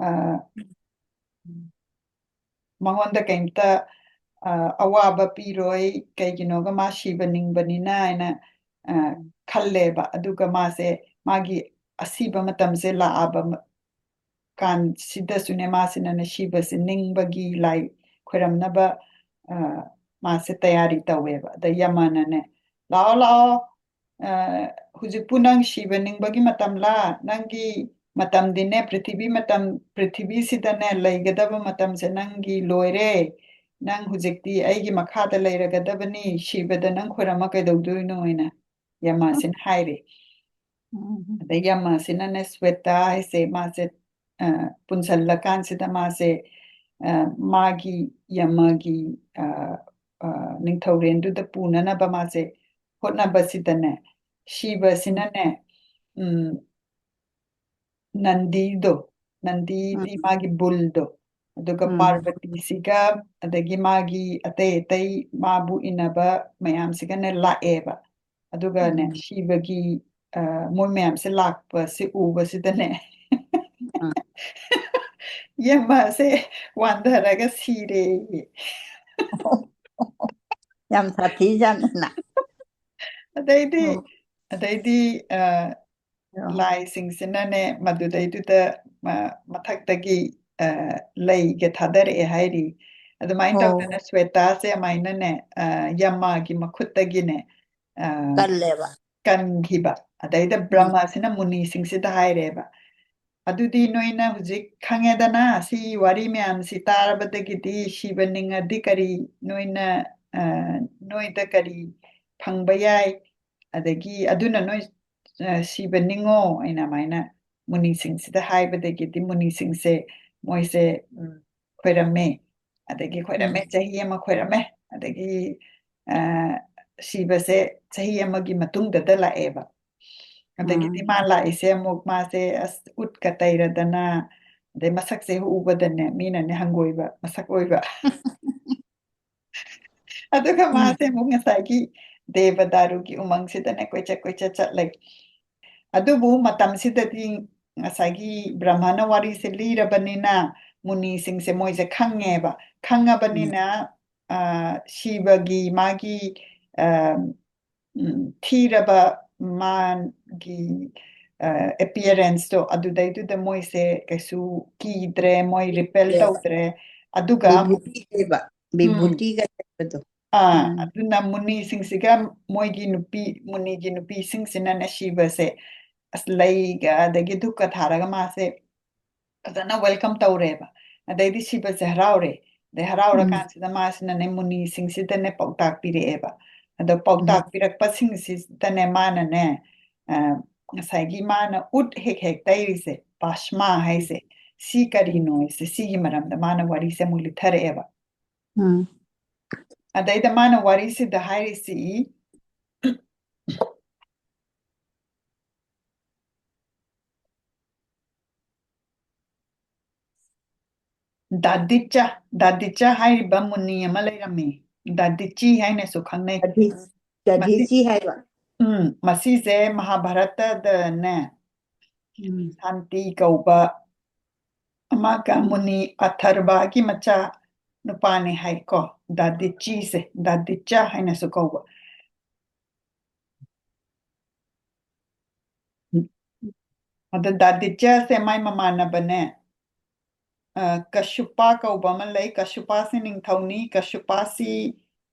ꯑ, ꯃꯉꯣꯟꯗ ꯀꯔꯤꯝꯇ, ꯑ, ꯑꯋꯥꯕ ꯄꯤꯔꯣꯏ, ꯀꯩꯒꯤꯅꯣꯒ ꯃꯥ ꯁꯤꯕ ꯅꯤꯡꯕꯅꯤꯅ ꯍꯥꯏꯅ, ꯑ, ꯈꯜꯂꯦꯕ꯫ ꯑꯗꯨꯒ ꯃꯥꯁꯦ ꯃꯥꯒꯤ ꯑꯁꯤꯕ ꯃꯇꯝꯁꯦ ꯂꯥꯛꯑꯕ ꯃ-, ꯀꯥꯟꯁꯤꯗꯁꯨꯅꯦ, ꯃꯥꯁꯤꯅꯅꯦ ꯁꯤꯕꯁꯦ ꯅꯤꯡꯕꯒꯤ ꯂꯥꯏ ꯈꯣꯏꯔꯝꯅꯕ, ꯑ, ꯃꯥꯁꯦ ꯇꯌꯥꯔꯤ ꯇꯧꯋꯦꯕ꯫ ꯑꯗ ꯌꯃꯅꯅꯦ, "ꯂꯥꯛꯑꯣ, ꯂꯥꯛꯑꯣ, ꯑ, ꯍꯧꯖꯤꯛꯄꯨ ꯅꯪ ꯁꯤꯕ ꯅꯤꯡꯕꯒꯤ ꯃꯇꯝꯂꯥ? ꯅꯪꯒꯤ, ꯃꯇꯝꯗꯤꯅꯦ, ꯄ꯭ꯔꯤꯊꯤꯕꯤ ꯃꯇꯝ, ꯄ꯭ꯔꯤꯊꯤꯕꯤꯁꯤꯗꯅꯦ ꯂꯩꯒꯗꯕ ꯃꯇꯝꯁꯦ ꯅꯪꯒꯤ ꯂꯣꯏꯔꯦ꯫ ꯅꯪ ꯍꯧꯖꯤꯛꯇꯤ ꯑꯩꯒꯤ ꯃꯈꯥꯗ ꯂꯩꯔꯒꯗꯕꯅꯤ, ꯁꯤꯕꯗ ꯅꯪ ꯈꯣꯏꯔꯝꯃ ꯀꯩꯗꯧꯗꯣꯏꯅꯣ ꯍꯥꯏꯅ ꯌꯃꯁꯤꯅ ꯍꯥꯏꯔꯦ꯫ ꯎꯝ꯫ ꯑꯗꯩ ꯌꯃꯁꯤꯅꯅꯦ ꯁ꯭ꯋꯦꯇꯥ ꯍꯥꯏꯁꯦ ꯃꯥꯁꯦ, ꯑ, ꯄꯨꯟꯁꯜꯂꯀꯥꯟꯁꯤꯗ ꯃꯥꯁꯦ, ꯑ, ꯃꯥꯒꯤ ꯌꯃꯒꯤ, ꯑ, ꯑ, ꯅꯤꯡꯊꯧꯔꯦꯟꯗꯨꯗ ꯄꯨꯅꯅꯕ ꯃꯥꯁꯦ ꯍꯣꯠꯅꯕꯁꯤꯗꯅꯦ, ꯁꯤꯕꯁꯤꯅꯅꯦ, ꯎꯝ, ꯅꯟꯗꯤꯗꯣ, ꯅꯟꯗꯤꯗꯤ ꯎꯝ꯫ ꯃꯥꯒꯤ ꯕꯨꯜꯗꯣ, ꯑꯗꯨꯒ ꯎꯝ꯫ ꯄꯥꯔꯕꯇꯤꯁꯤꯒ ꯑꯗꯒꯤ ꯃꯥꯒꯤ ꯑꯇꯩ ꯑꯇꯩ ꯃꯥꯕꯨ ꯏꯟꯅꯕ ꯃꯌꯥꯝꯁꯤꯒꯅꯦ ꯂꯥꯛꯑꯦꯕ꯫ ꯑꯗꯨꯒꯅꯦ, ꯎꯝ꯫ ꯁꯤꯕꯒꯤ, ꯑ, ꯃꯣꯏ ꯃꯌꯥꯝꯁꯦ ꯂꯥꯛꯄꯁꯦ ꯎꯕꯁꯤꯗꯅꯦ, ꯎꯝ꯫ ꯌꯃꯁꯦ ꯋꯥꯟꯊꯔꯒ ꯁꯤꯔꯦ꯫ ꯌꯥꯝ ꯁꯥꯊꯤꯖꯥꯠꯅꯤꯅ꯫ ꯑꯗꯩꯗꯤ, ꯎꯝ꯫ ꯑꯗꯩꯗꯤ, ꯑ, ꯑꯣ꯫ ꯂꯥꯏꯁꯤꯡꯁꯤꯅꯅꯦ, ꯃꯗꯨꯗꯩꯗꯨꯗ ꯃ-, ꯃꯊꯛꯇꯒꯤ, ꯑ, ꯂꯩꯒ ꯊꯥꯗꯔꯛꯑꯦ ꯍꯥꯏꯔꯤ꯫ ꯑꯗꯨꯃꯥꯏꯅ ꯑꯣ꯫ ꯇꯧꯗꯅ ꯁ꯭ꯋꯦꯇꯥꯁꯦ ꯑꯃꯥꯏꯅꯅꯦ, ꯑ, ꯌꯃꯒꯤ ꯃꯈꯨꯠꯇꯒꯤꯅꯦ, ꯑ, ꯀꯜꯂꯦꯕ꯫ ꯀꯟꯈꯤꯕ꯫ ꯑꯗꯩꯗ ꯎꯝ꯫ ꯕ꯭ꯔꯍ꯭ꯃꯁꯤꯅ ꯃꯨꯅꯤꯁꯤꯡꯁꯤꯗ ꯍꯥꯏꯔꯦꯕ, "ꯑꯗꯨꯗꯤ ꯅꯣꯏꯅ ꯍꯧꯖꯤꯛ ꯈꯪꯉꯦꯗꯅ, ꯁꯤ ꯋꯥꯔꯤ ꯃꯌꯥꯝꯁꯤ ꯇꯥꯔꯕꯗꯒꯤꯗꯤ ꯁꯤꯕ ꯅꯤꯡꯉꯗꯤ ꯀꯔꯤ ꯅꯣꯏꯅ, ꯑ, ꯅꯣꯏꯗ ꯀꯔꯤ ꯐꯪꯕ ꯌꯥꯏ? ꯑꯗꯒꯤ ꯑꯗꯨꯅ ꯅꯣꯏ, ꯑ, ꯁꯤꯕ ꯅꯤꯡꯉꯣ," ꯑꯩꯅ ꯑꯃꯥꯏꯅ ꯃꯨꯅꯤꯁꯤꯡꯁꯤꯗ ꯍꯥꯏꯕꯗꯒꯤꯗꯤ ꯃꯨꯅꯤꯁꯤꯡꯁꯦ ꯃꯣꯏꯁꯦ, ꯎꯝ, ꯈꯣꯏꯔꯝꯃꯦ꯫ ꯑꯗꯒꯤ ꯈꯣꯏꯔꯝꯃꯦ, ꯎꯝ꯫ ꯆꯍꯤ ꯑꯃ ꯈꯣꯏꯔꯝꯃꯦ꯫ ꯑꯗꯒꯤ, ꯑ, ꯁꯤꯕꯁꯦ ꯆꯍꯤ ꯑꯃꯒꯤ ꯃꯇꯨꯡꯗꯗ ꯂꯥꯛꯑꯦꯕ꯫ ꯑꯗꯒꯤꯗꯤ ꯎꯝ꯫ ꯃꯥ ꯂꯥꯛꯏꯁꯦ ꯑꯃꯨꯛ ꯃꯥꯁꯦ ꯑꯁ ꯎꯠꯀ ꯇꯩꯔꯗꯅ, ꯑꯗꯩ ꯃꯁꯛꯁꯦ ꯎꯕꯗꯅꯦ ꯃꯤꯅꯅꯦ ꯍꯪꯒꯣꯏꯕ ꯃꯁꯛ ꯑꯣꯏꯕ꯫ ꯑꯗꯨꯒ ꯎꯝ꯫ ꯃꯥꯁꯦ ꯑꯃꯨꯛ ꯉꯁꯥꯏꯒꯤ ꯗꯦꯕꯗꯥꯔꯨꯒꯤ ꯎꯃꯪꯁꯤꯗꯅꯦ ꯀꯣꯏꯆꯠ ꯀꯣꯏꯆꯠ ꯆꯠꯂꯦ꯫ ꯑꯗꯨꯕꯨ ꯃꯇꯝꯁꯤꯗꯗꯤ ꯉꯁꯥꯏꯒꯤ ꯕ꯭ꯔꯍ꯭ꯃꯅ ꯋꯥꯔꯤꯁꯦ ꯂꯤꯔꯕꯅꯤꯅ ꯃꯨꯅꯤꯁꯤꯡꯁꯦ ꯃꯣꯏꯁꯦ ꯈꯪꯉꯦꯕ꯫ ꯎꯝ꯫ ꯈꯪꯉꯕꯅꯤꯅ, ꯑ, ꯁꯤꯕꯒꯤ ꯃꯥꯒꯤ, ꯑ, ꯎꯝ, ꯊꯤꯔꯕ ꯃꯥꯒꯤ, ꯑ, appearanceꯇꯣ ꯑꯗꯨꯗꯩꯗꯨꯗ ꯃꯣꯏꯁꯦ ꯀꯩꯁꯨ ꯀꯤꯗ꯭ꯔꯦ, ꯃꯣꯏ repel ꯇꯧꯗ꯭ꯔꯦ꯫ ꯑꯗꯨꯒ ꯑꯃꯨꯛ ꯕꯤꯚꯨꯇꯤꯅꯦꯕ꯫ ꯎꯝ꯫ ꯕꯤꯚꯨꯇꯤꯒ ꯆꯠꯄꯗꯣ꯫ ꯑꯥ, ꯎꯝ꯫ ꯑꯗꯨꯅ ꯃꯨꯅꯤꯁꯤꯡꯁꯤꯒ ꯃꯣꯏꯒꯤ ꯅꯨꯄꯤ, ꯃꯨꯅꯤꯒꯤ ꯅꯨꯄꯤꯁꯤꯡꯁꯤꯅꯅꯦ ꯁꯤꯕꯁꯦ ꯑꯁ, ꯂꯩꯒ ꯑꯗꯒꯤ ꯙꯨꯞꯀ ꯊꯥꯔꯒ ꯃꯥꯁꯦ ꯐꯖꯅ welcome ꯇꯧꯔꯦꯕ꯫ ꯑꯗꯩꯗꯤ ꯁꯤꯕꯁꯦ ꯍꯔꯥꯎꯔꯦ꯫ ꯑꯗꯩ ꯍꯔꯥꯎꯔꯀꯥꯟꯁꯤꯗ ꯃꯥꯁꯤꯅꯅꯦ ꯃꯨꯅꯤꯁꯤꯡꯁꯤꯗꯅꯦ ꯄꯥꯎꯇꯥꯛ ꯄꯤꯔꯛꯑꯦꯕ꯫ ꯑꯗꯣ ꯄꯥꯎꯇꯥꯛ ꯄꯤꯔꯛꯄꯁꯤꯡꯁꯤꯗꯅꯦ ꯃꯥꯅꯅꯦ, ꯑ, ꯉꯁꯥꯏꯒꯤ ꯃꯥꯅ ꯎꯠ ꯍꯦꯛ ꯍꯦꯛ ꯇꯩꯔꯤꯁꯦ, ꯚꯁꯃ ꯍꯥꯏꯁꯦ, ꯁꯤ ꯀꯔꯤꯅꯣ ꯍꯥꯏꯁꯦ, ꯁꯤꯒꯤ ꯃꯔꯝꯗ ꯃꯥꯅ ꯋꯥꯔꯤꯁꯦ ꯑꯃꯨꯛ ꯂꯤꯊꯔꯛꯑꯦꯕ꯫ ꯎꯝ꯫ ꯑꯗꯩꯗ ꯃꯥꯅ ꯋꯥꯔꯤꯁꯤꯗ ꯍꯥꯏꯔꯤꯁꯤ, ꯗꯥꯗꯤꯆꯥ, ꯗꯥꯗꯤꯆꯥ ꯍꯥꯏꯔꯤꯕ ꯃꯨꯅꯤ ꯑꯃ ꯂꯩꯔꯝꯃꯤ꯫ ꯗꯥꯗꯤꯆꯤ ꯍꯥꯏꯅꯁꯨ ꯈꯪꯅꯩ꯫ ꯗꯥꯗꯤ-, ꯃꯁꯤ-, ꯗꯥꯗꯤꯆꯤ ꯍꯥꯏꯕ꯫ ꯎꯝ, ꯃꯁꯤꯁꯦ ꯃꯍꯥꯚꯥꯔꯠꯇꯗꯅꯦ, ꯎꯝ꯫ ꯁꯥꯟꯇꯤ ꯀꯧꯕ ꯑꯃꯒ ꯃꯨꯅꯤ ꯑꯊꯔꯕꯒꯤ ꯃꯆꯥ ꯅꯨꯄꯥꯅꯤ ꯍꯥꯏꯀꯣ, ꯗꯥꯗꯤꯆꯤꯁꯦ, ꯗꯥꯗꯤꯆꯥ ꯍꯥꯏꯅꯁꯨ ꯀꯧꯕ꯫ ꯑꯗ ꯗꯥꯗꯤꯆꯥꯁꯦ ꯃꯥꯏ ꯃꯃꯥꯟꯅꯕꯅꯦ, ꯑ, ꯀꯁꯨꯄꯥ ꯀꯧꯕ ꯑꯃ ꯂꯩ꯫ ꯀꯁꯨꯄꯥꯁꯤ ꯅꯤꯡꯊꯧꯅꯤ꯫ ꯀꯁꯨꯄꯥꯁꯤ,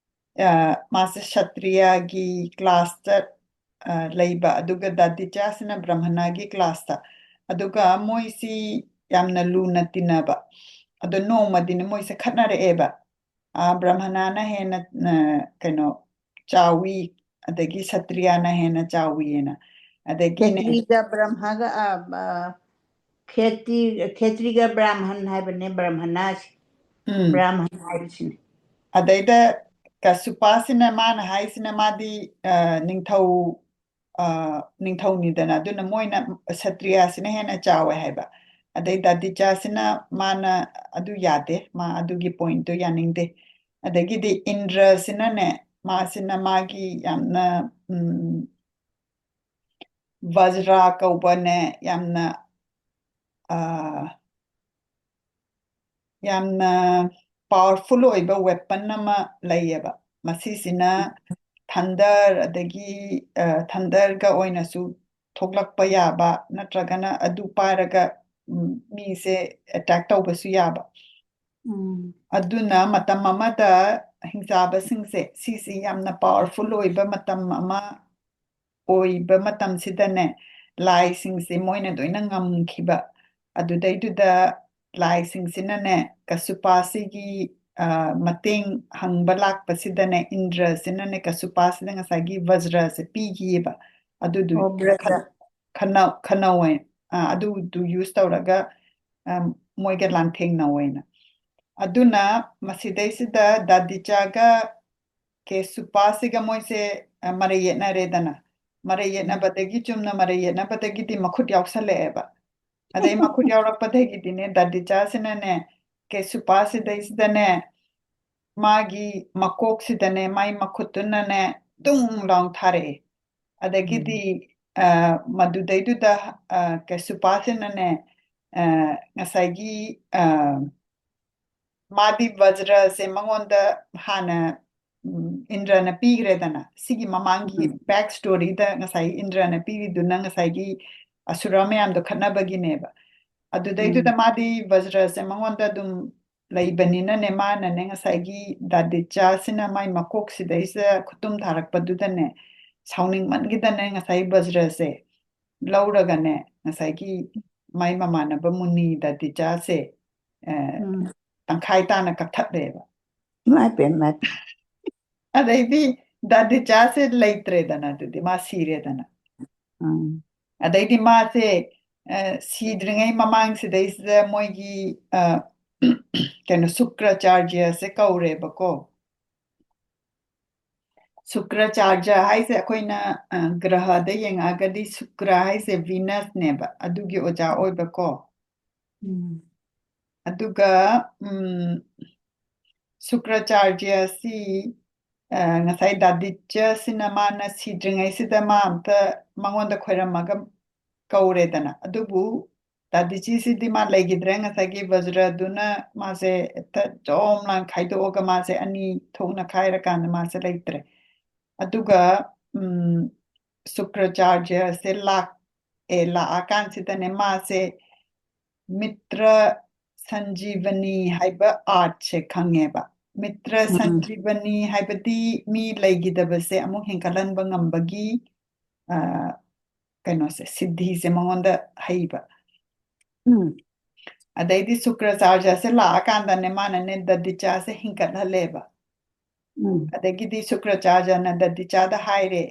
ꯑ, ꯃꯥꯁꯦ ꯁꯇ꯭ꯔꯤꯌꯥꯒꯤ classꯇ, ꯑ, ꯂꯩꯕ, ꯑꯗꯨꯒ ꯗꯥꯗꯤꯆꯥꯁꯤꯅ ꯕ꯭ꯔꯥꯍꯃꯅꯒꯤ classꯇ꯫ ꯑꯗꯨꯒ ꯃꯣꯏꯁꯤ ꯌꯥꯝꯅ ꯂꯨꯅ ꯇꯤꯟꯅꯕ꯫ ꯑꯗꯣ ꯅꯣꯡꯃꯗꯤꯅꯦ ꯃꯣꯏꯁꯦ ꯈꯠꯅꯔꯛꯑꯦꯕ꯫ ꯑ, ꯕ꯭ꯔꯥꯍꯃꯅꯅ ꯍꯦꯟꯅ, ꯑ, ꯀꯩꯅꯣ, ꯆꯥꯎꯏ, ꯑꯗꯒꯤ ꯁꯇ꯭ꯔꯤꯌꯥꯅ ꯍꯦꯟꯅ ꯆꯥꯎꯏꯅ꯫ ꯑꯗꯒꯤꯅꯦ ꯈꯦꯇ꯭ꯔꯤꯒ ꯕ꯭ꯔꯍ꯭ꯃꯒ, ꯑ, ꯑ, ꯈꯦꯇ꯭ꯔꯤ-, ꯈꯦꯇ꯭ꯔꯤꯒ ꯕ꯭ꯔꯥꯍꯃꯟ ꯍꯥꯏꯕꯅꯦ, ꯕ꯭ꯔꯥꯍꯃꯅꯁꯦ꯫ ꯎꯝ꯫ ꯕ꯭ꯔꯥꯍꯃꯟ ꯍꯥꯏꯕꯁꯤꯅꯦ꯫ ꯑꯗꯩꯗ ꯀꯁꯨꯄꯥꯁꯤꯅ ꯃꯥꯅ ꯍꯥꯏꯁꯤꯅ ꯃꯥꯗꯤ, ꯑ, ꯅꯤꯡꯊꯧ, ꯑ, ꯅꯤꯡꯊꯧꯅꯤꯗꯅ, ꯑꯗꯨꯅ ꯃꯣꯏꯅ ꯁꯇ꯭ꯔꯤꯌꯥꯁꯤꯅ ꯍꯦꯟꯅ ꯆꯥꯎꯋꯦ ꯍꯥꯏꯕ꯫ ꯑꯗꯩ ꯗꯥꯗꯤꯆꯥꯁꯤꯅ ꯃꯥꯅ ꯑꯗꯨ ꯌꯥꯗꯦ, ꯃꯥ ꯑꯗꯨꯒꯤ pointꯇꯣ ꯌꯥꯅꯤꯡꯗꯦ꯫ ꯑꯗꯒꯤꯗꯤ ꯏꯟꯗ꯭ꯔꯁꯤꯅꯅꯦ, ꯃꯥꯁꯤꯅ ꯃꯥꯒꯤ ꯌꯥꯝꯅ, ꯎꯝ, ꯚꯖ꯭ꯔꯥ ꯀꯧꯕꯅꯦ, ꯌꯥꯝꯅ, ꯑ, ꯌꯥꯝꯅ powerful ꯑꯣꯏꯕ weapon ꯑꯃ ꯂꯩꯌꯦꯕ꯫ ꯃꯁꯤꯁꯤꯅ thunder, ꯑꯗꯒꯤ, ꯑ, thunderꯒ ꯑꯣꯏꯅꯁꯨ ꯊꯣꯛꯂꯛꯄ ꯌꯥꯕ, ꯅꯠꯇ꯭ꯔꯒꯅ ꯑꯗꯨ ꯄꯥꯏꯔꯒ, ꯎꯝ, ꯃꯤꯁꯦ attack ꯇꯧꯕꯁꯨ ꯌꯥꯕ꯫ ꯎꯝ꯫ ꯑꯗꯨꯅ ꯃꯇꯝ ꯑꯃꯗ ꯍꯤꯡꯆꯥꯕꯁꯤꯡꯁꯦ, ꯁꯤꯁꯤ ꯌꯥꯝꯅ powerful ꯑꯣꯏꯕ ꯃꯇꯝ ꯑꯃ ꯑꯣꯏꯕ ꯃꯇꯝꯁꯤꯗꯅꯦ, ꯂꯥꯏꯁꯤꯡꯁꯦ ꯃꯣꯏꯅ ꯂꯣꯏꯅ ꯉꯝꯈꯤꯕ꯫ ꯑꯗꯨꯗꯩꯗꯨꯗ ꯂꯥꯏꯁꯤꯡꯁꯤꯅꯅꯦ, ꯀꯁꯨꯄꯥꯁꯤꯒꯤ, ꯑ, ꯃꯇꯦꯡ ꯍꯪꯕ ꯂꯥꯛꯄꯁꯤꯗꯅꯦ, ꯏꯟꯗ꯭ꯔꯁꯤꯅꯅꯦ, ꯀꯁꯨꯄꯥꯁꯤꯗ ꯉꯁꯥꯏꯒꯤ ꯚꯖ꯭ꯔꯁꯦ ꯄꯤꯈꯤꯑꯕ꯫ ꯑꯗꯨꯗꯨ ꯑꯣ, ꯕ꯭ꯔꯖ꯫ ꯈꯟ-, ꯈꯟꯅꯧ-, ꯈꯟꯅꯧꯋꯦ꯫ ꯑ, ꯑꯗꯨꯗꯨ use ꯇꯧꯔꯒ, ꯑ, ꯃꯣꯏꯒ ꯂꯥꯟꯊꯦꯡꯅꯧꯋꯦꯅ꯫ ꯑꯗꯨꯅ ꯃꯁꯤꯗꯩꯁꯤꯗ ꯗꯥꯗꯤꯆꯥꯒ ꯀꯦꯁꯨꯄꯥꯁꯤꯒ ꯃꯣꯏꯁꯦ, ꯑ, ꯃꯔꯩ ꯌꯦꯠꯅꯔꯦꯗꯅ꯫ ꯃꯔꯩ ꯎꯝ꯫ ꯌꯦꯠꯅꯕꯗꯒꯤ, ꯆꯨꯝꯅ ꯃꯔꯩ ꯌꯦꯠꯅꯕꯗꯒꯤꯗꯤ ꯃꯈꯨꯠ ꯌꯥꯎꯁꯜꯂꯛꯑꯦꯕ꯫ ꯑꯗꯩ ꯃꯈꯨꯠ ꯌꯥꯎꯔꯛꯄꯗꯒꯤꯗꯤꯅꯦ, ꯗꯥꯗꯤꯆꯥꯁꯤꯅꯅꯦ, ꯀꯦꯁꯨꯄꯥꯁꯤꯗꯩꯁꯤꯗꯅꯦ, ꯃꯥꯒꯤ ꯃꯀꯣꯛꯁꯤꯗꯅꯦ, ꯃꯥꯏ ꯃꯈꯨꯠꯇꯨꯅꯅꯦ, ꯗꯨꯡ ꯂꯥꯎ ꯊꯥꯔꯛꯑꯦ꯫ ꯑꯗꯒꯤꯗꯤ, ꯎꯝ꯫ ꯑ, ꯃꯗꯨꯗꯩꯗꯨꯗ, ꯑ, ꯀꯦꯁꯨꯄꯥꯁꯤꯅꯅꯦ, ꯑ, ꯉꯁꯥꯏꯒꯤ, ꯑ, ꯃꯥꯗꯤ ꯚꯖ꯭ꯔꯁꯦ ꯃꯉꯣꯟꯗ ꯍꯥꯟꯅ, ꯎꯝ, ꯏꯟꯗ꯭ꯔꯅ ꯄꯤꯈ꯭ꯔꯦꯗꯅ꯫ ꯁꯤꯒꯤ ꯃꯃꯥꯡꯒꯤ ꯎꯝ꯫ Back storyꯗ ꯉꯁꯥꯏ ꯏꯟꯗ꯭ꯔꯅ ꯄꯤꯔꯤꯗꯨꯅ ꯉꯁꯥꯏꯒꯤ ꯑꯁꯨꯔ ꯃꯌꯥꯝꯗꯣ ꯈꯠꯅꯕꯒꯤꯅꯦꯕ꯫ ꯑꯗꯨꯗꯩꯗꯨꯗ ꯎꯝ꯫ ꯃꯥꯗꯤ ꯚꯖ꯭ꯔꯁꯦ ꯃꯉꯣꯟꯗ ꯑꯗꯨꯝ ꯂꯩꯕꯅꯤꯅꯅꯦ, ꯃꯥꯅꯅꯦ ꯉꯁꯥꯏꯒꯤ ꯗꯥꯗꯤꯆꯥꯁꯤꯅ ꯃꯥꯏ ꯃꯀꯣꯛꯁꯤꯗꯩꯁꯤꯗ ꯈꯨꯇꯨꯝ ꯊꯥꯔꯛꯄꯗꯨꯗꯅꯦ, ꯁꯥꯎꯅꯤꯡꯃꯟꯈꯤꯗꯅꯦ ꯉꯁꯥꯏ ꯚꯖ꯭ꯔꯁꯦ ꯂꯧꯔꯒꯅꯦ, ꯉꯁꯥꯏꯒꯤ ꯃꯥꯏ ꯃꯃꯥꯟꯅꯕ ꯃꯨꯅꯤ ꯗꯥꯗꯤꯆꯥꯁꯦ, ꯑ, ꯎꯝ꯫ ꯇꯪꯈꯥꯏ ꯇꯥꯅ ꯀꯛꯊꯠꯂꯦꯕ꯫ ꯏꯃꯥꯏ ꯄꯦꯝꯃ꯫ ꯑꯗꯩꯗꯤ ꯗꯥꯗꯤꯆꯥꯁꯦ ꯂꯩꯇ꯭ꯔꯦꯗꯅ, ꯑꯗꯨꯗꯤ ꯃꯥ ꯁꯤꯔꯦꯗꯅ꯫ ꯎꯝ꯫ ꯑꯗꯩꯗꯤ ꯃꯥꯁꯦ, ꯑ, ꯁꯤꯗ꯭ꯔꯤꯉꯩ ꯃꯃꯥꯡꯁꯤꯗꯩꯁꯤꯗ ꯃꯣꯏꯒꯤ, ꯑ, ꯀꯩꯅꯣ, ꯁꯨꯀ꯭ꯔꯥꯆꯥꯔꯖ꯭ꯌꯁꯦ ꯀꯧꯔꯦꯕꯀꯣ꯫ ꯁꯨꯀ꯭ꯔꯥꯆꯥꯔꯖ ꯍꯥꯏꯁꯦ ꯑꯩꯈꯣꯏꯅ, ꯑ, ꯒ꯭ꯔꯍꯗ ꯌꯦꯡꯉꯛꯑꯒꯗꯤ ꯁꯨꯀ꯭ꯔ ꯍꯥꯏꯁꯦ Venusꯅꯦꯕ, ꯑꯗꯨꯒꯤ ꯑꯣꯖꯥ ꯑꯣꯏꯕꯀꯣ꯫ ꯎꯝ꯫ ꯑꯗꯨꯒ, ꯎꯝ, ꯁꯨꯀ꯭ꯔꯥꯆꯥꯔꯖ꯭ꯌꯁꯤ, ꯑ, ꯉꯁꯥꯏ ꯗꯥꯗꯤꯆꯁꯤꯅ ꯃꯥꯅ ꯁꯤꯗ꯭ꯔꯤꯉꯩꯁꯤꯗ ꯃꯥ ꯑꯝꯇ ꯃꯉꯣꯟꯗ ꯈꯣꯏꯔꯝꯃꯒ ꯀꯧꯔꯦꯗꯅ꯫ ꯑꯗꯨꯕꯨ ꯗꯥꯗꯤꯆꯤꯁꯤꯗꯤ ꯃꯥ ꯂꯩꯈꯤꯗ꯭ꯔꯦ꯫ ꯉꯁꯥꯏꯒꯤ ꯚꯖ꯭ꯔꯗꯨꯅ ꯃꯥꯁꯦ ꯍꯦꯛꯇ ꯖꯣꯝ ꯂꯥꯎꯅ ꯈꯥꯏꯗꯣꯛꯑꯒ ꯃꯥꯁꯦ ꯑꯅꯤ ꯊꯣꯛꯅ ꯈꯥꯏꯔꯀꯥꯟꯗ ꯃꯥꯁꯦ ꯂꯩꯇ꯭ꯔꯦ꯫ ꯑꯗꯨꯒ, ꯎꯝ, ꯁꯨꯀ꯭ꯔꯥꯆꯥꯔꯖꯁꯦ ꯂꯥꯛ-, ꯑꯦ, ꯂꯥꯛꯑꯀꯥꯟꯁꯤꯗꯅꯦ ꯃꯥꯁꯦ ꯃꯤꯇ꯭ꯔ ꯁꯟꯖꯤꯕꯅꯤ ꯍꯥꯏꯕ artꯁꯦ ꯈꯪꯉꯦꯕ꯫ ꯃꯤꯇ꯭ꯔ ꯎꯝ꯫ ꯁꯟꯖꯤꯕꯅꯤ ꯍꯥꯏꯕꯗꯤ ꯃꯤ ꯂꯩꯈꯤꯗꯕꯁꯦ ꯑꯃꯨꯛ ꯍꯦꯟꯒꯠꯍꯟꯕ ꯉꯝꯕꯒꯤ, ꯑ, ꯀꯩꯅꯣꯁꯦ, ꯁꯤꯗꯤꯁꯦ ꯃꯉꯣꯟꯗ ꯍꯩꯕ꯫ ꯎꯝ ꯑꯗꯩꯗꯤ ꯁꯨꯀ꯭ꯔꯥꯆꯥꯔꯌꯁꯦ ꯂꯥꯛꯑꯀꯥꯟꯗꯅꯦ, ꯃꯥꯅꯅꯦ ꯗꯗꯤꯆꯥꯁꯦ ꯍꯤꯡꯀꯠꯍꯜꯂꯦꯕ꯫ ꯎꯝ ꯑꯗꯒꯤꯗꯤ ꯁꯨꯀ꯭ꯔꯥꯆꯥꯔꯌꯅ ꯗꯗꯤꯆꯥꯗ ꯍꯥꯏꯔꯦ,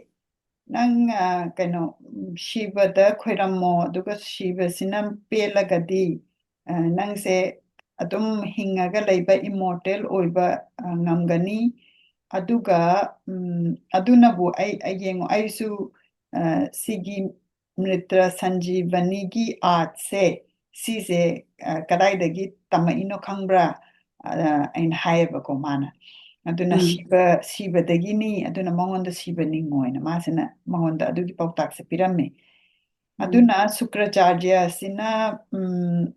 "ꯅꯪ, ꯑ, ꯀꯩꯅꯣ, ꯎꯝ, ꯁꯤꯕꯗ ꯈꯣꯏꯔꯝꯃꯣ, ꯑꯗꯨꯒ ꯁꯤꯕꯁꯤꯅ ꯄꯦꯜꯂꯒꯗꯤ, ꯑ, ꯅꯪꯁꯦ ꯑꯗꯨꯝ ꯍꯤꯡꯉꯒ ꯂꯩꯕ, ꯏꯃꯣꯔꯇꯦꯜ ꯑꯣꯏꯕ, ꯑ, ꯉꯝꯒꯅꯤ꯫ ꯑꯗꯨꯒ, ꯎꯝ, ꯑꯗꯨꯅꯕꯨ ꯑꯩ, ꯑꯩ ꯌꯦꯡꯉꯣ, ꯑꯩꯁꯨ, ꯑ, ꯁꯤꯒꯤ ꯃ꯭ꯔꯤꯇ꯭ꯔ ꯁꯟꯖꯤꯕꯅꯤꯒꯤ ꯑꯥꯔꯠꯁꯦ, ꯁꯤꯁꯦ, ꯑ, ꯀꯗꯥꯏꯗꯒꯤ ꯇꯝꯃꯛꯏꯅꯣ ꯈꯪꯕ꯭ꯔꯥ?" ꯑ, ꯑꯩꯅ ꯍꯥꯏꯌꯦꯕꯀꯣ ꯃꯥꯅ꯫ ꯑꯗꯨꯅ ꯎꯝ ꯁꯤꯕ, ꯁꯤꯕꯗꯒꯤꯅꯤ, ꯑꯗꯨꯅ ꯃꯉꯣꯟꯗ ꯁꯤꯕ ꯅꯤꯡꯉꯣꯅ ꯃꯥꯁꯤꯅ ꯃꯉꯣꯟꯗ ꯑꯗꯨꯒꯤ ꯄꯥꯎꯇꯥꯛꯁꯦ ꯄꯤꯔꯝꯃꯦ꯫ ꯎꯝ ꯑꯗꯨꯅ ꯁꯨꯀ꯭ꯔꯥꯆꯥꯔꯌꯁꯤꯅ, ꯎꯝ,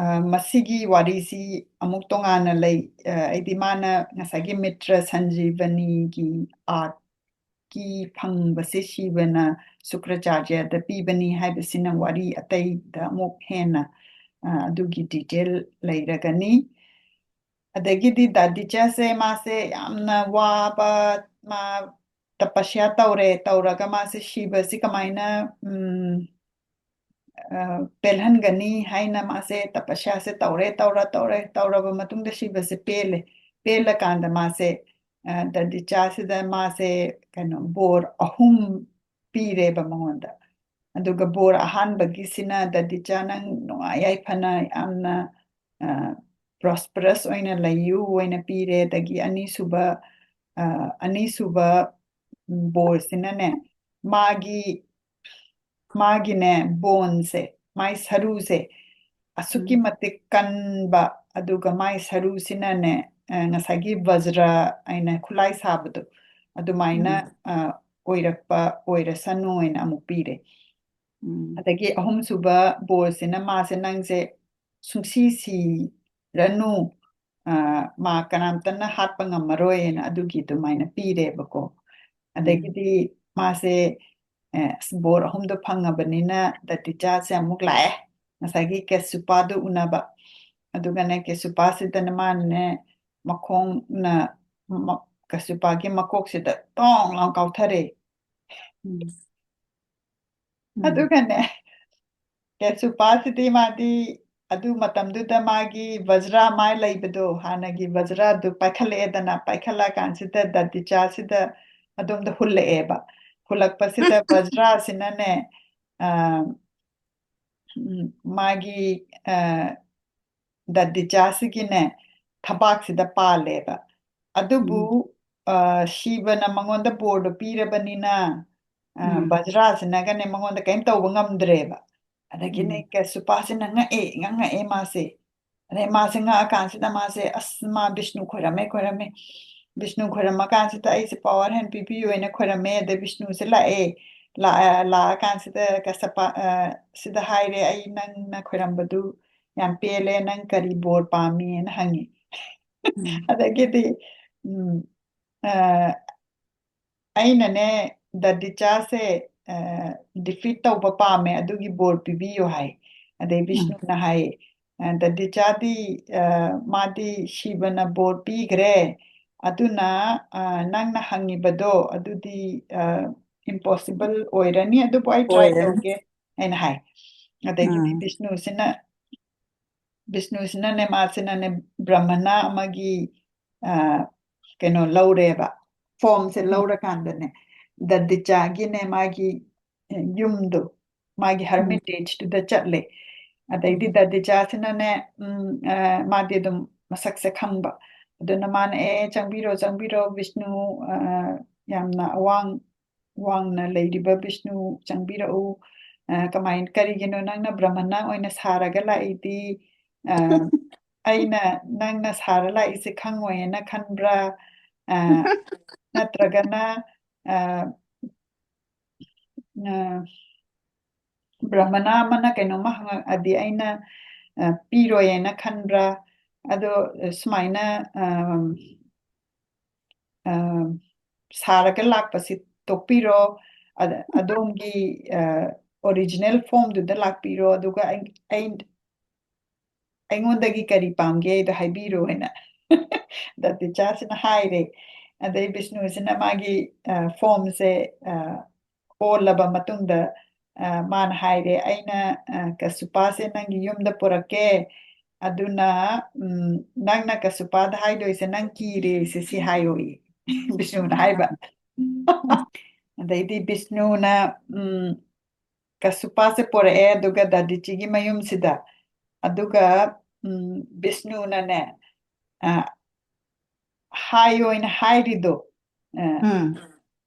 ꯑ, ꯃꯁꯤꯒꯤ ꯋꯥꯔꯤꯁꯤ ꯑꯃꯨꯛ ꯇꯣꯉꯥꯟꯅ ꯂꯩ꯫ ꯑ, ꯑꯩꯗꯤ ꯃꯥꯅ ꯉꯁꯥꯏꯒꯤ ꯃꯤꯇ꯭ꯔ ꯁꯟꯖꯤꯕꯅꯤꯒꯤ ꯑꯥꯔꯠꯀꯤ ꯐꯪꯕꯁꯦ ꯁꯤꯕꯅ ꯁꯨꯀ꯭ꯔꯥꯆꯥꯔꯌꯗ ꯄꯤꯕꯅꯤ ꯍꯥꯏꯕꯁꯤꯅ ꯋꯥꯔꯤ ꯑꯇꯩꯗ ꯑꯃꯨꯛ ꯍꯦꯟꯅ, ꯑ, ꯑꯗꯨꯒꯤ ꯗꯤꯇꯦꯜ ꯂꯩꯔꯒꯅꯤ꯫ ꯑꯗꯒꯤꯗꯤ ꯗꯥꯗꯤꯆꯥꯁꯦ ꯃꯥꯁꯦ ꯌꯥꯝꯅ ꯋꯥꯕ, ꯃꯥ ꯇꯄꯁ꯭ꯌꯥ ꯇꯧꯔꯦ, ꯇꯧꯔꯒ ꯃꯥꯁꯦ ꯁꯤꯕꯁꯤ ꯀꯃꯥꯏꯅ, ꯎꯝ, ꯑ, ꯄꯦꯜꯍꯟꯒꯅꯤ ꯍꯥꯏꯅ ꯃꯥꯁꯦ ꯇꯄꯁ꯭ꯌꯥꯁꯦ ꯇꯧꯔꯦ, ꯇꯧꯔ, ꯇꯧꯔꯦ, ꯇꯧꯔꯕ ꯃꯇꯨꯡꯗ ꯁꯤꯕꯁꯦ ꯄꯦꯜꯂꯦ꯫ ꯄꯦꯜꯂꯀꯥꯟꯗ ꯃꯥꯁꯦ, ꯑ, ꯗꯗꯤꯆꯥꯁꯤꯗ ꯃꯥꯁꯦ, ꯀꯩꯅꯣ, ꯕꯣꯔ ꯑꯍꯨꯝ ꯄꯤꯔꯦꯕ ꯃꯉꯣꯟꯗ꯫ ꯑꯗꯨꯒ ꯕꯣꯔ ꯑꯍꯥꯟꯕꯒꯤꯁꯤꯅ, "ꯗꯗꯤꯆꯥ, ꯅꯪ ꯅꯨꯡꯉꯥꯏ ꯌꯥꯏꯐꯅ ꯌꯥꯝꯅ, ꯑ, ꯄ꯭ꯔꯣꯁꯄꯔꯁ ꯑꯣꯏꯅ ꯂꯩꯌꯨ" ꯑꯣꯏꯅ ꯄꯤꯔꯦ꯫ ꯑꯗꯒꯤ ꯑꯅꯤꯁꯨꯕ, ꯑ, ꯑꯅꯤꯁꯨꯕ, ꯎꯝ, ꯕꯣꯔꯁꯤꯅꯅꯦ, ꯃꯥꯒꯤ, ꯃꯥꯒꯤꯅꯦ, ꯕꯣꯟꯁꯦ, ꯃꯥꯏ ꯁꯔꯨꯁꯦ ꯑꯁꯨꯛꯀꯤ ꯎꯝ ꯃꯇꯤꯛ ꯀꯟꯕ, ꯑꯗꯨꯒ ꯃꯥꯏ ꯁꯔꯨꯁꯤꯅꯅꯦ, ꯑ, ꯉꯁꯥꯏꯒꯤ ꯚꯖ꯭ꯔ ꯍꯥꯏꯅ ꯈꯨꯠꯂꯥꯏ ꯁꯥꯕꯗꯣ, ꯑꯗꯨꯃꯥꯏꯅ, ꯎꯝ ꯑ, ꯑꯣꯏꯔꯛꯄ ꯑꯣꯏꯔꯁꯅꯨ ꯍꯥꯏꯅ ꯑꯃꯨꯛ ꯄꯤꯔꯦ꯫ ꯎꯝ ꯑꯗꯒꯤ ꯑꯍꯨꯝꯁꯨꯕ ꯕꯣꯔꯁꯤꯅ ꯃꯥꯁꯦ, "ꯅꯪꯁꯦ ꯁꯨꯡꯁꯤ ꯁꯤꯔꯅꯨ, ꯑ, ꯃꯥ ꯀꯅꯥꯝꯇꯅ ꯍꯥꯠꯄ ꯉꯝꯃꯔꯣꯏꯅ" ꯑꯗꯨꯒꯤ ꯑꯗꯨꯃꯥꯏꯅ ꯄꯤꯔꯦꯕꯀꯣ꯫ ꯎꯝ ꯑꯗꯒꯤꯗꯤ ꯃꯥꯁꯦ, ꯑ, ꯑꯁ, ꯕꯣꯔ ꯑꯍꯨꯝꯗꯣ ꯐꯪꯉꯕꯅꯤꯅ ꯗꯗꯤꯆꯥꯁꯦ ꯑꯃꯨꯛ ꯂꯥꯛꯑꯦ, ꯉꯁꯥꯏꯒꯤ ꯀꯦꯁꯨꯄꯥꯗꯣ ꯎꯅꯕ꯫ ꯑꯗꯨꯒꯅꯦ, ꯀꯦꯁꯨꯄꯥꯁꯤꯗꯅ ꯃꯥꯅꯅꯦ, ꯃꯈꯣꯡꯅ ꯃ-, ꯀꯁꯨꯄꯥꯒꯤ ꯃꯀꯣꯛꯁꯤꯗ ꯇꯣꯡ ꯂꯥꯎ ꯀꯥꯎꯊꯔꯦ꯫ ꯎꯝ꯫ ꯑꯗꯨꯒꯅꯦ, ꯀꯁꯨꯄꯥꯁꯤꯗꯤ ꯃꯥꯗꯤ ꯑꯗꯨ ꯃꯇꯝꯗꯨꯗ ꯃꯥꯒꯤ ꯕꯖ꯭ꯔꯥ ꯃꯥꯏ ꯂꯩꯕꯗꯣ, ꯍꯥꯟꯅꯒꯤ ꯕꯖ꯭ꯔꯥꯗꯨ ꯄꯥꯏꯈꯠꯂꯛꯑꯦꯗꯅ, ꯄꯥꯏꯈꯠꯂꯛꯑꯀꯥꯟꯁꯤꯗ ꯗꯗꯤꯆꯥꯁꯤꯗ ꯑꯗꯣꯝꯗ ꯍꯨꯜꯂꯛꯑꯦꯕ꯫ ꯍꯨꯜꯂꯛꯄꯁꯤꯗ ꯕꯖ꯭ꯔꯥꯁꯤꯅꯅꯦ, ꯑ, ꯎꯝ, ꯃꯥꯒꯤ, ꯑ, ꯗꯗꯤꯆꯥꯁꯤꯒꯤꯅꯦ, ꯊꯕꯥꯛꯁꯤꯗ ꯄꯥꯜꯂꯦꯕ꯫ ꯑꯗꯨꯕꯨ, ꯎꯝ꯫ ꯑ, ꯁꯤꯕꯅ ꯃꯉꯣꯟꯗ ꯕꯣꯔꯗꯣ ꯄꯤꯔꯕꯅꯤꯅ, ꯑ, ꯎꯝ꯫ ꯕꯖ꯭ꯔꯥꯁꯤꯅꯒꯅꯦ ꯃꯉꯣꯟꯗ ꯀꯔꯤꯝ ꯇꯧꯕ ꯉꯝꯗ꯭ꯔꯦꯕ꯫ ꯑꯗꯒꯤꯅꯦ ꯎꯝ꯫ ꯀꯁꯨꯄꯥꯁꯤꯅ ꯉꯛꯑꯦ, ꯉꯛꯉꯛꯑꯦ ꯃꯥꯁꯦ꯫ ꯑꯗꯩ ꯃꯥꯁꯦ ꯉꯛꯑꯀꯥꯟꯁꯤꯗ ꯃꯥꯁꯦ, "ꯑꯁ, ꯃꯥ ꯕꯤꯁꯅꯨ ꯈꯣꯏꯔꯝꯃꯦ, ꯈꯣꯏꯔꯝꯃꯦ꯫ ꯕꯤꯁꯅꯨ ꯈꯣꯏꯔꯝꯃꯀꯥꯟꯁꯤꯗ ꯑꯩꯁꯦ power hand ꯄꯤꯕꯤꯌꯨ" ꯍꯥꯏꯅ ꯈꯣꯏꯔꯝꯃꯦ꯫ ꯑꯗꯩ ꯕꯤꯁꯅꯨꯁꯦ ꯂꯥꯛꯑꯦ꯫ ꯂꯥꯛꯑ-, ꯂꯥꯛꯑꯀꯥꯟꯁꯤꯗ ꯀꯁꯄ-, ꯑ, ꯁꯤꯗ ꯍꯥꯏꯔꯦ, "ꯑꯩ ꯅꯪꯅ ꯈꯣꯏꯔꯝꯕꯗꯨ ꯌꯥꯝ ꯄꯦꯜꯂꯦ, ꯅꯪ ꯀꯔꯤ ꯕꯣꯔ ꯄꯥꯝꯃꯤ?" ꯍꯥꯏꯅ ꯍꯪꯉꯤ꯫ ꯎꯝ꯫ ꯑꯗꯒꯤꯗꯤ, ꯎꯝ, ꯑ, ꯑꯩꯅꯅꯦ, ꯗꯗꯤꯆꯥꯁꯦ, ꯑ, defeat ꯇꯧꯕ ꯄꯥꯝꯃꯦ, ꯑꯗꯨꯒꯤ ꯕꯣꯔ ꯄꯤꯕꯤꯌꯨ ꯍꯥꯏ꯫ ꯑꯗꯩ ꯎꯝ꯫ ꯕꯤꯁꯅꯨꯅ ꯍꯥꯏ, ꯑ, "ꯗꯗꯤꯆꯥꯗꯤ, ꯑ, ꯃꯥꯗꯤ ꯁꯤꯕꯅ ꯕꯣꯔ ꯄꯤꯈ꯭ꯔꯦ, ꯑꯗꯨꯅ, ꯑ, ꯅꯪꯅ ꯍꯪꯉꯤꯕꯗꯣ ꯑꯗꯨꯗꯤ, ꯑ, impossible ꯑꯣꯏꯔꯅꯤ, ꯑꯗꯨꯕꯨ ꯑꯩ try ꯑꯣꯏꯔꯅꯤ꯫ ꯇꯧꯒꯦ" ꯍꯥꯏꯅ ꯍꯥꯏ꯫ ꯑꯗꯒꯤꯗꯤ ꯎꯝ꯫ ꯕꯤꯁꯅꯨꯁꯤꯅ, ꯕꯤꯁꯅꯨꯁꯤꯅꯅꯦ, ꯃꯥꯁꯤꯅꯅꯦ, ꯕ꯭ꯔꯍꯃꯅ ꯑꯃꯒꯤ, ꯑ, ꯀꯩꯅꯣ ꯂꯧꯔꯦꯕ, formꯁꯦ ꯎꯝ꯫ ꯂꯧꯔꯀꯥꯟꯗꯅꯦ, ꯗꯗꯤꯆꯥꯒꯤꯅꯦ, ꯃꯥꯒꯤ, ꯑ, ꯌꯨꯝꯗꯣ, ꯃꯥꯒꯤ ꯎꯝ꯫ Hermitageꯇꯨꯗ ꯆꯠꯂꯦ꯫ ꯑꯗꯩꯗꯤ ꯎꯝ꯫ ꯗꯗꯤꯆꯥꯁꯤꯅꯅꯦ, ꯎꯝ, ꯑ, ꯃꯥꯗꯤ ꯑꯗꯨꯝ ꯃꯁꯛꯁꯦ ꯈꯪꯕ꯫ ꯑꯗꯨꯅ ꯃꯥꯅ, "ꯑꯦ, ꯆꯪꯕꯤꯔꯣ, ꯆꯪꯕꯤꯔꯣ, ꯕꯤꯁꯅꯨ, ꯑ, ꯌꯥꯝꯅ ꯑꯋꯥꯡ ꯋꯥꯡꯅ ꯂꯩꯔꯤꯕ ꯕꯤꯁꯅꯨ ꯆꯪꯕꯤꯔꯛꯎ꯫ ꯑ, ꯀꯃꯥꯏ-, ꯀꯔꯤꯒꯤꯅꯣ ꯅꯪꯅ ꯕ꯭ꯔꯍꯃꯅ ꯑꯣꯏꯅ ꯁꯥꯔꯒ ꯂꯥꯛꯏꯗꯤ? ꯑ, ꯑꯩꯅ ꯅꯪꯅ ꯁꯥꯔ ꯂꯥꯛꯏꯁꯦ ꯈꯪꯉꯣꯏꯅ ꯈꯟꯕ꯭ꯔꯥ? ꯑ, ꯅꯠꯇ꯭ꯔꯒꯅ, ꯑ, ꯑ, ꯕ꯭ꯔꯍꯃꯅ ꯑꯃꯅ ꯀꯩꯅꯣꯝꯃ ꯍꯪꯉꯛꯑꯗꯤ ꯑꯩꯅ, ꯑ, ꯄꯤꯔꯣꯏꯅ ꯈꯟꯕ꯭ꯔꯥ?" ꯑꯗꯣ, ꯑ, ꯁꯨꯃꯥꯏꯅ, ꯑ, ꯑ, ꯁꯥꯔꯒ ꯂꯥꯛꯄꯁꯤ ꯇꯣꯛꯄꯤꯔꯣ꯫ ꯑꯗ-, ꯑꯗꯣꯝꯒꯤ, ꯑ, original formꯗꯨꯗ ꯂꯥꯛꯄꯤꯔꯣ, ꯑꯗꯨꯒ ꯑꯩ, ꯑꯩ, "ꯑꯩꯉꯣꯟꯗꯒꯤ ꯀꯔꯤ ꯄꯥꯝꯒꯦ ꯍꯥꯏꯗꯣ ꯍꯥꯏꯕꯤꯔꯣ" ꯍꯥꯏꯅ ꯗꯗꯤꯆꯥꯁꯤꯅ ꯍꯥꯏꯔꯦ꯫ ꯑꯗꯩ ꯕꯤꯁꯅꯨꯁꯤꯅ ꯃꯥꯒꯤ ꯐꯣꯝꯁꯦ ꯑꯣꯜꯂꯕ ꯃꯇꯨꯡꯗ, ꯑ, ꯃꯥꯅ ꯍꯥꯏꯔꯦ, "ꯑꯩꯅ, ꯑ, ꯀꯁꯨꯄꯥꯁꯦ ꯅꯪꯒꯤ ꯌꯨꯝꯗ ꯄꯨꯔꯛꯀꯦ, ꯑꯗꯨꯅ, ꯎꯝ, ꯅꯪꯅ ꯀꯁꯨꯄꯥꯗ ꯍꯥꯏꯗꯣꯏꯁꯦ ꯅꯪ ꯀꯤꯔꯦ, ꯁꯤ ꯁꯤ ꯍꯥꯏꯌꯣꯌꯦ꯫" ꯕꯤꯁꯅꯨꯅ ꯍꯥꯏꯕ꯫ ꯑꯗꯩꯗꯤ ꯕꯤꯁꯅꯨꯅ, ꯎꯝ, ꯀꯁꯨꯄꯥꯁꯦ ꯄꯣꯔꯛꯑꯦ, ꯑꯗꯨꯒ ꯗꯥꯗꯤꯆꯤꯒꯤ ꯃꯌꯨꯝꯁꯤꯗ, ꯑꯗꯨꯒ, ꯎꯝ, ꯕꯤꯁꯅꯨꯅꯅꯦ, ꯑ, ꯍꯥꯏꯌꯣꯅ ꯍꯥꯏꯔꯤꯗꯣ, ꯑ, ꯎꯝ꯫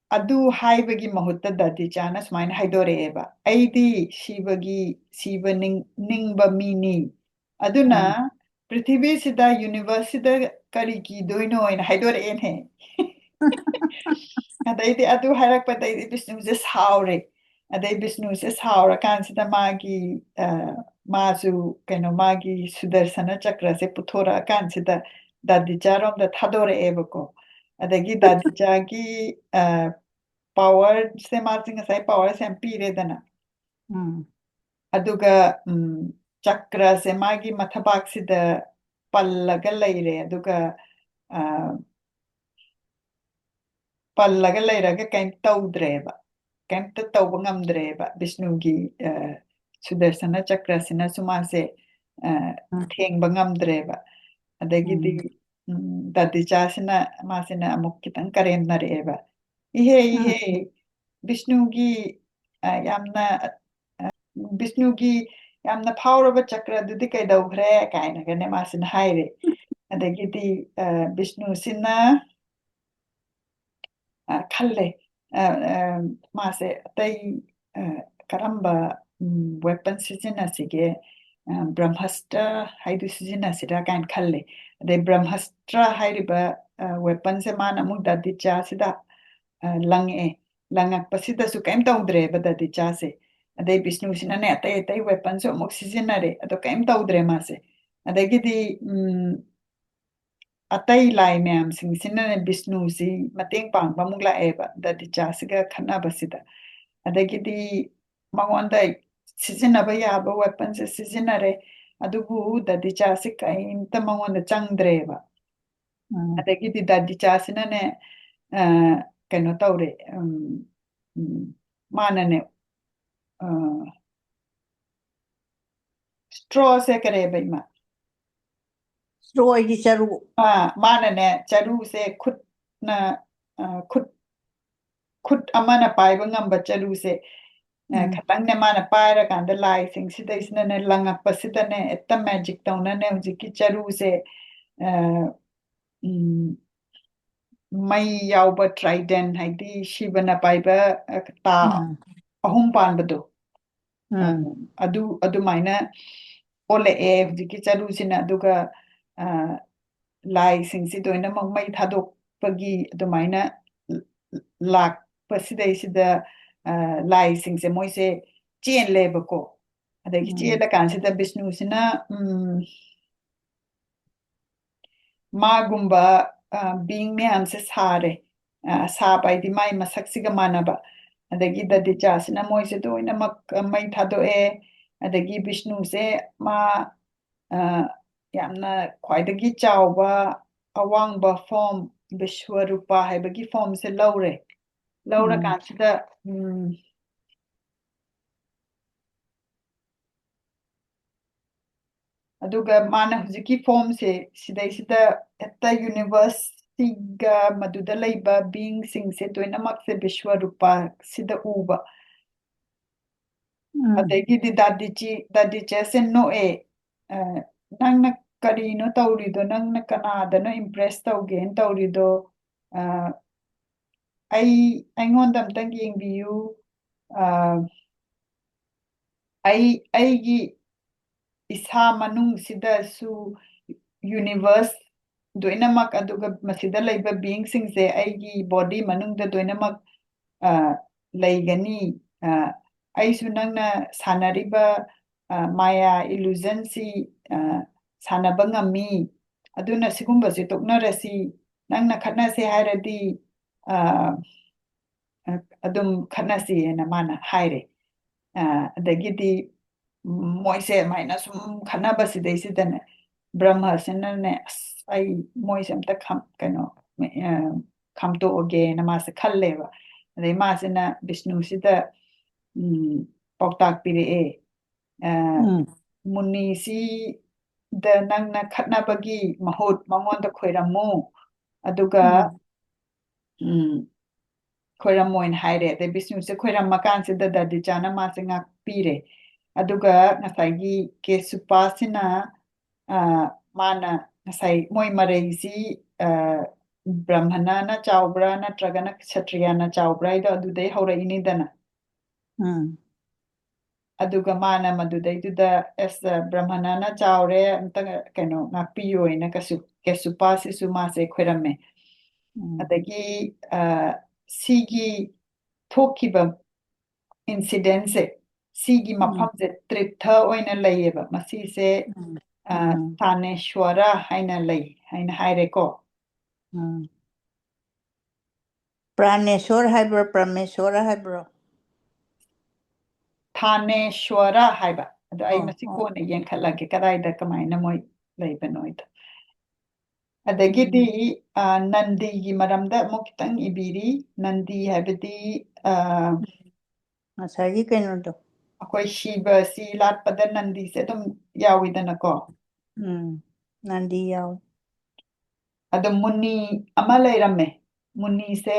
ꯑꯗꯨ ꯍꯥꯏꯕꯒꯤ ꯃꯍꯨꯠꯇ ꯗꯥꯗꯤꯆꯥꯅ ꯁꯨꯃꯥꯏꯅ ꯍꯥꯏꯗꯣꯔꯛꯑꯦꯕ, "ꯑꯩꯗꯤ ꯁꯤꯕꯒꯤ, ꯁꯤꯕ ꯅꯤꯡ-, ꯅꯤꯡꯕ ꯃꯤꯅꯤ, ꯑꯗꯨꯅ ꯎꯝ꯫ ꯄ꯭ꯔꯤꯊꯤꯕꯤꯁꯤꯗ, ꯌꯨꯅꯤꯚꯔꯁꯁꯤꯗ ꯀꯔꯤ ꯀꯤꯗꯣꯏꯅꯣ?" ꯍꯥꯏꯅ ꯍꯥꯏꯗꯣꯔꯛꯑꯦꯅꯦ꯫ ꯑꯗꯩꯗꯤ ꯑꯗꯨ ꯍꯥꯏꯔꯛꯄꯗꯩꯗꯤ ꯕꯤꯁꯅꯨꯁꯦ ꯁꯥꯎꯔꯦ꯫ ꯑꯗꯩ ꯕꯤꯁꯅꯨꯁꯦ ꯁꯥꯎꯔꯀꯥꯟꯁꯤꯗ ꯃꯥꯒꯤ, ꯑ, ꯃꯥꯁꯨ ꯀꯩꯅꯣ, ꯃꯥꯒꯤ ꯁꯨꯗꯔꯁꯅ ꯆꯀ꯭ꯔꯁꯦ ꯄꯨꯊꯣꯔꯛꯑꯀꯥꯟꯁꯤꯗ ꯗꯥꯗꯤꯆꯥꯔꯣꯝꯗ ꯊꯥꯗꯣꯔꯛꯑꯦꯕꯀꯣ꯫ ꯑꯗꯒꯤ ꯗꯥꯗꯤꯆꯥꯒꯤ, ꯑ, ꯄꯥꯋꯔꯁꯦ, ꯃꯥꯁꯦ ꯉꯁꯥꯏ ꯄꯥꯋꯔꯁꯦ ꯌꯥꯝ ꯄꯤꯔꯦꯗꯅ꯫ ꯎꯝ꯫ ꯑꯗꯨꯒ, ꯎꯝ, ꯆꯀ꯭ꯔꯁꯦ ꯃꯥꯒꯤ ꯃꯊꯕꯥꯛꯁꯤꯗ ꯄꯜꯂꯒ ꯂꯩꯔꯦ꯫ ꯑꯗꯨꯒ, ꯑ, ꯄꯜꯂꯒ ꯂꯩꯔꯒ ꯀꯩꯝ ꯇꯧꯗ꯭ꯔꯦꯕ꯫ ꯀꯩꯝꯇ ꯇꯧꯕ ꯉꯝꯗ꯭ꯔꯦꯕ꯫ ꯕꯤꯁꯅꯨꯒꯤ, ꯑ, ꯁꯨꯗꯔꯁꯅ ꯆꯀ꯭ꯔꯁꯤꯅꯁꯨ ꯃꯥꯁꯦ, ꯑ, ꯎꯝ꯫ ꯊꯦꯡꯕ ꯉꯝꯗ꯭ꯔꯦꯕ꯫ ꯑꯗꯒꯤꯗꯤ, ꯎꯝ꯫ ꯎꯝ, ꯗꯥꯗꯤꯆꯥꯁꯤꯅ, ꯃꯥꯁꯤꯅ ꯑꯃꯨꯛ ꯈꯤꯇꯪ ꯀꯔꯦꯝꯅꯔꯛꯑꯦꯕ꯫ "ꯏꯍꯦ, ꯎꯝ꯫ ꯏꯍꯦ, ꯕꯤꯁꯅꯨꯒꯤ, ꯑ, ꯌꯥꯝꯅ, ꯑ, ꯕꯤꯁꯅꯨꯒꯤ ꯌꯥꯝꯅ ꯐꯥꯎꯔꯕ ꯆꯀ꯭ꯔꯗꯨꯗꯤ ꯀꯩꯗꯧꯈ꯭ꯔꯦ?" ꯀꯥꯏꯅꯒꯅꯦ ꯃꯥꯁꯤꯅ ꯍꯥꯏꯔꯦ꯫ ꯑꯗꯒꯤꯗꯤ, ꯑ, ꯕꯤꯁꯅꯨꯁꯤꯅ, ꯑ, ꯈꯜꯂꯦ꯫ ꯑ, ꯑ, ꯃꯥꯁꯦ ꯑꯇꯩ, ꯑ, ꯀꯔꯝꯕ, ꯎꯝ, weapon ꯁꯤꯖꯤꯟꯅꯁꯤꯒꯦ? ꯑ, ꯕ꯭ꯔꯍꯃꯁꯇ꯭ꯔ ꯍꯥꯏꯗꯨ ꯁꯤꯖꯤꯟꯅꯁꯤꯔꯥ ꯀꯥꯏꯅ ꯈꯜꯂꯦ꯫ ꯑꯗꯩ ꯕ꯭ꯔꯍꯃꯁꯇ꯭ꯔ ꯍꯥꯏꯔꯤꯕ, ꯑ, weapon ꯁꯦ ꯃꯥꯅ ꯑꯃꯨꯛ ꯗꯥꯗꯤꯆꯥꯁꯤꯗ, ꯑ, ꯂꯪꯉꯛꯑꯦ꯫ ꯂꯪꯉꯛꯄꯁꯤꯗꯁꯨ ꯀꯩꯝ ꯇꯧꯗ꯭ꯔꯦꯕ ꯗꯥꯗꯤꯆꯥꯁꯦ꯫ ꯑꯗꯩ ꯕꯤꯁꯅꯨꯁꯤꯅꯁꯨ ꯑꯇꯩ ꯑꯇꯩ weapon ꯁꯨ ꯑꯃꯨꯛ ꯁꯤꯖꯤꯟꯅꯔꯦ, ꯑꯗꯣ ꯀꯩꯝ ꯇꯧꯗ꯭ꯔꯦ ꯃꯥꯁꯦ꯫ ꯑꯗꯒꯤꯗꯤ, ꯎꯝ, ꯑꯇꯩ ꯂꯥꯏ ꯃꯌꯥꯝꯁꯤꯡꯁꯤꯅ ꯕꯤꯁꯅꯨꯁꯤ ꯃꯇꯦꯡ ꯄꯥꯡꯕ ꯑꯃꯨꯛ ꯂꯥꯛꯑꯦꯕ ꯗꯥꯗꯤꯆꯥꯁꯤꯒ ꯈꯠꯅꯕꯁꯤꯗ꯫ ꯑꯗꯒꯤꯗꯤ ꯃꯉꯣꯟꯗ ꯁꯤꯖꯤꯟꯅꯕ ꯌꯥꯕ weapon ꯁꯦ ꯁꯤꯖꯤꯟꯅꯔꯦ, ꯑꯗꯨꯕꯨ ꯗꯥꯗꯤꯆꯥꯁꯤ ꯀꯔꯤꯝꯇ ꯃꯉꯣꯟꯗ ꯆꯪꯗ꯭ꯔꯦꯕ꯫ ꯎꯝ꯫ ꯑꯗꯒꯤꯗꯤ ꯗꯥꯗꯤꯆꯥꯁꯤꯅꯅꯦ, ꯑ, ꯀꯩꯅꯣ ꯇꯧꯔꯦ, ꯎꯝ, ꯎꯝ, ꯃꯥꯅꯅꯦ, ꯑ, strawꯁꯦ ꯀꯔꯦꯕ, ꯏꯃꯥ? Strawꯒꯤ ꯆꯔꯨ꯫ ꯑꯥ, ꯃꯥꯅꯅꯦ ꯆꯔꯨꯁꯦ ꯈꯨꯠꯅ, ꯑ, ꯈꯨꯠ, ꯈꯨꯠ ꯑꯃꯅ ꯄꯥꯏꯕ ꯉꯝꯕ ꯆꯔꯨꯁꯦ, ꯑ, ꯎꯝ꯫ ꯈꯇꯪꯅꯦ ꯃꯥꯅ ꯄꯥꯏꯔꯀꯥꯟꯗ ꯂꯥꯏꯁꯤꯡꯁꯤꯗꯩꯁꯤꯅꯅꯦ ꯂꯪꯉꯛꯄꯁꯤꯗꯅꯦ ꯍꯦꯛꯇ magic ꯇꯧꯅꯅꯦ ꯍꯧꯖꯤꯛꯀꯤ ꯆꯔꯨꯁꯦ, ꯑ, ꯎꯝ, ꯃꯩ ꯌꯥꯎꯕ trident, ꯍꯥꯏꯗꯤ ꯁꯤꯕꯅ ꯄꯥꯏꯕ, ꯑ, ꯇꯥ ꯎꯝ꯫ ꯑꯍꯨꯝ ꯄꯥꯟꯕꯗꯣ, ꯑ, ꯎꯝ꯫ ꯑꯗꯨ ꯑꯗꯨꯃꯥꯏꯅ ꯑꯣꯜꯂꯛꯑꯦ ꯍꯧꯖꯤꯛꯀꯤ ꯆꯔꯨꯁꯤꯅ꯫ ꯑꯗꯨꯒ, ꯑ, ꯂꯥꯏꯁꯤꯡꯁꯤ ꯂꯣꯏꯅꯃꯛ ꯃꯩ ꯊꯥꯗꯣꯛꯄꯒꯤ ꯑꯗꯨꯃꯥꯏꯅ ꯂ-, ꯂꯥꯛꯄꯁꯤꯗꯩꯁꯤꯗ, ꯑ, ꯂꯥꯏꯁꯤꯡꯁꯦ ꯃꯣꯏꯁꯦ ꯆꯦꯜꯂꯦꯕꯀꯣ꯫ ꯑꯗꯒꯤ ꯎꯝ꯫ ꯆꯦꯜꯂꯀꯥꯟꯁꯤꯗ ꯕꯤꯁꯅꯨꯁꯤꯅ, ꯎꯝ, ꯃꯥꯒꯨꯝꯕ, ꯑ, being ꯃꯌꯥꯝꯁꯦ ꯁꯥꯔꯦ꯫ ꯑ, ꯁꯥꯕ ꯍꯥꯏꯗꯤ ꯃꯥꯏ ꯃꯁꯛꯁꯤꯒ ꯃꯥꯟꯅꯕ꯫ ꯑꯗꯒꯤ ꯗꯗꯤꯆꯥꯁꯤꯅ ꯃꯣꯏꯁꯦ ꯂꯣꯏꯅꯃꯛ, ꯑ, ꯃꯩ ꯊꯥꯗꯣꯛꯑꯦ꯫ ꯑꯗꯒꯤ ꯕꯤꯁꯅꯨꯁꯦ ꯃꯥ, ꯑ, ꯌꯥꯝꯅ ꯈ꯭ꯋꯥꯏꯗꯒꯤ ꯆꯥꯎꯕ ꯑꯋꯥꯡꯕ form, ꯕꯤꯁ꯭ꯋꯔꯨꯄꯥ ꯍꯥꯏꯕꯒꯤ formꯁꯦ ꯂꯧꯔꯦ꯫ ꯎꯝ꯫ ꯂꯧꯔꯀꯥꯟꯁꯤꯗ, ꯎꯝ, ꯑꯗꯨꯒ ꯃꯥꯅ ꯍꯧꯖꯤꯛꯀꯤ formꯁꯦ ꯁꯤꯗꯩꯁꯤꯗ ꯍꯦꯛꯇ universeꯁꯤꯒ ꯃꯗꯨꯗ ꯂꯩꯕ beingꯁꯤꯡꯁꯦ ꯂꯣꯏꯅꯃꯛꯁꯦ ꯕꯤꯁ꯭ꯋꯔꯨꯄꯥꯁꯤꯗ ꯎꯕ꯫ ꯎꯝ꯫ ꯑꯗꯒꯤꯗꯤ ꯗꯥꯗꯤꯆꯤ-, ꯗꯥꯗꯤꯆꯦꯁꯦ ꯅꯣꯛꯑꯦ꯫ ꯑ, "ꯅꯪꯅ ꯀꯔꯤꯅꯣ ꯇꯧꯔꯤꯗꯣ? ꯅꯪꯅ ꯀꯅꯥꯗꯅꯣ impress ꯇꯧꯒꯦꯅ ꯇꯧꯔꯤꯗꯣ? ꯑ, ꯑꯩ, ꯑꯩꯉꯣꯟꯗ ꯑꯝꯇꯪ ꯌꯦꯡꯕꯤꯌꯨ꯫ ꯑ, ꯑꯩ, ꯑꯩꯒꯤ ꯏꯁꯥ ꯃꯅꯨꯡꯁꯤꯗꯁꯨ universe ꯂꯣꯏꯅꯃꯛ, ꯑꯗꯨꯒ ꯃꯁꯤꯗ ꯂꯩꯕ beingꯁꯤꯡꯁꯦ ꯑꯩꯒꯤ body ꯃꯅꯨꯡꯗ ꯂꯣꯏꯅꯃꯛ, ꯑ, ꯂꯩꯒꯅꯤ꯫ ꯑ, ꯑꯩꯁꯨ ꯅꯪꯅ ꯁꯥꯟꯅꯔꯤꯕ, ꯑ, ꯃꯥꯌꯥ illusionꯁꯤ, ꯑ, ꯁꯥꯟꯅꯕ ꯉꯝꯃꯤ꯫ ꯑꯗꯨꯅ ꯁꯤꯒꯨꯝꯕꯁꯦ ꯇꯣꯛꯅꯔꯁꯤ꯫ ꯅꯪꯅ ꯈꯠꯅꯁꯦ ꯍꯥꯏꯔꯗꯤ, ꯑ, ꯑ, ꯑꯗꯨꯝ ꯈꯠꯅꯁꯤꯅ ꯃꯥꯅ ꯍꯥꯏꯔꯦ꯫ ꯑ, ꯑꯗꯒꯤꯗꯤ, ꯎꯝ, ꯃꯣꯏꯁꯦ ꯑꯗꯨꯃꯥꯏꯅ ꯁꯨꯝ ꯈꯠꯅꯕꯁꯤꯗꯩꯁꯤꯗꯅꯦ, ꯕ꯭ꯔꯍ꯭ꯃꯁꯤꯅꯅꯦ, "ꯑꯁ, ꯑꯩ ꯃꯣꯏꯁꯦ ꯑꯝꯇ ꯈꯝ-, ꯀꯩꯅꯣ, ꯑ, ꯈꯥꯝꯇꯣꯛꯑꯒꯦꯅ ꯃꯥꯁꯦ ꯈꯜꯂꯦꯕ꯫ ꯑꯗꯩ ꯃꯥꯁꯤꯅ ꯕꯤꯁꯅꯨꯁꯤꯗ, ꯎꯝ, ꯄꯥꯎꯇꯥꯛ ꯄꯤꯔꯛꯑꯦ꯫ ꯑ, ꯎꯝ꯫ ꯃꯨꯅꯤꯁꯤꯗ ꯅꯪꯅ ꯈꯠꯅꯕꯒꯤ ꯃꯍꯨꯠ ꯃꯉꯣꯟꯗ ꯈꯣꯏꯔꯝꯃꯨ, ꯑꯗꯨꯒ, ꯎꯝ꯫ ꯎꯝ, ꯈꯣꯏꯔꯝꯃꯣꯏꯅ ꯍꯥꯏꯔꯦ꯫ ꯑꯗꯩ ꯕꯤꯁꯅꯨꯁꯦ ꯈꯣꯏꯔꯝꯃꯀꯥꯟꯁꯤꯗ ꯗꯗꯤꯆꯥꯅ ꯃꯥꯁꯦ ꯉꯥꯛꯄꯤꯔꯦ꯫ ꯑꯗꯨꯒ ꯉꯁꯥꯏꯒꯤ ꯀꯦꯁꯨꯄꯥꯁꯤꯅ, ꯑ, ꯃꯥꯅ ꯉꯁꯥꯏ ꯃꯣꯏ ꯃꯔꯩꯁꯤ, ꯑ, ꯕ꯭ꯔꯥꯍꯃꯅꯅ ꯆꯥꯎꯕ꯭ꯔꯥ ꯅꯠꯇ꯭ꯔꯒꯅ ꯁꯇ꯭ꯔꯤꯌꯥꯅ ꯆꯥꯎꯕ꯭ꯔꯥ ꯍꯥꯏꯗꯣ ꯑꯗꯨꯗꯩ ꯍꯧꯔꯛꯏꯅꯤꯗꯅ꯫ ꯎꯝ꯫ ꯑꯗꯨꯒ ꯃꯥꯅ ꯃꯗꯨꯗꯩꯗꯨꯗ, "ꯑꯁ, ꯕ꯭ꯔꯥꯍꯃꯅꯅ ꯆꯥꯎꯔꯦ, ꯑꯝꯇ, ꯀꯩꯅꯣ, ꯉꯥꯛꯄꯤꯌꯣꯅ" ꯀꯁꯨ-, ꯀꯦꯁꯨꯄꯥꯁꯤꯁꯨ ꯃꯥꯁꯦ ꯈꯣꯏꯔꯝꯃꯦ꯫ ꯎꯝ꯫ ꯑꯗꯒꯤ, ꯑ, ꯁꯤꯒꯤ ꯊꯣꯛꯈꯤꯕ incidentꯁꯦ, ꯁꯤꯒꯤ ꯎꯝ꯫ ꯃꯐꯝꯁꯦ ꯇ꯭ꯔꯤꯊ ꯑꯣꯏꯅ ꯂꯩꯌꯦꯕ꯫ ꯃꯁꯤꯁꯦ, ꯎꯝ꯫ ꯑ, ꯎꯝ꯫ ꯊꯥꯅꯦꯁ꯭ꯋꯔ ꯍꯥꯏꯅ ꯂꯩ ꯍꯥꯏꯅ ꯍꯥꯏꯔꯦꯀꯣ꯫ ꯎꯝ꯫ ꯄ꯭ꯔꯥꯅꯦꯁ꯭ꯋꯔ ꯍꯥꯏꯕ꯭ꯔꯣ, ꯄ꯭ꯔꯃꯦꯁ꯭ꯋꯔ ꯍꯥꯏꯕ꯭ꯔꯣ? ꯊꯥꯅꯦꯁ꯭ꯋꯔ ꯍꯥꯏꯕ꯫ ꯑꯗꯣ ꯑꯩ ꯑꯣ, ꯃꯁꯤ ꯑꯣ꯫ ꯀꯣꯟꯅ ꯌꯦꯡꯈꯠꯂꯒꯦ, ꯀꯗꯥꯏꯗ ꯀꯃꯥꯏꯅ ꯃꯣꯏ ꯂꯩꯕꯅꯣ ꯍꯥꯏꯗꯣ꯫ ꯑꯗꯒꯤꯗꯤ, ꯎꯝ꯫ ꯑ, ꯅꯟꯗꯤꯒꯤ ꯃꯔꯝꯗ ꯑꯃꯨꯛ ꯈꯤꯇꯪ ꯏꯕꯤꯔꯤ꯫ ꯅꯟꯗꯤ ꯍꯥꯏꯕꯗꯤ, ꯑ, ꯉꯁꯥꯏꯒꯤ ꯀꯩꯅꯣꯗꯣ꯫ ꯑꯩꯈꯣꯏ ꯁꯤꯕꯁꯤ ꯂꯥꯠꯄꯗ ꯅꯟꯗꯤꯁꯦ ꯑꯗꯨꯝ ꯌꯥꯎꯋꯤꯗꯅꯀꯣ꯫ ꯎꯝ, ꯅꯟꯗꯤ ꯌꯥꯎꯋꯤ꯫ ꯑꯗꯣ ꯃꯨꯅꯤ ꯑꯃ ꯂꯩꯔꯝꯃꯦ꯫ ꯃꯨꯅꯤꯁꯦ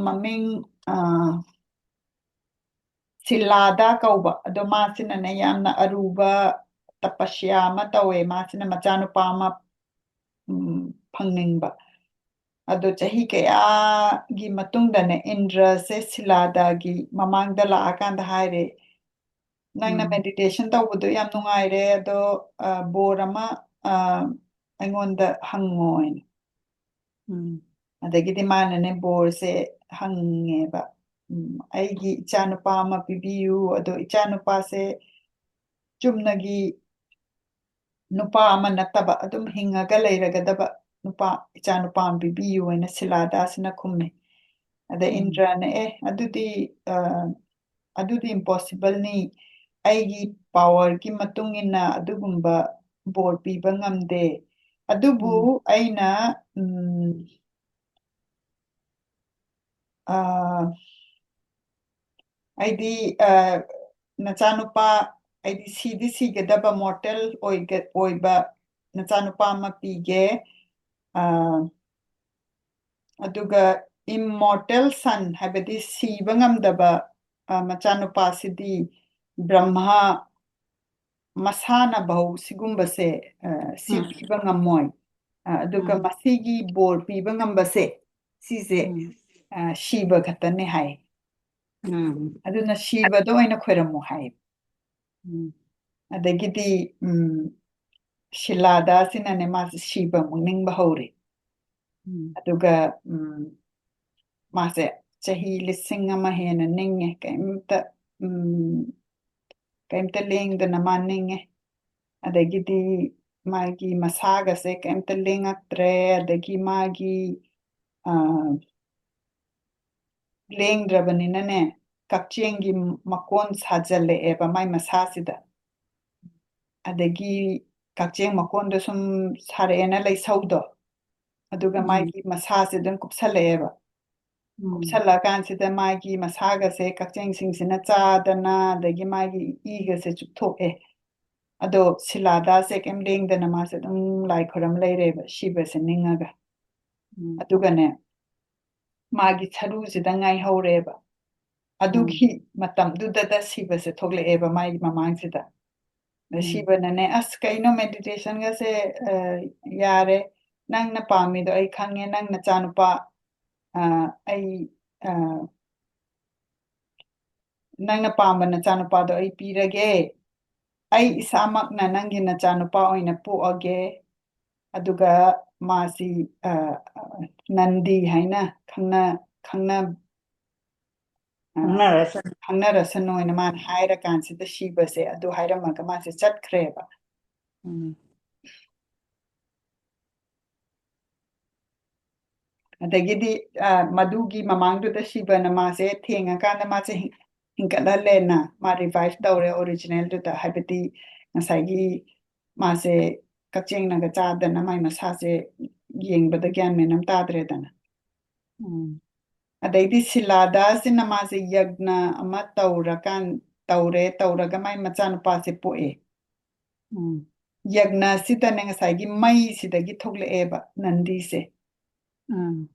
ꯃꯃꯤꯡ, ꯑ, ꯁꯤꯂꯥꯗ ꯀꯧꯕ꯫ ꯑꯗꯣ ꯃꯥꯁꯤꯅꯅꯦ ꯌꯥꯝꯅ ꯑꯔꯨꯕ ꯇꯄꯁ꯭ꯌꯥ ꯑꯃ ꯇꯧꯋꯦ꯫ ꯃꯥꯁꯤꯅ ꯃꯆꯥꯅꯨꯄꯥ ꯑꯃ, ꯎꯝ, ꯐꯪꯅꯤꯡꯕ꯫ ꯑꯗꯣ ꯆꯍꯤ ꯀꯌꯥꯒꯤ ꯃꯇꯨꯡꯗꯅꯦ, ꯏꯟꯗ꯭ꯔꯁꯦ ꯁꯤꯂꯥꯗꯒꯤ ꯃꯃꯥꯡꯗ ꯂꯥꯛꯑꯀꯥꯟꯗ ꯍꯥꯏꯔꯦ, "ꯅꯪꯅ ꯎꯝ꯫ meditation ꯇꯧꯕꯗꯣ ꯌꯥꯝ ꯅꯨꯡꯉꯥꯏꯔꯦ, ꯑꯗꯣ, ꯑ, ꯕꯣꯔ ꯑꯃ, ꯑ, ꯑꯩꯉꯣꯟꯗ ꯍꯪꯉꯣ" ꯍꯥꯏꯅ꯫ ꯎꯝ꯫ ꯑꯗꯒꯤꯗꯤ ꯃꯥꯅꯅꯦ ꯕꯣꯔꯁꯦ ꯍꯪꯉꯦꯕ, ꯎꯝ, "ꯑꯩꯒꯤ ꯏꯆꯥꯅꯨꯄꯥ ꯑꯃ ꯄꯤꯕꯤꯌꯨ, ꯑꯗꯣ ꯏꯆꯥꯅꯨꯄꯥꯁꯦ ꯆꯨꯝꯅꯒꯤ ꯅꯨꯄꯥ ꯑꯃ ꯅꯠꯇꯕ, ꯑꯗꯨꯝ ꯍꯤꯡꯉꯒ ꯂꯩꯔꯒꯗꯕ ꯅꯨꯄꯥ, ꯏꯆꯥꯅꯨꯄꯥ ꯑꯃ ꯄꯤꯕꯤꯌꯨ" ꯍꯥꯏꯅ ꯁꯤꯂꯥꯗꯥꯁꯤꯅ ꯈꯨꯝꯃꯦ꯫ ꯑꯗ ꯎꯝ꯫ ꯏꯟꯗ꯭ꯔꯅ, "ꯑꯦ, ꯑꯗꯨꯗꯤ, ꯑ, ꯑꯗꯨꯗꯤ impossibleꯅꯤ, ꯑꯩꯒꯤ powerꯒꯤ ꯃꯇꯨꯡ ꯏꯟꯅ ꯑꯗꯨꯒꯨꯝꯕ ꯕꯣꯔ ꯄꯤꯕ ꯉꯝꯗꯦ, ꯑꯗꯨꯕꯨ ꯎꯝ꯫ ꯑꯩꯅ, ꯎꯝ, ꯑ, ꯑꯩꯗꯤ, ꯑ, ꯅꯆꯥꯅꯨꯄꯥ, ꯑꯩꯗꯤ ꯁꯤꯗꯤ ꯁꯤꯒꯗꯕ, mortal ꯑꯣꯏꯒ-, ꯑꯣꯏꯕ ꯅꯆꯥꯅꯨꯄꯥ ꯑꯃ ꯄꯤꯒꯦ꯫ ꯑ, ꯑꯗꯨꯒ immortal son, ꯍꯥꯏꯕꯗꯤ ꯁꯤꯕ ꯉꯝꯗꯕ, ꯑ, ꯃꯆꯥꯅꯨꯄꯥꯁꯤꯗꯤ ꯕ꯭ꯔꯍ꯭ꯃ ꯃꯁꯥꯅꯐꯧ ꯁꯤꯒꯨꯝꯕꯁꯦ, ꯑ, ꯁꯤ ꯎꯝ꯫ ꯄꯤꯕ ꯉꯝꯃꯣꯏ꯫ ꯑ, ꯑꯗꯨꯒ ꯎꯝ꯫ ꯃꯁꯤꯒꯤ ꯕꯣꯔ ꯄꯤꯕ ꯉꯝꯕꯁꯦ, ꯁꯤꯁꯦ, ꯎꯝ꯫ ꯑ, ꯁꯤꯕ ꯈꯛꯇꯅꯦ ꯍꯥꯏ꯫ ꯎꯝ꯫ ꯑꯗꯨꯅ ꯁꯤꯕꯗ ꯑꯣꯏꯅ ꯈꯣꯏꯔꯝꯃꯨ ꯍꯥꯏ꯫ ꯎꯝ꯫ ꯑꯗꯒꯤꯗꯤ, ꯎꯝ, ꯁꯤꯂꯥꯗꯥꯁꯤꯅꯅꯦ, ꯃꯥꯁꯦ ꯁꯤꯕ ꯑꯃꯨꯛ ꯅꯤꯡꯕ ꯍꯧꯔꯦ꯫ ꯎꯝ꯫ ꯑꯗꯨꯒ, ꯎꯝ, ꯃꯥꯁꯦ ꯆꯍꯤ ꯂꯤꯁꯤꯡ ꯑꯃ ꯍꯦꯟꯅ ꯅꯤꯡꯉꯦ, ꯀꯩꯝꯇ, ꯎꯝ, ꯀꯩꯝꯇ ꯂꯦꯡꯗꯅ ꯃꯥ ꯅꯤꯡꯉꯦ꯫ ꯑꯗꯒꯤꯗꯤ ꯃꯥꯒꯤ ꯃꯁꯥꯒꯁꯦ ꯀꯩꯝꯇ ꯂꯦꯡꯉꯛꯇ꯭ꯔꯦ꯫ ꯑꯗꯒꯤ ꯃꯥꯒꯤ, ꯑ, ꯂꯦꯡꯗ꯭ꯔꯕꯅꯤꯅꯅꯦ, ꯀꯛꯆꯦꯡꯒꯤ ꯃꯀꯣꯟ ꯁꯥꯖꯜꯂꯛꯑꯦꯕ ꯃꯥꯏ ꯃꯁꯥꯁꯤꯗ꯫ ꯑꯗꯒꯤ ꯀꯛꯆꯦꯡ ꯃꯀꯣꯟꯗꯣ ꯁꯨꯝ ꯁꯥꯔꯛꯑꯦꯅ ꯂꯩꯁꯧꯗꯣ, ꯑꯗꯨꯒ ꯎꯝ꯫ ꯃꯥꯒꯤ ꯃꯁꯥꯁꯦ ꯑꯗꯨꯝ ꯀꯨꯞꯁꯜꯂꯛꯑꯦꯕ꯫ ꯎꯝ꯫ ꯀꯨꯞꯁꯜꯂꯛꯑꯀꯥꯟꯁꯤꯗ ꯃꯥꯒꯤ ꯃꯁꯥꯒꯁꯦ ꯀꯛꯆꯦꯡꯁꯤꯡꯁꯤꯅ ꯆꯥꯗꯅ, ꯑꯗꯒꯤ ꯃꯥꯒꯤ ꯏꯒꯁꯦ ꯆꯨꯞꯊꯣꯛꯑꯦ꯫ ꯑꯗꯣ ꯁꯤꯂꯥꯗꯥꯁꯦ ꯀꯩꯝ ꯂꯦꯡꯗꯅ ꯃꯥꯁꯦ ꯑꯗꯨꯝ ꯂꯥꯏ ꯈꯣꯏꯔꯝ ꯂꯩꯔꯦꯕ, ꯁꯤꯕꯁꯦ ꯅꯤꯡꯉꯒ꯫ ꯎꯝ꯫ ꯑꯗꯨꯒꯅꯦ, ꯃꯥꯒꯤ ꯁꯔꯨꯁꯤꯗ ꯉꯥꯏꯍꯧꯔꯦꯕ꯫ ꯑꯗꯨꯒꯤ ꯎꯝ꯫ ꯃꯇꯝꯗꯨꯗꯗ ꯁꯤꯕꯁꯦ ꯊꯣꯛꯂꯛꯑꯦꯕ ꯃꯥꯒꯤ ꯃꯃꯥꯡꯁꯤꯗ꯫ ꯑꯗ ꯎꯝ꯫ ꯁꯤꯕꯅꯅꯦ, "ꯑꯁ, ꯀꯩꯅꯣ meditationꯒꯁꯦ, ꯑ, ꯌꯥꯔꯦ, ꯅꯪꯅ ꯄꯥꯝꯃꯤꯗꯣ ꯑꯩ ꯈꯪꯉꯦ, ꯅꯪ ꯅꯆꯥꯅꯨꯄꯥ, ꯑ, ꯑꯩ, ꯑ, ꯅꯪꯅ ꯄꯥꯝꯕ ꯅꯆꯥꯅꯨꯄꯥꯗꯣ ꯑꯩ ꯄꯤꯔꯒꯦ꯫ ꯑꯩ ꯏꯁꯥꯃꯛꯅ ꯅꯪꯒꯤ ꯅꯆꯥꯅꯨꯄꯥ ꯑꯣꯏꯅ ꯄꯣꯛꯑꯒꯦ꯫ ꯑꯗꯨꯒ ꯃꯥꯁꯤ, ꯑ, ꯑ, ꯅꯟꯗꯤ ꯍꯥꯏꯅ ꯈꯪꯅ-, ꯈꯪꯅ-, ꯑ, ꯈꯪꯅꯔꯁꯅꯨ꯫ ꯈꯪꯅꯔꯁꯅꯨ" ꯍꯥꯏꯅ ꯃꯥꯅ ꯍꯥꯏꯔꯀꯥꯟꯁꯤꯗ ꯁꯤꯕꯁꯦ ꯑꯗꯨ ꯍꯥꯏꯔꯝꯃꯒ ꯃꯥꯁꯦ ꯆꯠꯈ꯭ꯔꯦꯕ꯫ ꯎꯝ꯫ ꯑꯗꯒꯤꯗꯤ, ꯑ, ꯃꯗꯨꯒꯤ ꯃꯃꯥꯡꯗꯨꯗ ꯁꯤꯕꯅ ꯃꯥꯁꯦ ꯊꯦꯡꯉꯀꯥꯟꯗ ꯃꯥꯁꯦ ꯍꯤꯡ-, ꯍꯤꯡꯒꯠꯍꯜꯂꯦꯅ, ꯃꯥ revive ꯇꯧꯔꯦ originalꯗꯨꯗ, ꯍꯥꯏꯕꯗꯤ ꯉꯁꯥꯏꯒꯤ ꯃꯥꯁꯦ, ꯀꯛꯆꯦꯡꯅꯒ ꯆꯥꯗꯅ ꯃꯥꯏ ꯃꯁꯥꯁꯦ ꯌꯦꯡꯕꯗ ꯒ꯭ꯌꯥꯟ ꯃꯦꯟ ꯑꯃ ꯇꯥꯗ꯭ꯔꯦꯗꯅ꯫ ꯎꯝ꯫ ꯑꯗꯩꯗꯤ ꯁꯤꯂꯥꯗꯥꯁꯤꯅ ꯃꯥꯁꯦ ꯌꯒ꯭ꯅ ꯑꯃ ꯇꯧꯔꯀꯥꯟ ꯇꯧꯔꯦ, ꯇꯧꯔꯒ ꯃꯥꯏ ꯃꯆꯥꯅꯨꯄꯥꯁꯦ ꯄꯣꯛꯑꯦ꯫ ꯎꯝ꯫ ꯌꯒ꯭ꯅꯁꯤꯗꯅꯦ ꯉꯁꯥꯏꯒꯤ ꯃꯩꯁꯤꯗꯒꯤ ꯊꯣꯛꯂꯛꯑꯦꯕ ꯅꯟꯗꯤꯁꯦ꯫ ꯎꯝ꯫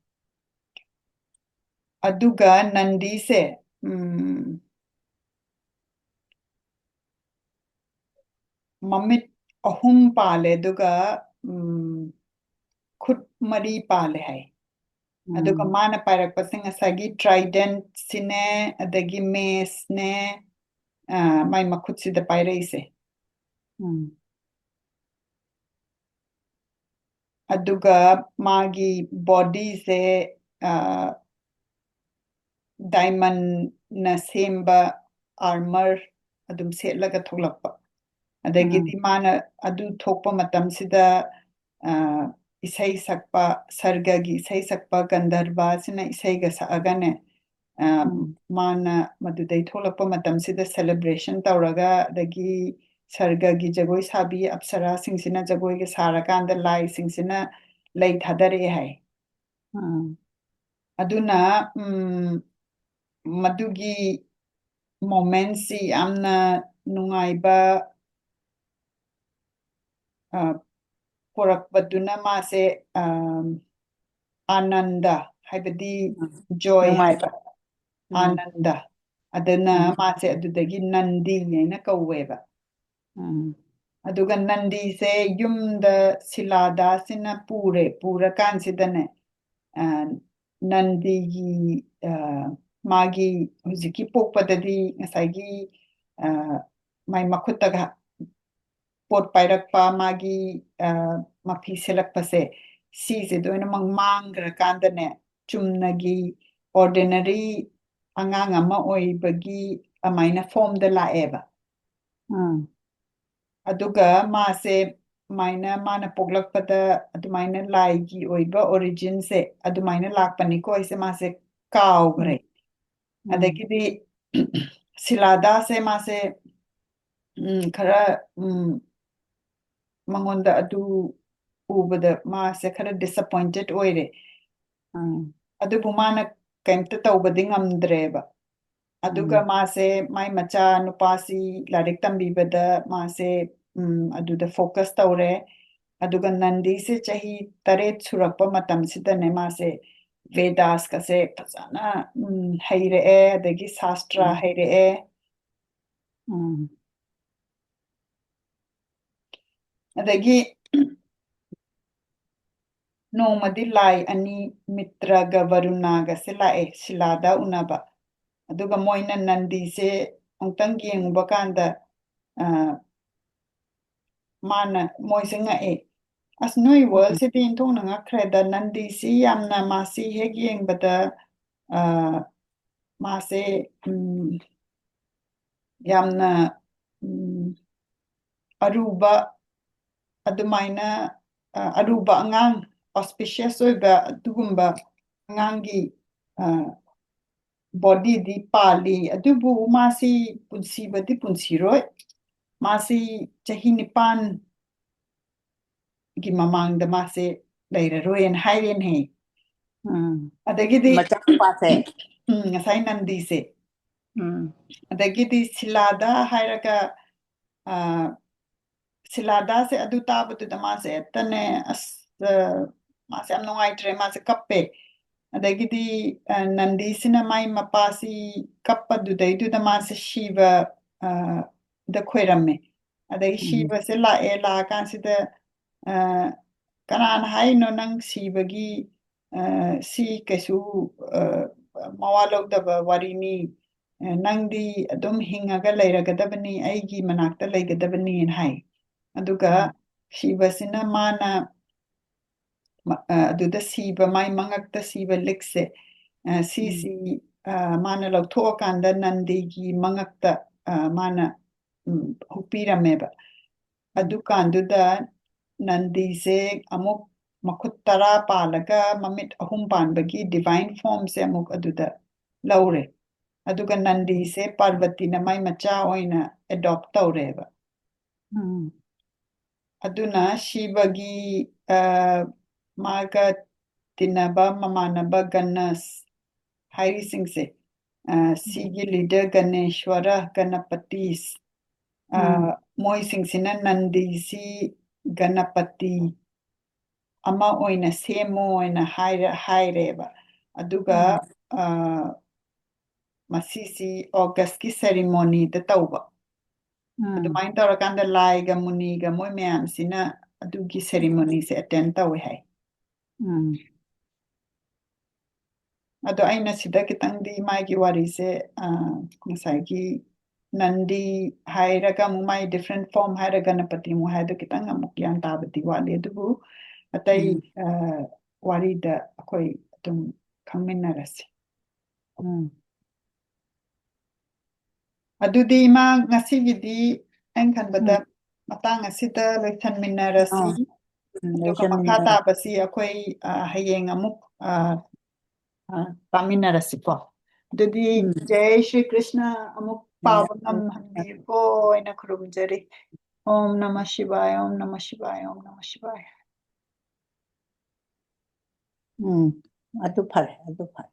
ꯑꯗꯨꯒ ꯅꯟꯗꯤꯁꯦ, ꯎꯝ, ꯃꯃꯤꯠ ꯑꯍꯨꯝ ꯄꯥꯜꯂꯦ, ꯑꯗꯨꯒ, ꯎꯝ, ꯈꯨꯠ ꯃꯔꯤ ꯄꯥꯜꯂꯦ ꯍꯥꯏ꯫ ꯑꯗꯨꯒ ꯎꯝ꯫ ꯃꯥꯅ ꯄꯥꯏꯔꯛꯄꯁꯦ ꯉꯁꯥꯏꯒꯤ tridentꯁꯤꯅꯦ, ꯑꯗꯒꯤ maceꯅꯦ, ꯑ, ꯃꯥꯏ ꯃꯈꯨꯠꯁꯤꯗ ꯄꯥꯏꯔꯛꯏꯁꯦ꯫ ꯎꯝ꯫ ꯑꯗꯨꯒ ꯃꯥꯒꯤ bodyꯁꯦ, ꯑ, diamondꯅ ꯁꯦꯝꯕ armor ꯑꯗꯨꯝ ꯁꯦꯠꯂꯒ ꯊꯣꯛꯂꯛꯄ꯫ ꯑꯗꯒꯤꯗꯤ ꯎꯝ꯫ ꯃꯥꯅ ꯑꯗꯨ ꯊꯣꯛꯄ ꯃꯇꯝꯁꯤꯗ, ꯑ, ꯏꯁꯩ ꯁꯛꯄ, ꯁꯔꯒꯒꯤ ꯏꯁꯩ ꯁꯛꯄ ꯒꯟꯙꯔꯕꯁꯤꯅ ꯏꯁꯩꯒ ꯁꯛꯑꯒꯅꯦ, ꯑ, ꯎꯝ꯫ ꯃꯥꯅ ꯃꯗꯨꯗꯩ ꯊꯣꯛꯂꯛꯄ ꯃꯇꯝꯁꯤꯗ celebration ꯇꯧꯔꯒ, ꯑꯗꯒꯤ ꯁꯔꯒꯒꯤ ꯖꯒꯣꯏ ꯁꯥꯕꯤ ꯑꯞꯁꯔꯥꯁꯤꯡꯁꯤꯅ ꯖꯒꯣꯏꯒ ꯁꯥꯔꯀꯥꯟꯗ ꯂꯥꯏꯁꯤꯡꯁꯤꯅ ꯂꯩ ꯊꯥꯗꯔꯛꯑꯦ ꯍꯥꯏ꯫ ꯎꯝ꯫ ꯑꯗꯨꯅ, ꯎꯝ, ꯃꯗꯨꯒꯤ momentꯁꯤ ꯌꯥꯝꯅ ꯅꯨꯡꯉꯥꯏꯕ, ꯑ, ꯄꯣꯔꯛꯄꯗꯨꯅ ꯃꯥꯁꯦ, ꯑ, ꯑꯥꯅꯟꯗ, ꯍꯥꯏꯕꯗꯤ ꯎꯝ꯫ joy ꯅꯨꯡꯉꯥꯏꯕ꯫ ꯍꯥꯏꯕ, ꯎꯝ꯫ ꯑꯥꯅꯟꯗ꯫ ꯑꯗꯨꯅ ꯎꯝ꯫ ꯃꯥꯁꯦ ꯑꯗꯨꯗꯒꯤ ꯅꯟꯗꯤ ꯍꯥꯏꯅ ꯀꯧꯋꯦꯕ꯫ ꯎꯝ꯫ ꯑꯗꯨꯒ ꯅꯟꯗꯤꯁꯦ ꯌꯨꯝꯗ ꯁꯤꯂꯥꯗꯥꯁꯤꯅ ꯄꯨꯔꯦ, ꯄꯨꯔꯀꯥꯟꯁꯤꯗꯅꯦ, ꯑ, ꯅꯟꯗꯤꯒꯤ, ꯑ, ꯃꯥꯒꯤ ꯍꯧꯖꯤꯛꯀꯤ ꯄꯣꯛꯄꯗꯗꯤ ꯉꯁꯥꯏꯒꯤ, ꯑ, ꯃꯥꯏ ꯃꯈꯨꯠꯇꯒ ꯄꯣꯠ ꯄꯥꯏꯔꯛꯄ, ꯃꯥꯒꯤ, ꯑ, ꯃꯐꯤ ꯁꯦꯠꯂꯛꯄꯁꯦ, ꯁꯤꯁꯦ ꯂꯣꯏꯅꯃꯛ ꯃꯥꯡꯈ꯭ꯔꯀꯥꯟꯗꯅꯦ, ꯆꯨꯝꯅꯒꯤ ordinary ꯑꯉꯥꯡ ꯑꯃ ꯑꯣꯏꯕꯒꯤ ꯑꯗꯨꯃꯥꯏꯅ formꯗ ꯂꯥꯛꯑꯦꯕ꯫ ꯎꯝ꯫ ꯑꯗꯨꯒ ꯃꯥꯁꯦ ꯑꯗꯨꯃꯥꯏꯅ ꯃꯥꯅ ꯄꯣꯛꯂꯛꯄꯗ ꯑꯗꯨꯃꯥꯏꯅ ꯂꯥꯏꯒꯤ ꯑꯣꯏꯕ originꯁꯦ ꯑꯗꯨꯃꯥꯏꯅ ꯂꯥꯛꯄꯅꯤꯀꯣ, ꯑꯩꯁꯦ ꯃꯥꯁꯦ ꯀꯥꯎꯈ꯭ꯔꯦ꯫ ꯎꯝ꯫ ꯎꯝ꯫ ꯑꯗꯒꯤꯗꯤ ꯁꯤꯂꯥꯗꯥꯁꯦ ꯃꯥꯁꯦ, ꯎꯝ, ꯈꯔ, ꯎꯝ, ꯃꯉꯣꯟꯗ ꯑꯗꯨ ꯎꯕꯗ ꯃꯥꯁꯦ ꯈꯔ disappointed ꯑꯣꯏꯔꯦ꯫ ꯎꯝ ꯑꯗꯨꯕꯨ ꯃꯥꯅ ꯀꯩꯝꯇ ꯇꯧꯕꯗꯤ ꯉꯝꯗ꯭ꯔꯦꯕ꯫ ꯑꯗꯨꯒ ꯎꯝ ꯃꯥꯁꯦ ꯃꯥꯏ ꯃꯆꯥ ꯅꯨꯄꯥꯁꯤ ꯂꯥꯏꯔꯤꯛ ꯇꯝꯕꯤꯕꯗ ꯃꯥꯁꯦ ꯎꯝ, ꯑꯗꯨꯗ focus ꯇꯧꯔꯦ꯫ ꯑꯗꯨꯒ ꯅꯟꯗꯤꯁꯦ ꯆꯍꯤ ꯇꯔꯦꯠ ꯁꯨꯔꯛꯄ ꯃꯇꯝꯁꯤꯗꯅꯦ ꯃꯥꯁꯦ ꯚꯦꯗꯥꯁꯀꯁꯦ ꯐꯖꯅ ꯎꯝ, ꯍꯩꯔꯛꯑꯦ, ꯑꯗꯒꯤ ꯁꯥꯁꯇ꯭ꯔ ꯎꯝ ꯍꯩꯔꯛꯑꯦ꯫ ꯎꯝ ꯑꯗꯒꯤ ꯅꯣꯡꯃꯗꯤ ꯂꯥꯏ ꯑꯅꯤ ꯃꯤꯇ꯭ꯔꯒ ꯚꯔꯨꯅꯥꯒꯁꯦ ꯂꯥꯛꯑꯦ ꯁꯤꯂꯥꯗ ꯎꯅꯕ꯫ ꯑꯗꯨꯒ ꯃꯣꯏꯅ ꯅꯟꯗꯤꯁꯦ ꯑꯃꯨꯛꯇꯪ ꯌꯦꯡꯉꯨꯕ ꯀꯥꯟꯗ ꯑ, ꯃꯥꯅ ꯃꯣꯏꯁꯦ ꯉꯛꯑꯦ꯫ "ꯑꯁ, ꯅꯣꯏ ꯎꯝ worldꯁꯤꯗꯤ ꯏꯟꯊꯣꯛꯅ ꯉꯛꯈ꯭ꯔꯦꯗ, ꯅꯟꯗꯤꯁꯤ ꯌꯥꯝꯅ ꯃꯥꯁꯤ ꯍꯦꯛ ꯌꯦꯡꯕꯗ ꯑ, ꯃꯥꯁꯦ ꯎꯝ, ꯌꯥꯝꯅ ꯎꯝ, ꯑꯔꯨꯕ ꯑꯗꯨꯃꯥꯏꯅ ꯑ, ꯑꯔꯨꯕ ꯑꯉꯥꯡ, auspicious ꯑꯣꯏꯕ ꯑꯗꯨꯒꯨꯝꯕ ꯑꯉꯥꯡꯒꯤ ꯑ, bodyꯗꯤ ꯄꯥꯜꯂꯤ, ꯑꯗꯨꯕꯨ ꯃꯥꯁꯤ ꯄꯨꯟꯁꯤꯕꯗꯤ ꯄꯨꯟꯁꯤꯔꯣꯏ꯫ ꯃꯥꯁꯤ ꯆꯍꯤ ꯅꯤꯄꯥꯟ ꯒꯤ ꯃꯃꯥꯡꯗ ꯃꯥꯁꯦ ꯂꯩꯔꯔꯣꯏꯅ ꯍꯥꯏꯔꯦꯅꯦ꯫ ꯎꯝ ꯑꯗꯒꯤꯗꯤ ꯃꯆꯥꯅꯨꯄꯥꯁꯦ ꯎꯝ, ꯉꯁꯥꯏ ꯅꯟꯗꯤꯁꯦ꯫ ꯎꯝ ꯑꯗꯒꯤꯗꯤ ꯁꯤꯂꯥꯗ ꯍꯥꯏꯔꯒ ꯑ, ꯁꯤꯂꯥꯗꯥꯁꯦ ꯑꯗꯨ ꯇꯥꯕꯗꯨꯗ ꯃꯥꯁꯦ ꯍꯦꯛꯇꯅꯦ ꯑꯁ ꯑ, ꯃꯥꯁꯦ ꯌꯥꯝ ꯅꯨꯡꯉꯥꯏꯇ꯭ꯔꯦ, ꯃꯥꯁꯦ ꯀꯞꯄꯦ꯫ ꯑꯗꯒꯤꯗꯤ ꯑ, ꯅꯟꯗꯤꯁꯤꯅ ꯃꯥꯏ ꯃꯄꯥꯁꯤ ꯀꯞꯄꯗꯨꯗꯩꯗꯨꯗ ꯃꯥꯁꯦ ꯁꯤꯕ ꯑ, ꯗ ꯈꯣꯏꯔꯝꯃꯦ꯫ ꯑꯗꯒꯤ ꯎꯝ ꯁꯤꯕꯁꯦ ꯂꯥꯛꯑꯦ, ꯂꯥꯛꯑꯀꯥꯟꯁꯤꯗ ꯑ, "ꯀꯅꯥꯅ ꯍꯥꯏꯅꯣ ꯅꯪ ꯁꯤꯕꯒꯤ ꯑ, ꯁꯤ ꯀꯩꯁꯨ ꯑ, ꯃꯋꯥ ꯂꯧꯗꯕ ꯋꯥꯔꯤꯅꯤ꯫ ꯑ, ꯅꯪꯗꯤ ꯑꯗꯨꯝ ꯍꯤꯡꯉꯒ ꯂꯩꯔꯒꯗꯕꯅꯤ, ꯑꯩꯒꯤ ꯃꯅꯥꯛꯇ ꯂꯩꯒꯗꯕꯅꯤꯅ" ꯍꯥꯏ꯫ ꯑꯗꯨꯒ ꯎꯝ ꯁꯤꯕꯁꯤꯅ ꯃꯥꯅ ꯃ- ꯑ, ꯑꯗꯨꯗ ꯁꯤꯕ, ꯃꯥꯏ ꯃꯉꯛꯇ ꯁꯤꯕ ꯂꯤꯛꯁꯦ ꯑ, ꯎꯝ ꯁꯤꯁꯤ ꯑ, ꯃꯥꯅ ꯂꯧꯊꯣꯛꯑꯀꯥꯟꯗ ꯅꯟꯗꯤꯒꯤ ꯃꯉꯛꯇ ꯑ, ꯃꯥꯅ ꯎꯝ, ꯍꯨꯛꯄꯤꯔꯝꯃꯦꯕ꯫ ꯎꯝ ꯑꯗꯨꯀꯥꯟꯗꯨꯗ ꯅꯟꯗꯤꯁꯦ ꯑꯃꯨꯛ ꯃꯈꯨꯠ ꯇꯔꯥ ꯄꯥꯜꯂꯒ ꯃꯃꯤꯠ ꯑꯍꯨꯝ ꯄꯥꯟꯕꯒꯤ divine formꯁꯦ ꯑꯃꯨꯛ ꯑꯗꯨꯗ ꯂꯧꯔꯦ꯫ ꯑꯗꯨꯒ ꯅꯟꯗꯤꯁꯦ ꯄꯥꯔꯕꯇꯤꯅ ꯃꯥꯏ ꯃꯆꯥ ꯑꯣꯏꯅ adopt ꯇꯧꯔꯦꯕ꯫ ꯎꯝ ꯑꯗꯨꯅ ꯁꯤꯕꯒꯤ, ꯑ, ꯃꯥꯒ ꯇꯤꯟꯅꯕ ꯃꯃꯥꯟꯅꯕ ꯒꯅꯁ ꯍꯥꯏꯔꯤꯁꯤꯡꯁꯦ, ꯑ, ꯁꯤꯒꯤ ꯂꯤꯗꯔ ꯒꯅꯦꯁ꯭ꯋꯔ, ꯒꯅꯄꯇꯤꯁ, ꯑ, ꯎꯝ꯫ ꯃꯣꯏꯁꯤꯡꯁꯤꯅ ꯅꯟꯗꯤꯁꯤ ꯒꯅꯄꯇꯤ ꯑꯃ ꯑꯣꯏꯅ ꯁꯦꯝꯃꯣ ꯍꯥꯏꯅ ꯍꯥꯏꯔ-, ꯍꯥꯏꯔꯦꯕ꯫ ꯑꯗꯨꯒ, ꯎꯝ꯫ ꯑ, ꯃꯁꯤꯁꯤ ꯑꯣꯒꯁꯀꯤ ꯁꯦꯔꯤꯃꯣꯅꯤꯗ ꯇꯧꯕ꯫ ꯎꯝ꯫ ꯑꯗꯨꯃꯥꯏꯅ ꯇꯧꯔꯀꯥꯟꯗ ꯂꯥꯏꯒ ꯃꯨꯅꯤꯒ ꯃꯣꯏ ꯃꯌꯥꯝꯁꯤꯅ ꯑꯗꯨꯒꯤ ꯁꯦꯔꯤꯃꯣꯅꯤꯁꯦ ꯑꯦꯇꯦꯟ ꯇꯧꯋꯦ ꯍꯥꯏ꯫ ꯎꯝ꯫ ꯑꯗꯣ ꯑꯩꯅ ꯁꯤꯗ ꯈꯤꯇꯪꯗꯤ ꯃꯥꯒꯤ ꯋꯥꯔꯤꯁꯦ, ꯑ, ꯉꯁꯥꯏꯒꯤ ꯅꯟꯗꯤ ꯍꯥꯏꯔꯒ ꯑꯃꯨꯛ ꯃꯥꯏ ꯗꯤꯐ꯭ꯔꯦꯟ ꯐꯣꯔꯝ ꯍꯥꯏꯔꯒ ꯒꯅꯄꯇꯤ ꯑꯃꯨꯛ ꯍꯥꯏꯗꯣ ꯈꯤꯇꯪ ꯑꯃꯨꯛ ꯒ꯭ꯌꯥꯟ ꯇꯥꯕꯗꯤ ꯋꯥꯠꯂꯤ꯫ ꯑꯗꯨꯕꯨ ꯑꯇꯩ, ꯎꯝ꯫ ꯑ, ꯋꯥꯔꯤꯗ ꯑꯩꯈꯣꯏ ꯑꯗꯨꯝ ꯈꯪꯃꯤꯟꯅꯔꯁꯤ꯫ ꯎꯝ꯫ ꯑꯗꯨꯗꯤ ꯏꯃꯥ, ꯉꯁꯤꯒꯤꯗꯤ ꯑꯩꯅ ꯈꯟꯕꯗ ꯎꯝ꯫ ꯃꯇꯥꯡ ꯑꯁꯤꯗ ꯂꯣꯏꯁꯟꯃꯤꯟꯅꯔꯁꯤ꯫ ꯑꯥ꯫ ꯎꯝ, ꯑꯗꯨꯒ ꯃꯈꯥ ꯂꯣꯏꯁꯟꯃꯤꯟꯅꯔꯁꯤ꯫ ꯇꯥꯕꯁꯤ ꯑꯩꯈꯣꯏ, ꯑ, ꯍꯌꯦꯡ ꯑꯃꯨꯛ, ꯑ, ꯑ, ꯇꯥꯃꯤꯟꯅꯔꯁꯤꯀꯣ꯫ ꯑꯗꯨꯗꯤ ꯎꯝ꯫ ꯖꯩ ꯁ꯭ꯔꯤ ꯀ꯭ꯔꯤꯁꯅ, ꯑꯃꯨꯛ ꯖꯩ ꯄꯥꯕ ꯁ꯭ꯔꯤ ꯀ꯭ꯔꯤꯁꯅ꯫ ꯉꯝꯍꯟꯕꯤꯌꯨꯀꯣ ꯍꯥꯏꯅ ꯈꯨꯔꯨꯝꯖꯔꯤ꯫ ॐ नमः शिवाय, ॐ नमः शिवाय, ॐ नमः शिवाय। ꯎꯝ, ꯑꯗꯨ ꯐꯔꯦ, ꯑꯗꯨ ꯐꯔꯦ꯫